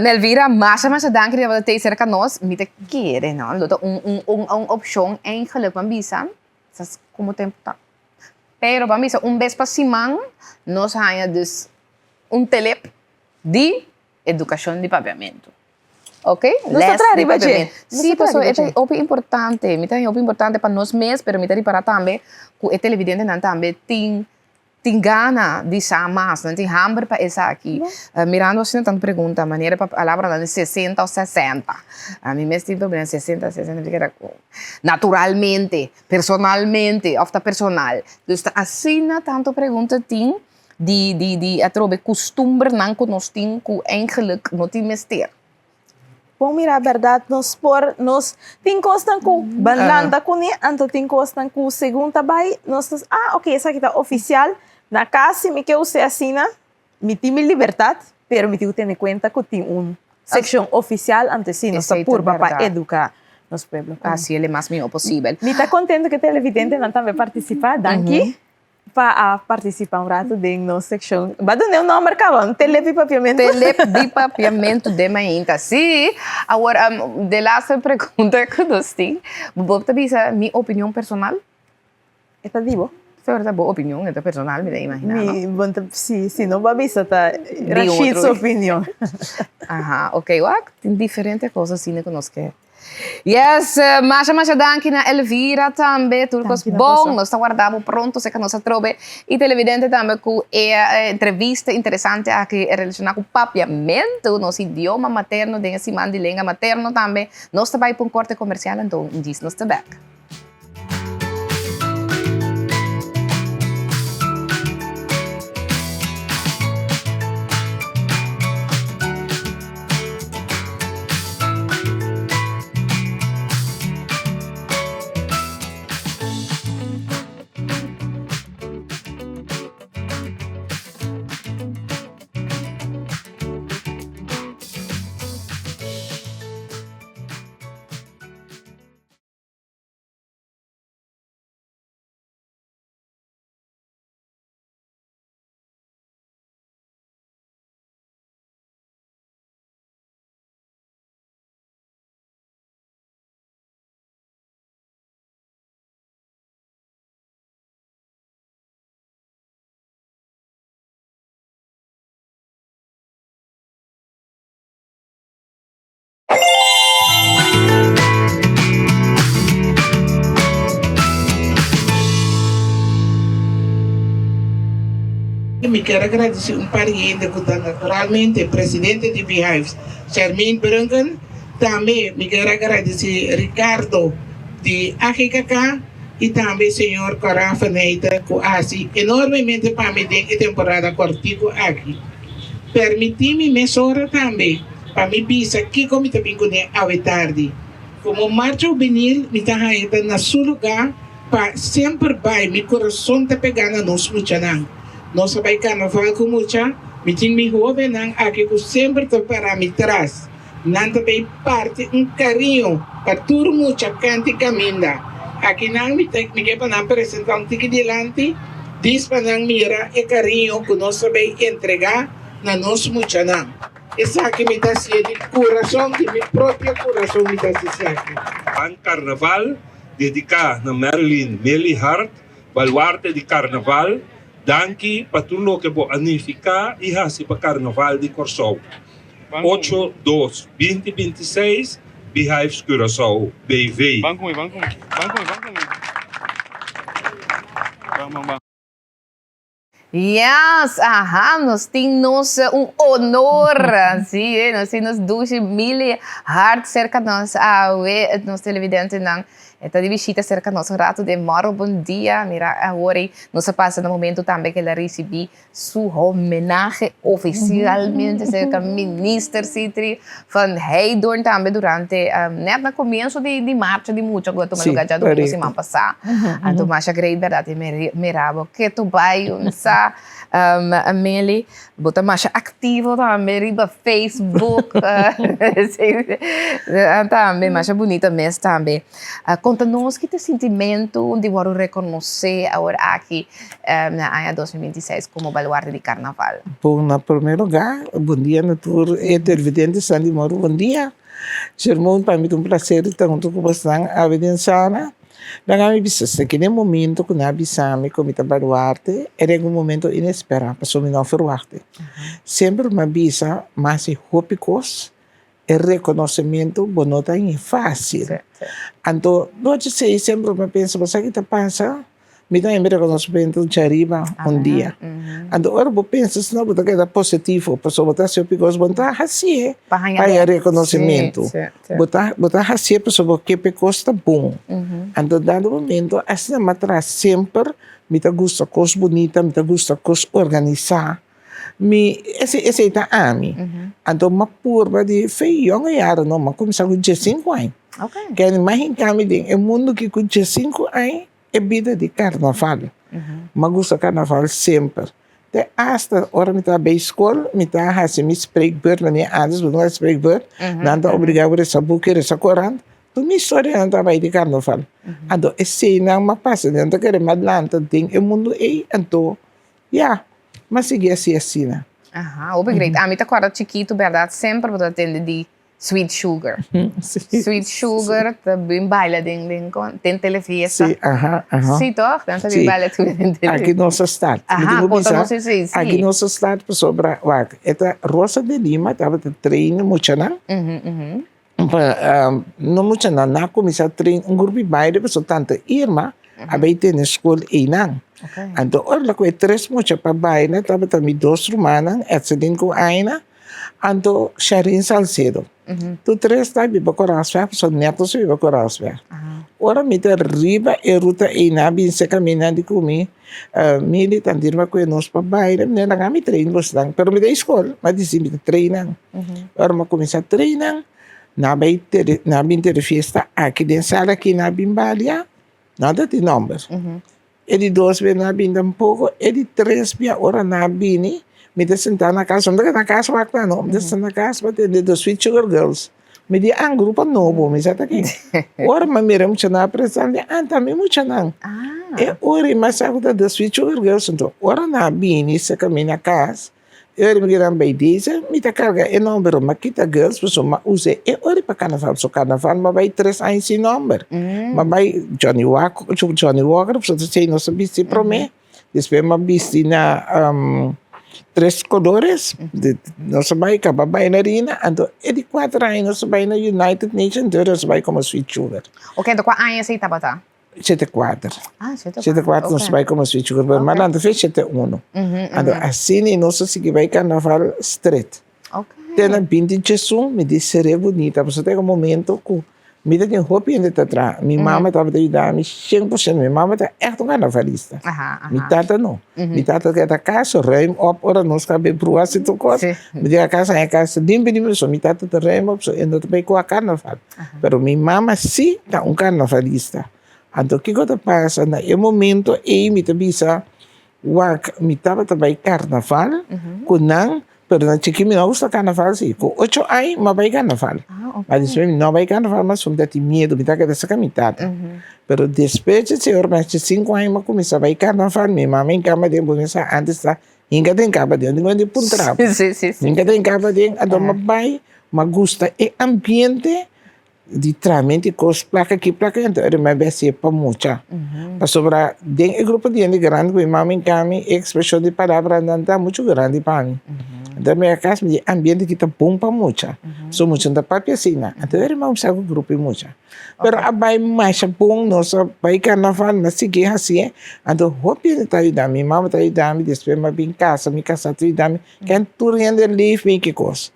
Elvira, masha, masha danki di tabata tei serka nos. Mi ta kere, no, lo ta un, un, un, un opshon eigenlijk, ban bisa, sa komo tempu ta. Pero ban bisa un bes pa siman nos haña dus un telep di edukashon di papiamentu. Ok? Nos ta Les traha di riba dje. papiamentu. Nos Sí, ta traha pasobra riba e ta dje. hopi importante. Mi ta haña hopi importante pa nos mes, pero mi ta ripará tambe ku e televidentenan tambe tin tin gana di sa mas, nan tin hamber pa esaki. Mirando asina tantu pregunta, manera pa palabranan di sesenta o sesenta. Ami mes tin problema sesenta, sesenta, mi ta keda ku naturalmente. Personalmente of ta personal. Dus ta asina tanto pregunta tin di di di atrobe custumbernan cu nos tin cu eigenlijk no tin mester. Bon mira berdad nos por nos tin cosnan cu ban lanta cune anto tin cosnan cu segun ta bay nos ta ah ok esaki ta oficial na cas si mi ke use asina Mi tin mi libertad, pero mi tin cu tene cuenta cu tin un seccion oficial, anto si nos ta purba pa educa nos pueblo. Haci el e mas miho posibel. Mi ta contento cu e televidentenan tambe participa. Danki pa a participa un rato den nos seccion. Ba duna un nomber caba, un Telep di Papiamento. Telep di Papiamento den mainta. Si. Awor, de laatste pregunta cu nos tin, bo ta bisa mi opinion personal? E ta di bo. Pero ta bo opinion, e ta personal mi ta imagina, no? Mi, bon ta, si, si no bo a bisa ta Rashid su opinion. Aha, ok, wak, tin diferente kos asina ku nos ke. Yes, masha masha danki na Elvira tambe, tur kos bon, nos ta warda bo pronto seka nos atrobe i televidente tambe ku e entrevista interesante aki relashona ku papiamentu, nos idioma materno den e siman di lenga materno tambe. Nos ta bai pa un korte komersial anto djis nos ta bek. Mi kier a gradisí un par di hende ku ta naturalmente presidente di Beehives, Shermaine Brunken. Tambe mi kier a gradisí Ricardo di AGKK i tambe señor Cora van Heijten ku a hasi enormemente pa mi den e temporada kòrtiku aki. Permití mi mesora tambe pa mi bisa kiko mi ta bin kuné awe tardi. Komo marcha hubenil mi ta haña ta na su lugá. Pa semper bai mi kurason ta pegá na nos muchanan. Nos a bai karnaval ku mucha, mi tin mi hóbennan aki ku semper ta pará mi tras. Nan ta bay parti un cariño pa tur mucha canti caminda. Aki nan mi ta mi ke pa nan presenta un tiki dilanti dis pa nan mira e cariño cu nos ta bay entrega na nos muchanan. Esaki mi ta hacié di curason, di mi propio curason mi ta haci esaki. Ban Carnaval dedica na Marilyn Milly Hart, baluarte di Carnaval, danki pa tur loke bo a nifica y haci pa Carnaval di Corsou. Ocho dos 20 26 Beehives Curaçao BV. Ban ku mi, ban ku mi, ban ku mi, ban ku mi. Ban, ban, ban. Yes, aha, nos tin nos un honor, si, eh, nos tin nos dushi Milly Hart cerca nos awe, nos televidentenan E ta di bishita serka nos un ratu den Mòro Bon Dia. Mira awor ei nos a pasa na momento tambe ku el a risibí su homenahe ofisialmente serka Minister Sitri van Heydoorn tambe durante nèt na komienso di di marcha di mucha ku a tuma lugá djadumingu siman pasá. Anto masha great bèrdat i mira bo ketu bai un sa Meli. Bo ta masha activo tambe riba Facebook. Tambe, masha bunita mes tambe. Conta nos ki ta e sintimento di wòrdu reconoce awor aki na aña 2026 como baluarte di Carnaval? Bon, na prome lugar, bon dia na tur e televidentenan di Moro Bon Dia. Shermon, pa mi ta un placer di ta hunto ku bosnan awe den sala. Nan a mi bisa, Esaki na e momento ku nan a bisa mi ku mi ta baluarte, era un momento inesperá, pasobra mi no a ferwakte. Semper mi a bisa, mi a hasi hopi kos, e rekonosementu bo no ta haña fásil. Anto, nochi esei semper mi a pensa, bo sa ki ta pasa? Mi ta haña mi rekonosementu djariba un dia. Anto ora bo pensa asina bo ta keda positivo, pasobra bo ta hasi hopi kos, bo no ta hasié pa haña rekonosementu. Bo ta bo ta hasié pasobra bo ke pa e kos ta bon. Anto dado momento asina mi a traha semper mi ta gusta kos bunita, mi ta gusta kos organisá. Mi esei esei ta ami. Anto mi a purba di fe yong yara no, mi a kuminsá ku diesinku aña. Kende mi a hinka mi den e mundu aki ku diesinku aña. E bida di karnaval. Mi a gusta karnaval semper. Te asta ora mi ta bay skol, mi ta hasi mi spreekbeurt, wanneer antes bo no hasi spreekbeurt, nan ta obriga bo resa buki, resa korant. Tur mi historianan ta bay di karnaval. Anto eseinan mi a pasa, nan ta kere mi a lanta den e mundu ey, anto ya, mi a sigui hasi asina. Aha, hopi great. Ami ta kòrda chikitu bèrdat semper bo ta tende di Sweet Sugar. Sweet Sugar ta bin baila den den con den telefiesta. Sí, aha, aha. Sí, toch? Dan ta bin baila tur den telefiesta. Aki nos a start. Aha, conta nos esei, sí. Aki nos a start pasobra, wak, e ta Rosa de Lima tabata train muchanan. Pa, no muchanan, nan a cuminsa train un grupo di baile pasobra tanta Irma a bay tene school einan. Anto ora cu e tres mucha pa baila tabata mi dos rumannan, Etselin cu Aina. Anto Sharin Salcedo. Tur tres ta biba Koraalsweg, pasobra neto si biba Koraalsweg. Ora mi ta riba e ruta ei nan a bin seka mi, nan di ku mi, Mili, ta dirba ku e nos pa baila. Mi di, laga mi train bosnan. Pero mi ta e skol, mi a disi mi ta train nan. Ora mi a kuminsá train nan, nan a bai tere, nan a bin tere fiesta aki den sala aki, nan a bin balia, nan ta tin nòmber. E di dos bia nan a bini tampoco, e di tres bia ora nan a bini, mi ta sentá na kas, mi ta keda na kas wak nan no, mi ta sentá na kas pa tende The Sweet Sugar Girls. Mi di, ah, grupo nobo, mi sa ta ken. Ora mi a mira e muchanan a presentá, mi di, ah, ta mi muchanan. E ora mi a sa ku ta The Sweet Sugar Girls, anto ora nan a bini serka mi na kas, E ora mi keda bay deze, mi ta carga e nomber, mi a kita girls pasobra mi a usa e ora pa carnaval, pasobra carnaval mi a bay tres aña sin nomber. Mi a bay Johnny Walker, Johnny Walker pasobra esey nos a bisti prome, despues mi a bisti na Tres Colores, nos a bay caba bailarina, anto e di cuater aña nos a bay na United Nations, entonces nos a bay como Sweet Sugar. Ok, anto cua aña esey tabata? Shete kuater. Ah, shete Shete kuater nos bai komo Sweet Sugar Girl, mas lanta fe shete uno. Anto asina nos a sigui bai karnaval stret. Te na binti djesun mi di seré bunita, pasobra ta un momento ku mi ta tin hopi hende ta traha. Mi mama tabata yuda mi shen por shento, mi mama ta ègt un karnavalista. Mi tata no. Mi tata keda kas ruim op ora nos ta bay brua si tur kos. Mi yega kas haña kas limpi limpi pasobra mi tata ta ruim op so e no ta bai kua karnaval. Pero mi mama sí ta un karnavalista. Anto kiko ta pasa na e momento ei mi ta bisa wak mi tabata bai karnaval ku nan pero na chiki mi no a gusta karnaval si ku ocho ai mi a bai karnaval ma despues mi no a bai karnaval mas pasobra mi ta tin miedu mi ta keda saka mi tata pero despues dje señor mi haci sinku aña mi a kuminsa bai karnaval mi mama a hinkami aden bo mesa antes ta hinka den kaba aden no tin puntra bo hinka den kaba aden anto mi a bai mi a gusta e ambiente. Di tramenti kos plaka aki plaka ento eri mai bes si'e pa mucha. Pasobra den e grupo di hende grandi ku mi mama hinka mi e ekspreshon di palabranan ta muchu grandi pa mi. Anto mi a kas mi di e ambiente aki ta bon pa mucha. So mucha no ta papia asina. Anto eri mai kuminsá ku grupo di mucha. Pero a bai masha bon nos a bai karnaval mi a sigui hasié. Anto hopi hende ta yuda mi. Mi mama ta yuda mi despues mi a bin kasa mi kasá ta yuda mi. Ken tur hende lif mi ki kos.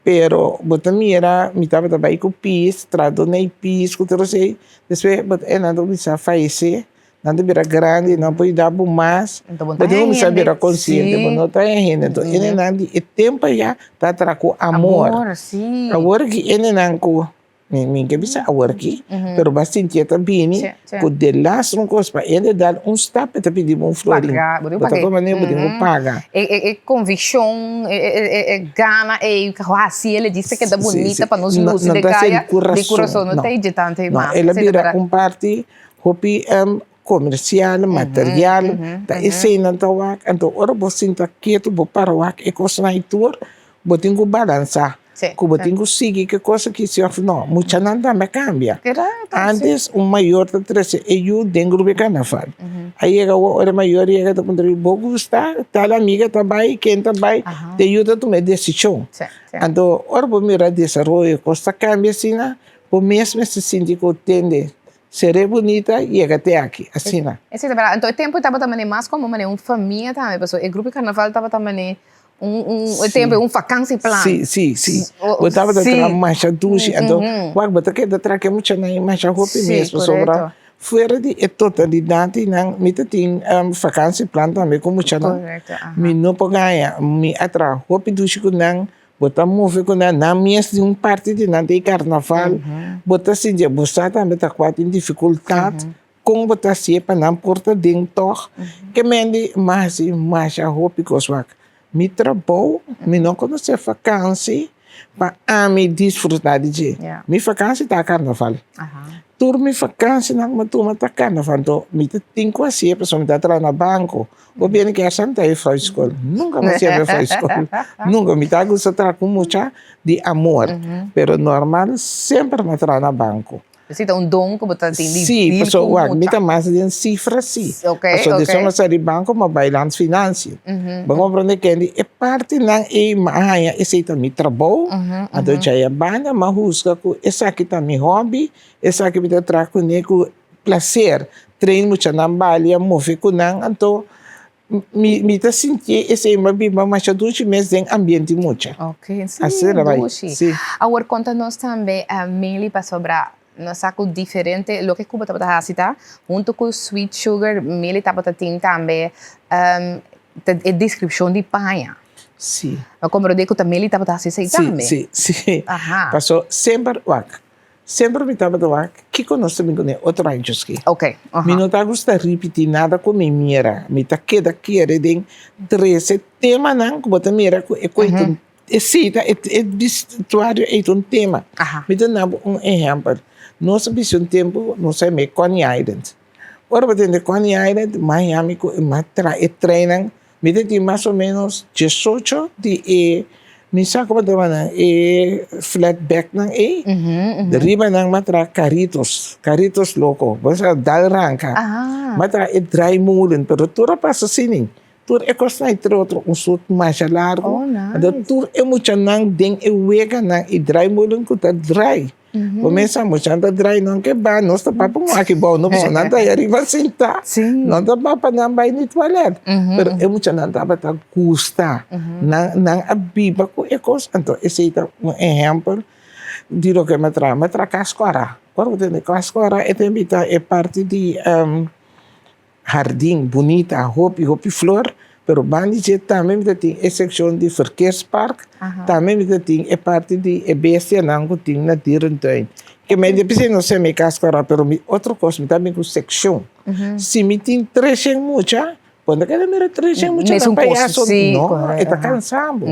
Pero bo ta mira mi tabata bai ku pis, trado na e pis ku tur esei, despues bo ta e nan ta kuminsá fayesé, nan ta bira grandi, nan por yuda bo mas, bo ta kuminsá bira konsiente, bo no ta e hende. Enton e nan di e tempu ayá ta traha ku amor. Awor ki e nan ku Mi mi ke bisa awor aki, pero bo a sinti e ta bini ku de laatste un kos pa hende dal un stap e ta pidi bo un florin. Paga, bo tin ku Bo ta pag'é. komprende? Bo tin ku paga. E e e konvikshon, e e e e gana ei ku hasi el e djis ta keda Sí, bunita sí. pa nos No, lusi no den ta hasi kaya di kurason, di kurason, no no. ta dje tantu ei No, mas. el a Esei ta bira bira. un parti hopi komersial, material, ta eseinan ta wak. Anto ora bo sinta ketu bo para wak e kosnan ei tur, Bo tin ku balansá, ku bo tin ku sigui ke kos aki si òf no. Muchanan tambe a kambia. Ántes un mayor ta trese e yu den grupo di karnaval. A yega awor ora e mayor yega ta puntra yu, bo gusta? Tal amiga ta bai, ken ta bai? E yu ta tuma e desishon. Anto ora bo mira desaroyo, kos ta kambia asina, bo mes mester sinti ku tende. Seré bunita yega te aki, asina. Esei ta berdad. Anto e tempo tabata manera mas como manera un famia tambe, pasobra e grupo di carnaval tabata manera un un e tempo un vakansieplan. Si, si, si. Bo tabata traha masha dushi, anto wak bo ta keda traha ke muchanan masha hopi mes, pasobra fuera di e totalidat di nan mi ta tin vakansieplan tambe ku muchanan. Mi no por gaña, mi a traha hopi dushi ku nan. Bo ta move ku nan, nan mes di un parti di nan ta e karnaval. Bo ta sinti, bo sa tambe ta kua tin difikultat, kon bo ta hasié pa nan por ta den tòg. Ke men di mas i masha hopi kos wak. Mi trabou, mi no konosé fakansi pa ami disfrutá di dje. Mi fakansi ta karnaval. Tur mi fakansinan ku mi a tuma ta karnaval. Anto mi ta tin ku hasié pasobra mi ta traha na banko. Bo biene ke a ta e frai skol. Nunka mi a siempre frai skol. Nunka. Mi ta gusta traha ku mucha di amor. Pero normal semper mi a traha na banko. Esei ta un don ku bo ta tin di Sí, deal paso ku wak, mi mucha. ta mas den sifra sí. Ok, Paso ok. despues mi a sali di banko mi a bai Landsfinanciën. Bo komprende kendi e partinan ei mi a haña esei ta mi trabou. Anto djaya banda mi a husga ku esaki ta mi hobby, esaki mi ta traha kuné ku placer, train muchanan balia, move cu nan, anto mi mi ta sinti esey mi a biba masha dushi mes den ambiente mucha. Ok, si, Asina bai, dushi. si. Awor conta nos tambe Milly pasobra nos sa cu diferente loke cu bo tabata haci ta hunto cu Sweet Sugar Milly tabata tin tambe e descripcion di paña. Si. Mi a comprende cu ta Milly tabata haci esey tambe. Si, si, si. Aha. Paso semper wak. Semper mi tabata wak kiko nos ta bin kuné otro años ki. Ok, aha. Mi no ta gusta ripití nada ku mi mira. Mi ta keda kere den trese temanan ku bo ta mira ku e koe ta un esei ta e bistuario ei ta un tema. Mi ta duna bo un ehèmpel. Nos a bisti un tempu nos a yama e Coney Island. Ora bo tende Coney Island, Miami ku e matra e treinnan Mi ta tin mas o menos diesocho di e, mi sa como ta yama nan, e flatbacknan ei. Riba nan m'a traha caritos, caritos loco, bo sa dal ranca. M'a traha e draaimolen, pero tur a pasa asina. Tur e cosnan ei tra otro un soort masha largo. Anto tur e muchanan den e weganan e draaimolen cu ta draai. Bo mesa mucha ta drai nan ke ba nos ta papia un aki bou no pasobra nan ta ahí ariba sinta nan ta papia nan bai ni toilet pero e muchanan tabata gusta nan nan a biba ku e kos anto esei ta un ehèmpel di loke mi a traha mi a traha kas kòrá ora ku tende kas kòrá e ta invitá e parti di hardin bunita hopi hopi flor. Pero banda di dje tambe mi ta tin e sekshon di verkeerspark, tambe mi ta tin e parti di e bestianan ku tin na dierentuin. Ke men di p'esei no semi kas kòrò, pero mi otro kos mi ta bin ku sekshon. Si mi tin treshen mucha, bo no ta keda mira treshen mucha na payaso, no, e ta kansa bo.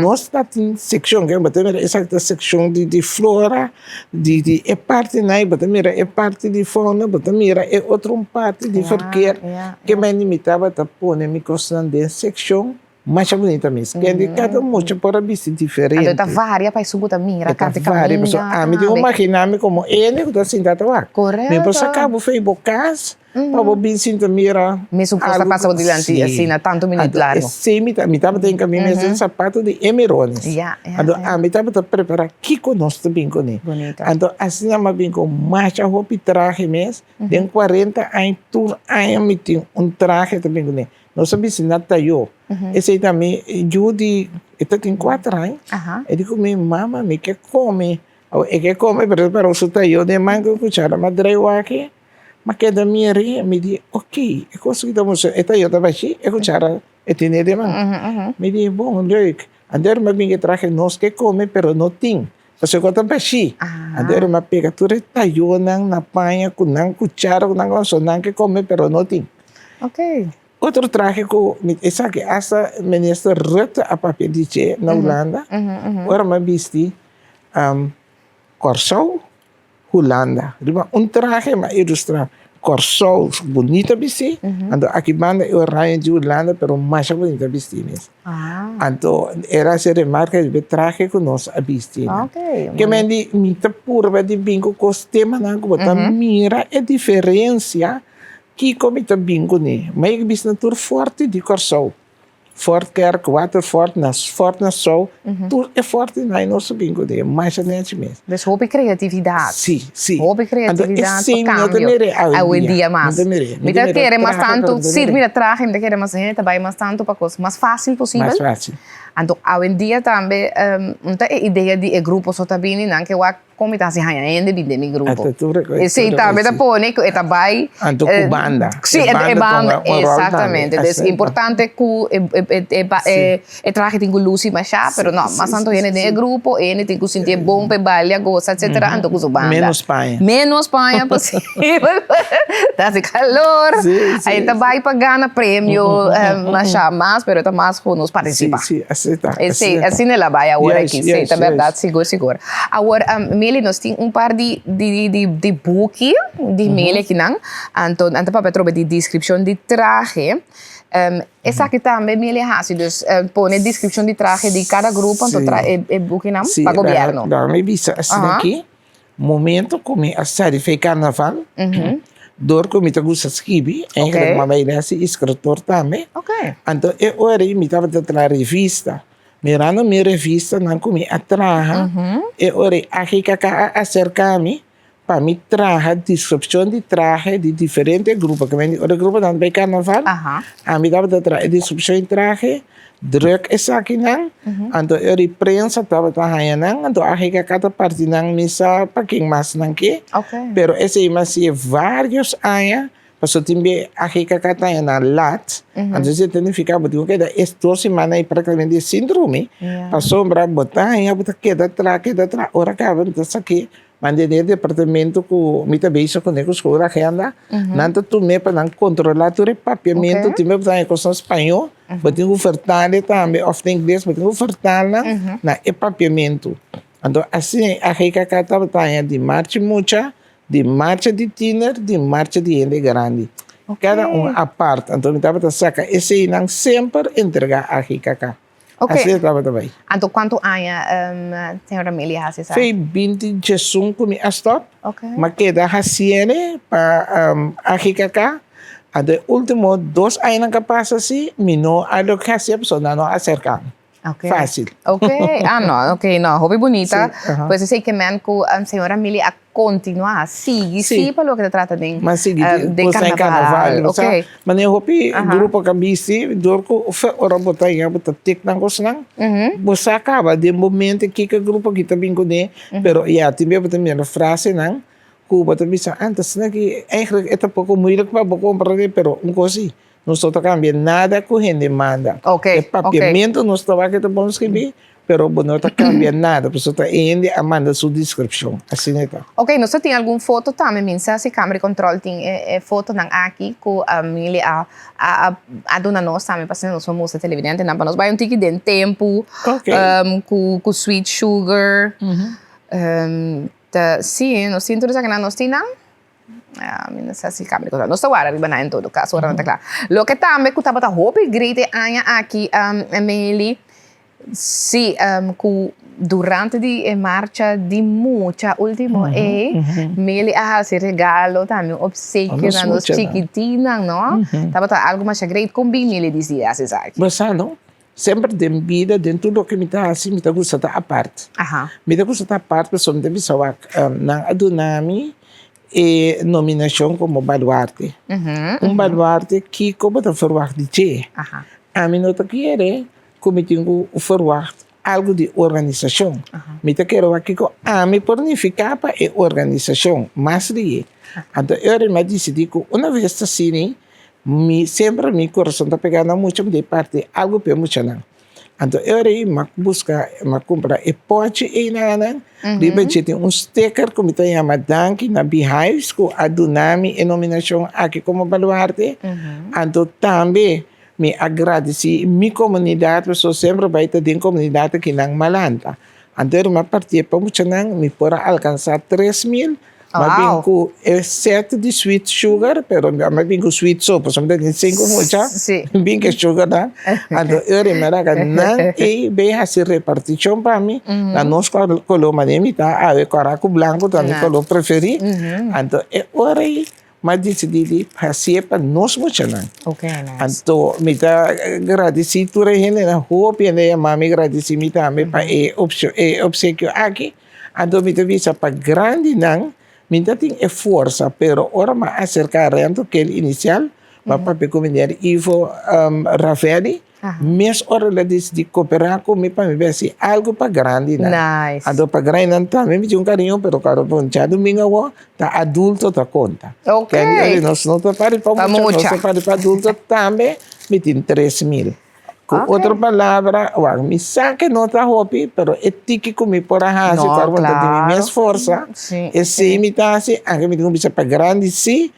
Nos ta tin sekshon, ke bo ta mira esaki ta sekshon di flora, Di di e partinan ei bo ta mira e parti di fondo, bo ta mira e otro un parti di verkeer. Ke mende mi tabata pone mi kosnan den sekshon masha bunita mes. Kende kada mucha por a bisti diferente. Anto e ta varia pa esun ku ta mira kante kaminda. E ta varia pasobra ami tin imagina mi komo ene ku ta sinta ta wak. Mi por saka bo for bo kas. Pa bo bin sinta mira. Mesun kos ta pasa bo dilanti asina tantu minüt largu. Sí, mi ta mi tabata hinka mi mes den sapato di Emirones. Anto ami tabata prepará kiko nos ta bin kuné. Anto asina mi a bin ku masha hopi trahe mes. Den kuarenta aña tur aña mi tin un trahe ta bin kuné. Nos a bisti na tayó. Esei ta mi yu di e ta tin kuater aña. E di ku mi, mama mi ke kome. E ke kome pero ta para su tayó den man ku kuchara. Mi a drai wak. Ma keda miri, mi di, ok, e kos ki ta mustra, e tayota bashí, e kuchara e tene den man. Mi di, bon, leuk. Anto mi a bin ke trahe nos ke kome, pero no tin, pasobra ku ta bashí. Anto mi a pega tur e tayonan na paña ku nan kuchara, ku nan kos, nan ke kome, pero no tin. Otro trahe ku mi, esaki asta minister Rutte a papia di dje na Hulanda, ora mi a bisti Kòrsou. Hulanda. Riba un trahe m'a ilustra Kòrsou bunita bistí, anto aki banda e oranje di Hulanda pero masha bunita bistí mes. Anto era hasi remarka riba e trahe ku nos a bisti. Ke men di mi ta purba di bin ku kos temanan ku bo ta mira e diferensia kiko mi ta bin kuné. Ma e bisti na tur fòrti di Kòrsou. Fort Kerk, Waterfort, na Fort Nassau, tur e fortinan nos a bin ku den, masha nechi mes. Dus hopi kreatividat. Si, si. Hopi kreatividat pa kambio. Awendia mas. Mi ta kere mas tantu, si, mira trahe, mi ta kere mas hende ta bai mas tantu pa kos mas fásil posibel. Mas fásil. Anto awendia tambe, un ta e idea di e grupo so ta bini, nan ke wak Kon mi ta hasi haña hende bin den mi grupo? Esei tambe ta pone ku e ta bai. Anto ku banda. Si, e banda, exactamente. Dus importante ku e trahe tin ku lusi mashá, pero no, mas tantu hende den e grupo, e hende tin ku sinti e bon pa e balia, gosa, etcetera, anto ku su banda. Menos paña. Menos paña posibel. Ta hasi kalor. Ahí ta bai pa gana premio mashá mas, pero ta mas ku nos partisipa. Si, si, así ta. Esei, asina el a bai awor aki. Si, ta bèrdat, sigur, sigur. Awor, Meli, nos tin un par di, di, di, di buki di Meli akinan. Anto nan ta papia atrobe di deskripshon di trahe. Esaki tambe Meli a hasi, dus pone deskripshon di trahe di kada grupo, anto traha e, e bukinan pa gobièrnu. Si, laga mi bisa asina aki, momento ku mi a sali for e karnaval, dor ku mi ta gusta skibi, eigenlijk mama a hasi eskritor tambe, anto e ora ei mi tabata traha revista. Mirando mi revistanan ku mi a traha, e ora ei AGKK a aserká mi pa mi traha deskripshon di trahe di diferente grupo. Ke men di ora e gruponan ta bai karnaval, ami tabata traha e deskripshon di trahe, drùk esakinan, anto e ora ei prensa tabata haña nan, anto AGKK ta parti nan mi sa pa ken mas nan ke, pero esei mi a hasié vários aña. Pasobra tin be AGKK ta haña nan lat, anto esei ta nifiká bo tin ku keda es dos simana ei práktikamente sin drumi, pasobra bo ta haña bo ta keda traha, keda traha, ora kaba mi ta sak'é manda den e departamento ku mi ta bezig kuné ku School Agenda, nan ta tum'é pa nan kontrolá tur e papiamentu, tin be bo ta haña kosnan spañó, bo tin ku vertal'é tambe òf na ingles bo tin ku vertal nan na e papiamentu. Anto asina e AGKK tabata haña di marchi mucha Di marcha di tiener, di marcha di hende grandi. Kada un apart. Anto mi tabata saka eseinan semper entregá AGKK. Asina tabata bai. Anto kuantu aña señora Amelia a hasi esaki? Fei binti diesun ku mi a stòp. Mi a keda hasiene pa AGKK. Anto e último dos añanan ku a pasa si, mi no a loke hasié pasobra nan no a aserká mi. Okay. Fácil. Ok, ah no, ok, no, hopi bunita. Sí, uh -huh. Pues esei ke men ku um, señora Mili a kontinuá, sigui sí, sí pa loke ta trata den, Ma sigui, uh, den carnaval. carnaval. Ok. Okay. Ma ne hopi uh -huh. grupo ka bisti, door ku ora bo ta inga bo ta tik nan kosnan, uh -huh. bo sa kaba den bo mente kiko grupo ki ta bin kuné, uh -huh. pero ya, tin bia bo ta mira frasenan ku bo ta bisa, ah, ta asina ki eigenlijk e ta poko moeilijk pa bo komprende, pero un kos si. Nos no ta kambia nada ku hende manda. E papiamentu nos ta wak e ta bon skibí, pero bo no ta kambia nada, pasobra ta e hende a manda su deskripshon. Asina e ta. Ok, nos ta tin algun foto tambe. Mi sa si Kamera di Kòntròl tin e fotonan aki ku Mili a a duna nos tambe pa asina nos por mustra televidentenan pa nos bai un tiki den tempu ku Sweet Sugar. Ta si, nos tin tur esakinan, nos tin nan? Mi no sa si cambia di cosa. Nos ta wara riba nan en todo caso, ora nan ta cla. Loke tambe cu tabata hopi great e aña aki, Emily, si, cu durante di e marcha di mucha ultimo ey, Meli a haci regalo tambe, un obsequio na nos chikitinnan, no? Tabata algo masha great. Con bin Meli dicidi haci esaki? Bo sa no, Semper den bida, den tur loke mi ta hasi, mi ta gusta ta apart. Mi ta gusta ta apart pasobra mi ta bisa wak, nan a duna mi e nominashon komo baluarte. Un baluarte, kiko bo ta ferwagt di dje? Ami no ta kere ku mi tin ku ferwagt algu di organisashon. Mi ta kere wak kiko ami por nifiká pa e organisashon mas rie. Anto e ora mi a disidí ku una bes ta asina, Mi semper mi corazon ta pega na mucha mi ta parti algo pa e muchanan. Anto e ora ei mi a busca mi a cumpra e pochi einanan riba dje tin un sticker cu mi ta yama danki na Beehives cu a duna mi e nominacion aki como baluarte. Anto tambe mi a gradici mi comunidad pasobra semper bai ta den comunidad aki nan malanta. Anto e ora mi a parti pa muchanan mi por a alcansa 3000. M'a bin ku e set di sweet sugar, pero m'a bin ku sweet so, pasobra mi ta tin sinku mucha, mi bin ku e sugarnan. Anto e ora mi a laga nan ei bay hasi repartishon pa mi, na nos koló manera mi ta awe kòrá ku blanku ta mi koló preferí. Anto e ora ei m'a disidí di hasié pa nos muchanan. Anto mi ta gradisí tur e hendenan, hopi hende a yama mi gradisí mi tambe pa e opsekio aki. Anto mi ta bisa pa grandinan, mi ta tin e forsa, pero ora mi a aserká Rento kel inisial, mi a papia ku meneer Ivo Ravelli, mes ora el a disidí koperá ku mi pa mi bai hasi algu pa grandinan. Anto pa grandinan tambe mi tin un kariño, pero kòrda bon djadumingu awor ta adulto ta konta. Kende nos no ta pari pa mucha, nos ta pari pa adulto tambe, mi tin 3000. Ku otro palabra, wak, mi sa ke no ta hopi, pero e tiki ku mi por a hasi, No, ku a di mi mes claro. forsa, Sí, esei sí. mi ta hasi, anke mi tin ku bisa pa grandi sí,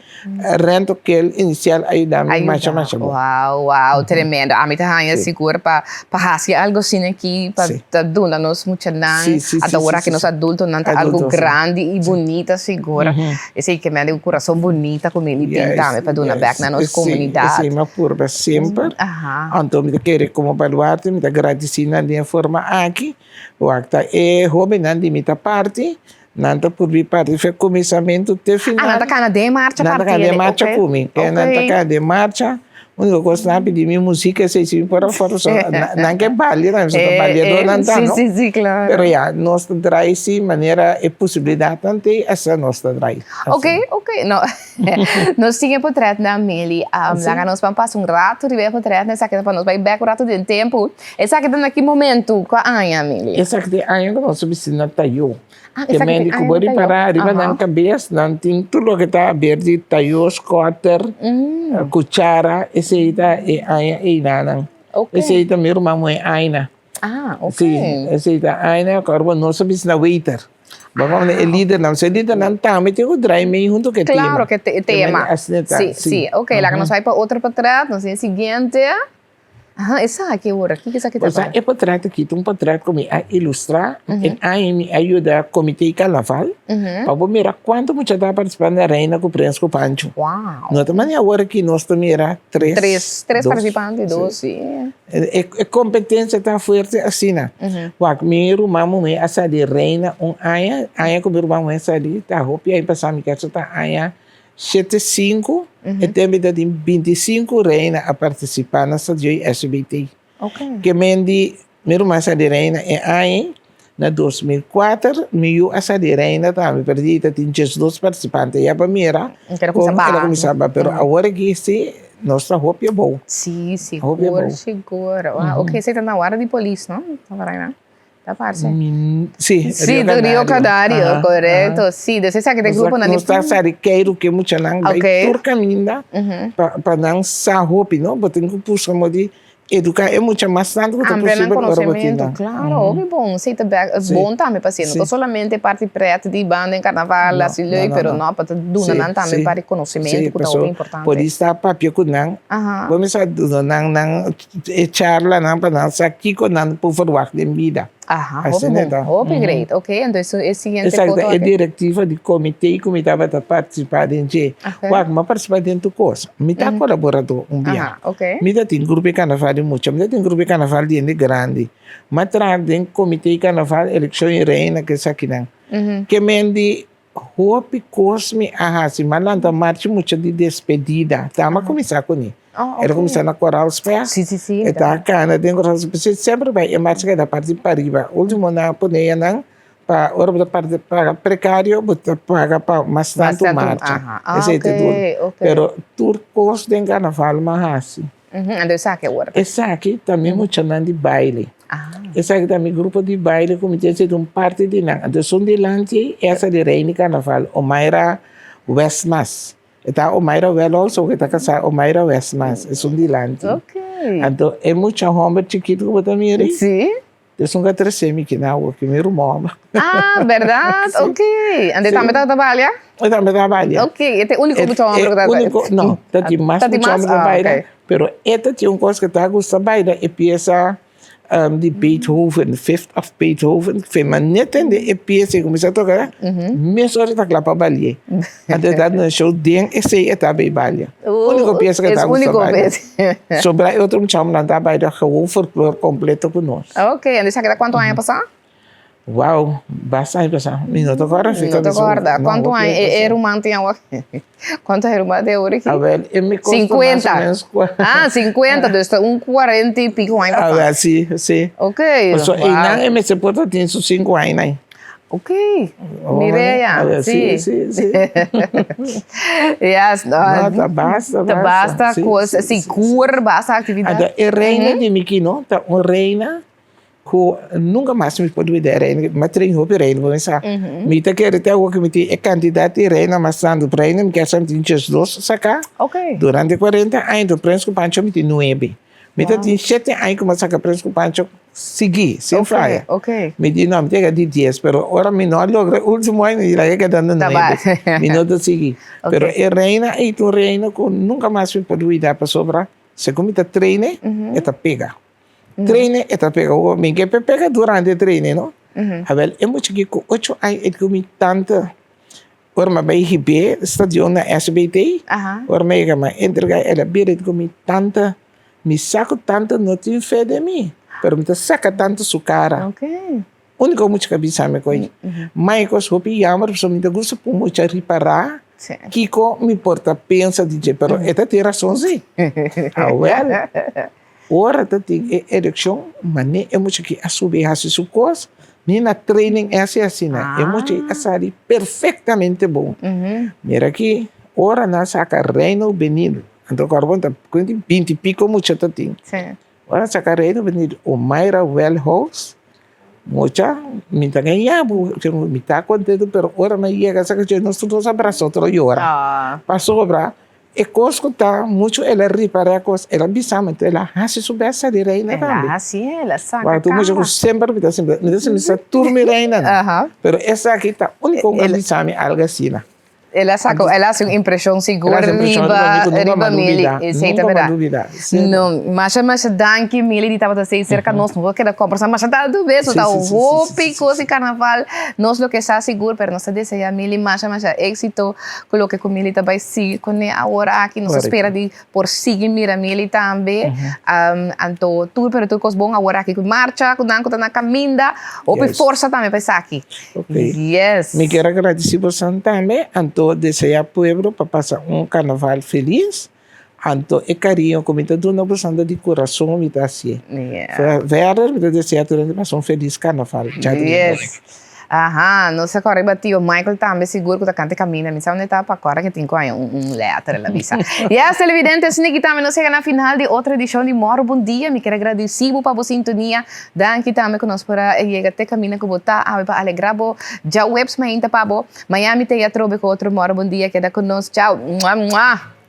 rento kel inisial a yuda mi masha Ayuda. masha bon. Wow, wow, tremendo. Ami ta haña Sí. sigur pa pa hasi algo asina aki, pa Sí. ta duna nos muchanan, Sí, sí, ata sí, ora sí, ki sí, nos sí. adultonan ta algo Adulto, sí. grandi i bunita sigur. Esei ke mende un kurason bunita ku mi tin tambe pa duna bek na nos komunidat. Esei mi a purba semper. Anto mi ta kere komo baluarte mi ta gradisí nan den e forma aki. Wak ta e hóbennan di mi ta parti, nan ta purbi parti for kuminsamentu te final. Ah, nan ta kana den marcha Nan ta kana den marcha ku mi. Nan ta kana den marcha. Úniko kos nan a pidi mi musika esei si mi por a for so nan ke balia tambe so ta baliadó nan ta no. Sí, sí, claro. Pero ya nos ta drai si manera e posibilidatnan t'ei esa nos ta drai. Ok, ok. No, nos tin e potretnan Meli. Laga nos ban pasa un rato riba e potretnan esaki ta pa nos bai bek un rato den tempu. Esaki ta na ki momentu? Kua aña Meli? Esaki ta e aña ku nos a bisti na Tayó. Ah, Te men di ku bo ripará riba nan kabes, nan tin tur loke ta haber di tayos, kòter, kuchara, esei ta e aña einanan. Esei ta mi ruman muhé Aina. Ah, ok. Sí, esei ta Aina, ku ora nos a bisa na waiter. Bo a e lidernan, so e lidernan tambe tin ku drai mei huntu ku e tema. Klaro, ku e tema. Asina ta, Sí, sí. Ok, laga nos bai pa otro potret, nos tin e siguiente. Aha, esaki awor, kiko esaki ta Osea, para? e potret aki ta un potret ku mi a ilustrá en aña mi a yuda Komité Karnaval pa bo mira kuantu mucha ta partisipá na Reina ku Prens ku Pancho. Wow! No ta manera awor aki nos ta mira tres, Tres, tres dos. partisipante, dos, sí. E e kompetensia ta fuerte asina. Wak, mi ruman muhé a sali Reina un aña, aña ku mi ruman muhé sali ta hopi aña pasá, mi kèr ta aña Shete sinku, e tempu ta tin 25 reina a partisipá na Stadion SBT. Ke men di mi ruman sa di reina e aña na 2004 mi yu a sa di reina tambe pero di ta tin 12 partisipante ya pa mira kon el a kuminsá ba pero awor aki si nos ta hopi abou. Sí, sigur, sigur. Wow, ok, esei ta na warda di polis, no? Ta parce. Sí, Sí, Rio Rio Canario, Aha, correcto. aha. Sí, dus esaki ta e gruponan di Nos ta sa di keiru ku e muchanan bai Ok. tur kaminda pa pa nan sa hopi, no? Bo tin ku buska modo di eduká e mucha mas tantu ku ta Amplia nan posibel ora bo tin konosementu, nan. klaro, hopi bon. Sí, ta bek Sí. bon tambe pa hasié. No ta Sí. solamente parti pret di banda en karnaval, No, hasi no, leuk, no, pero no. no, pa ta duna Sí, nan tambe sí. un par di konosementu Sí, ku ta paso hopi importante. polis ta papia ku nan, Aha. bo mester a duna nan nan E charlanan pa nan sa kiko nan por verwagt den bida. Aha, hopi Asina bon, ta. hopi great. Ok, anto esun e siguiente Esaki foto ta e aki. directiva di comité ku mi tabata participa den dje. Ok. Wak, mi a participa den tur kos. Mi ta colaborador un bia. Aha, ok. Mi ta tin grupo di carnaval di mucha, mi ta tin grupo di carnaval di hende grandi. Mi a traha den comité di carnaval, eleccion di reina, ku esakinan. Ke men di Hopi kos mi a hasi, mi a lanta marcha mucha di despedida. Ta mi a kuminsá kuné. Oh, El a kuminsá na Koraalspecht. Sí, sí, sí. E ta kana den Koraalspecht. Semper bai e marcha keda parti pariba. Ultimo nan a pone nan pa ora bo ta parti paga prekario bo ta paga pa mas tantu marcha. Ah, Esei ta duru. Pero tur kos den karnaval mi a hasi. Anto esaki awor? Esaki ta mi muchanan di baile. Esaki ta mi grupo di baile ku mi tin sido un parti di nan. Anto esun dilanti esa di Reini Carnaval, Omaira Westmas. E ta Omaira Welholz awo e ta kasá Omaira Westmas, esun dilanti. Anto e mucha hòmber chikitu ku bo ta mira ei. Esun ka trese mi kina awo ki mi ruman. Ah, berdad? Sí. Ok. Ande Sí. tambe tabata balia? E tambe tabata balia. Ok, e ta e único mucha homber ku tabata. E único, no, ta tin mas Ta tin mucha mas? homber ku Ah, baila, ok. pero e ta tin un kos ku ta gusta baila, e piesa di Beethoven, Fifth of Beethoven, fe ma net tende e piesa e kuminsá toka, mesora e ta kla pa balia. Anto e ta duna show den esei e ta bay balia. Único piesa ku e ta gusta baila. Sobra e otro muchanan ta baila gewoon folklor completo ku nos. Ok, en esaki ta kuantu aña pasá? Wow, basta aña pasá. Mi no ta kòrda. No ta kòrda. Kuantu aña e ruman tin awor? Kuantu aña e ruman tin awor aki? Awel, e mi kosta mas o menos. Ah, sinkuenta. Dus ta un kuarenta i piko aña pasá. Awel, si, si. Ok. Pasobra einan e mester por ta tin su sinku aña ei. Ok, Mireya, si. Si, si, si. Yes, no. No, ta basta, Ta basta basta. kos, sigur basta aktividat. Anto e reina di mi kino ta un reina ku nunka mas mi por bida e reina. Mi a train hopi reina por mesa. Mi ta kere te awor ku mi tin e kantidat di reina mas tantu. Reina mi kier sa mi tin diesdos saka. Ok. Durante kuarenta aña, enton Prens ku Pancho mi tin nuebe. Mi ta tin shete aña ku mi a saka Prens ku Pancho sigui, sin faya. Mi di no, mi ta yega di dies, pero ora mi no a logra e ultimo aña, mi di laga keda na nuebe. Mi no ta sigui. Pero e reina ei ta un reina ku nunka mas mi por duida pasobra segun mi ta train'e, e ta pega. Train'e, e ta pega. Mi ke pega durante e traine, no. Awel, e mucha aki ku ocho aña e di ku mi tanta. Ora mi a bai hib'é stadion na SBT, ora mi a yega mi a entrega el a bira di ku mi tanta, mi sa ku tanta no tin fe den mi, pero mi ta saka tanta su kara. Úniko mucha ku a bisa mi ku mai kos hopi yamber pasobra mi ta gusta pun mucha ripará kiko mi por ta pensa di dje, pero e ta tin rason si. Awèl, Ora ta tin e ereccion, mane e mucha ki a subi haci su cos, ni na training e haci asina. E mucha a sali perfectamente bon. Mira aki, ora nan saca Reino Benil, anto acorda bo ta cuenta binti pico mucha ta tin. Ora saca Reino Benil, Omaira Wellhouse, mucha, mi ta gaña bo, mi ta contento, pero ora mi a yega saca nos tur nos a brasa otro yora. Pasobra E kos ku ta muchu el a ripará kos, el a bisa mi, el a hasi su bes sa di reina tambe. El a hasi, el a saka Wak tur mucha ku kara. semper mi ta sinti, mi ta sinti sa tur mi reinanan. Pero esaki ta úniko ku a bisa mi algu asina. El a saka, el a hasi un impreshon sigur El a hasi un impreshon riba mi ku nunka riba mi a Mili. lubidá. Esei ta Nunka mi a berdad. lubidá. Sí. No, masha masha danki Mili di tabata sei serka nos. Nos por keda kombersá masha tantu bes, nos ta hopi kos di karnaval. Nos lo ke sa sigur, pero nos ta deseá Mili masha masha éksito. Ku loke ku Mili ta bai sigui kuné awor aki, nos ta spera di por sigui mira Mili tambe. Anto tur pero tur kos bon awor aki ku marcha, ku nan ku ta na kaminda, hopi forsa tambe pa esaki. Yes. Mi kier a gradisí boso tambe, anto deseá pueblo pa pasa un karnaval felis, anto e kariño ku mi ta duna boso ta di kurason mi ta hasié. Verder mi ta deseá tur hende pasa un felis karnaval. Yes. Aha, nos a kòrda riba tio Michael tambe sigur ku ta kanta e kaminda. Mi sa unda e ta pa kòrda ke tin ku haña un un lèter, el a bisa. Yes, televidente, asina aki tambe nos yega na final di otro edishon di Mòru Bon Dia. Mi kier a gradisí bo pa bo sintonia. Danki tambe ku nos por a yega te kaminda ku bo ta awe pa alegrá bo djaweps mainta pa bo. Maña mi ta e atrobe ku otro Mòru Bon Dia. Keda ku nos. Chao. Mua, mua.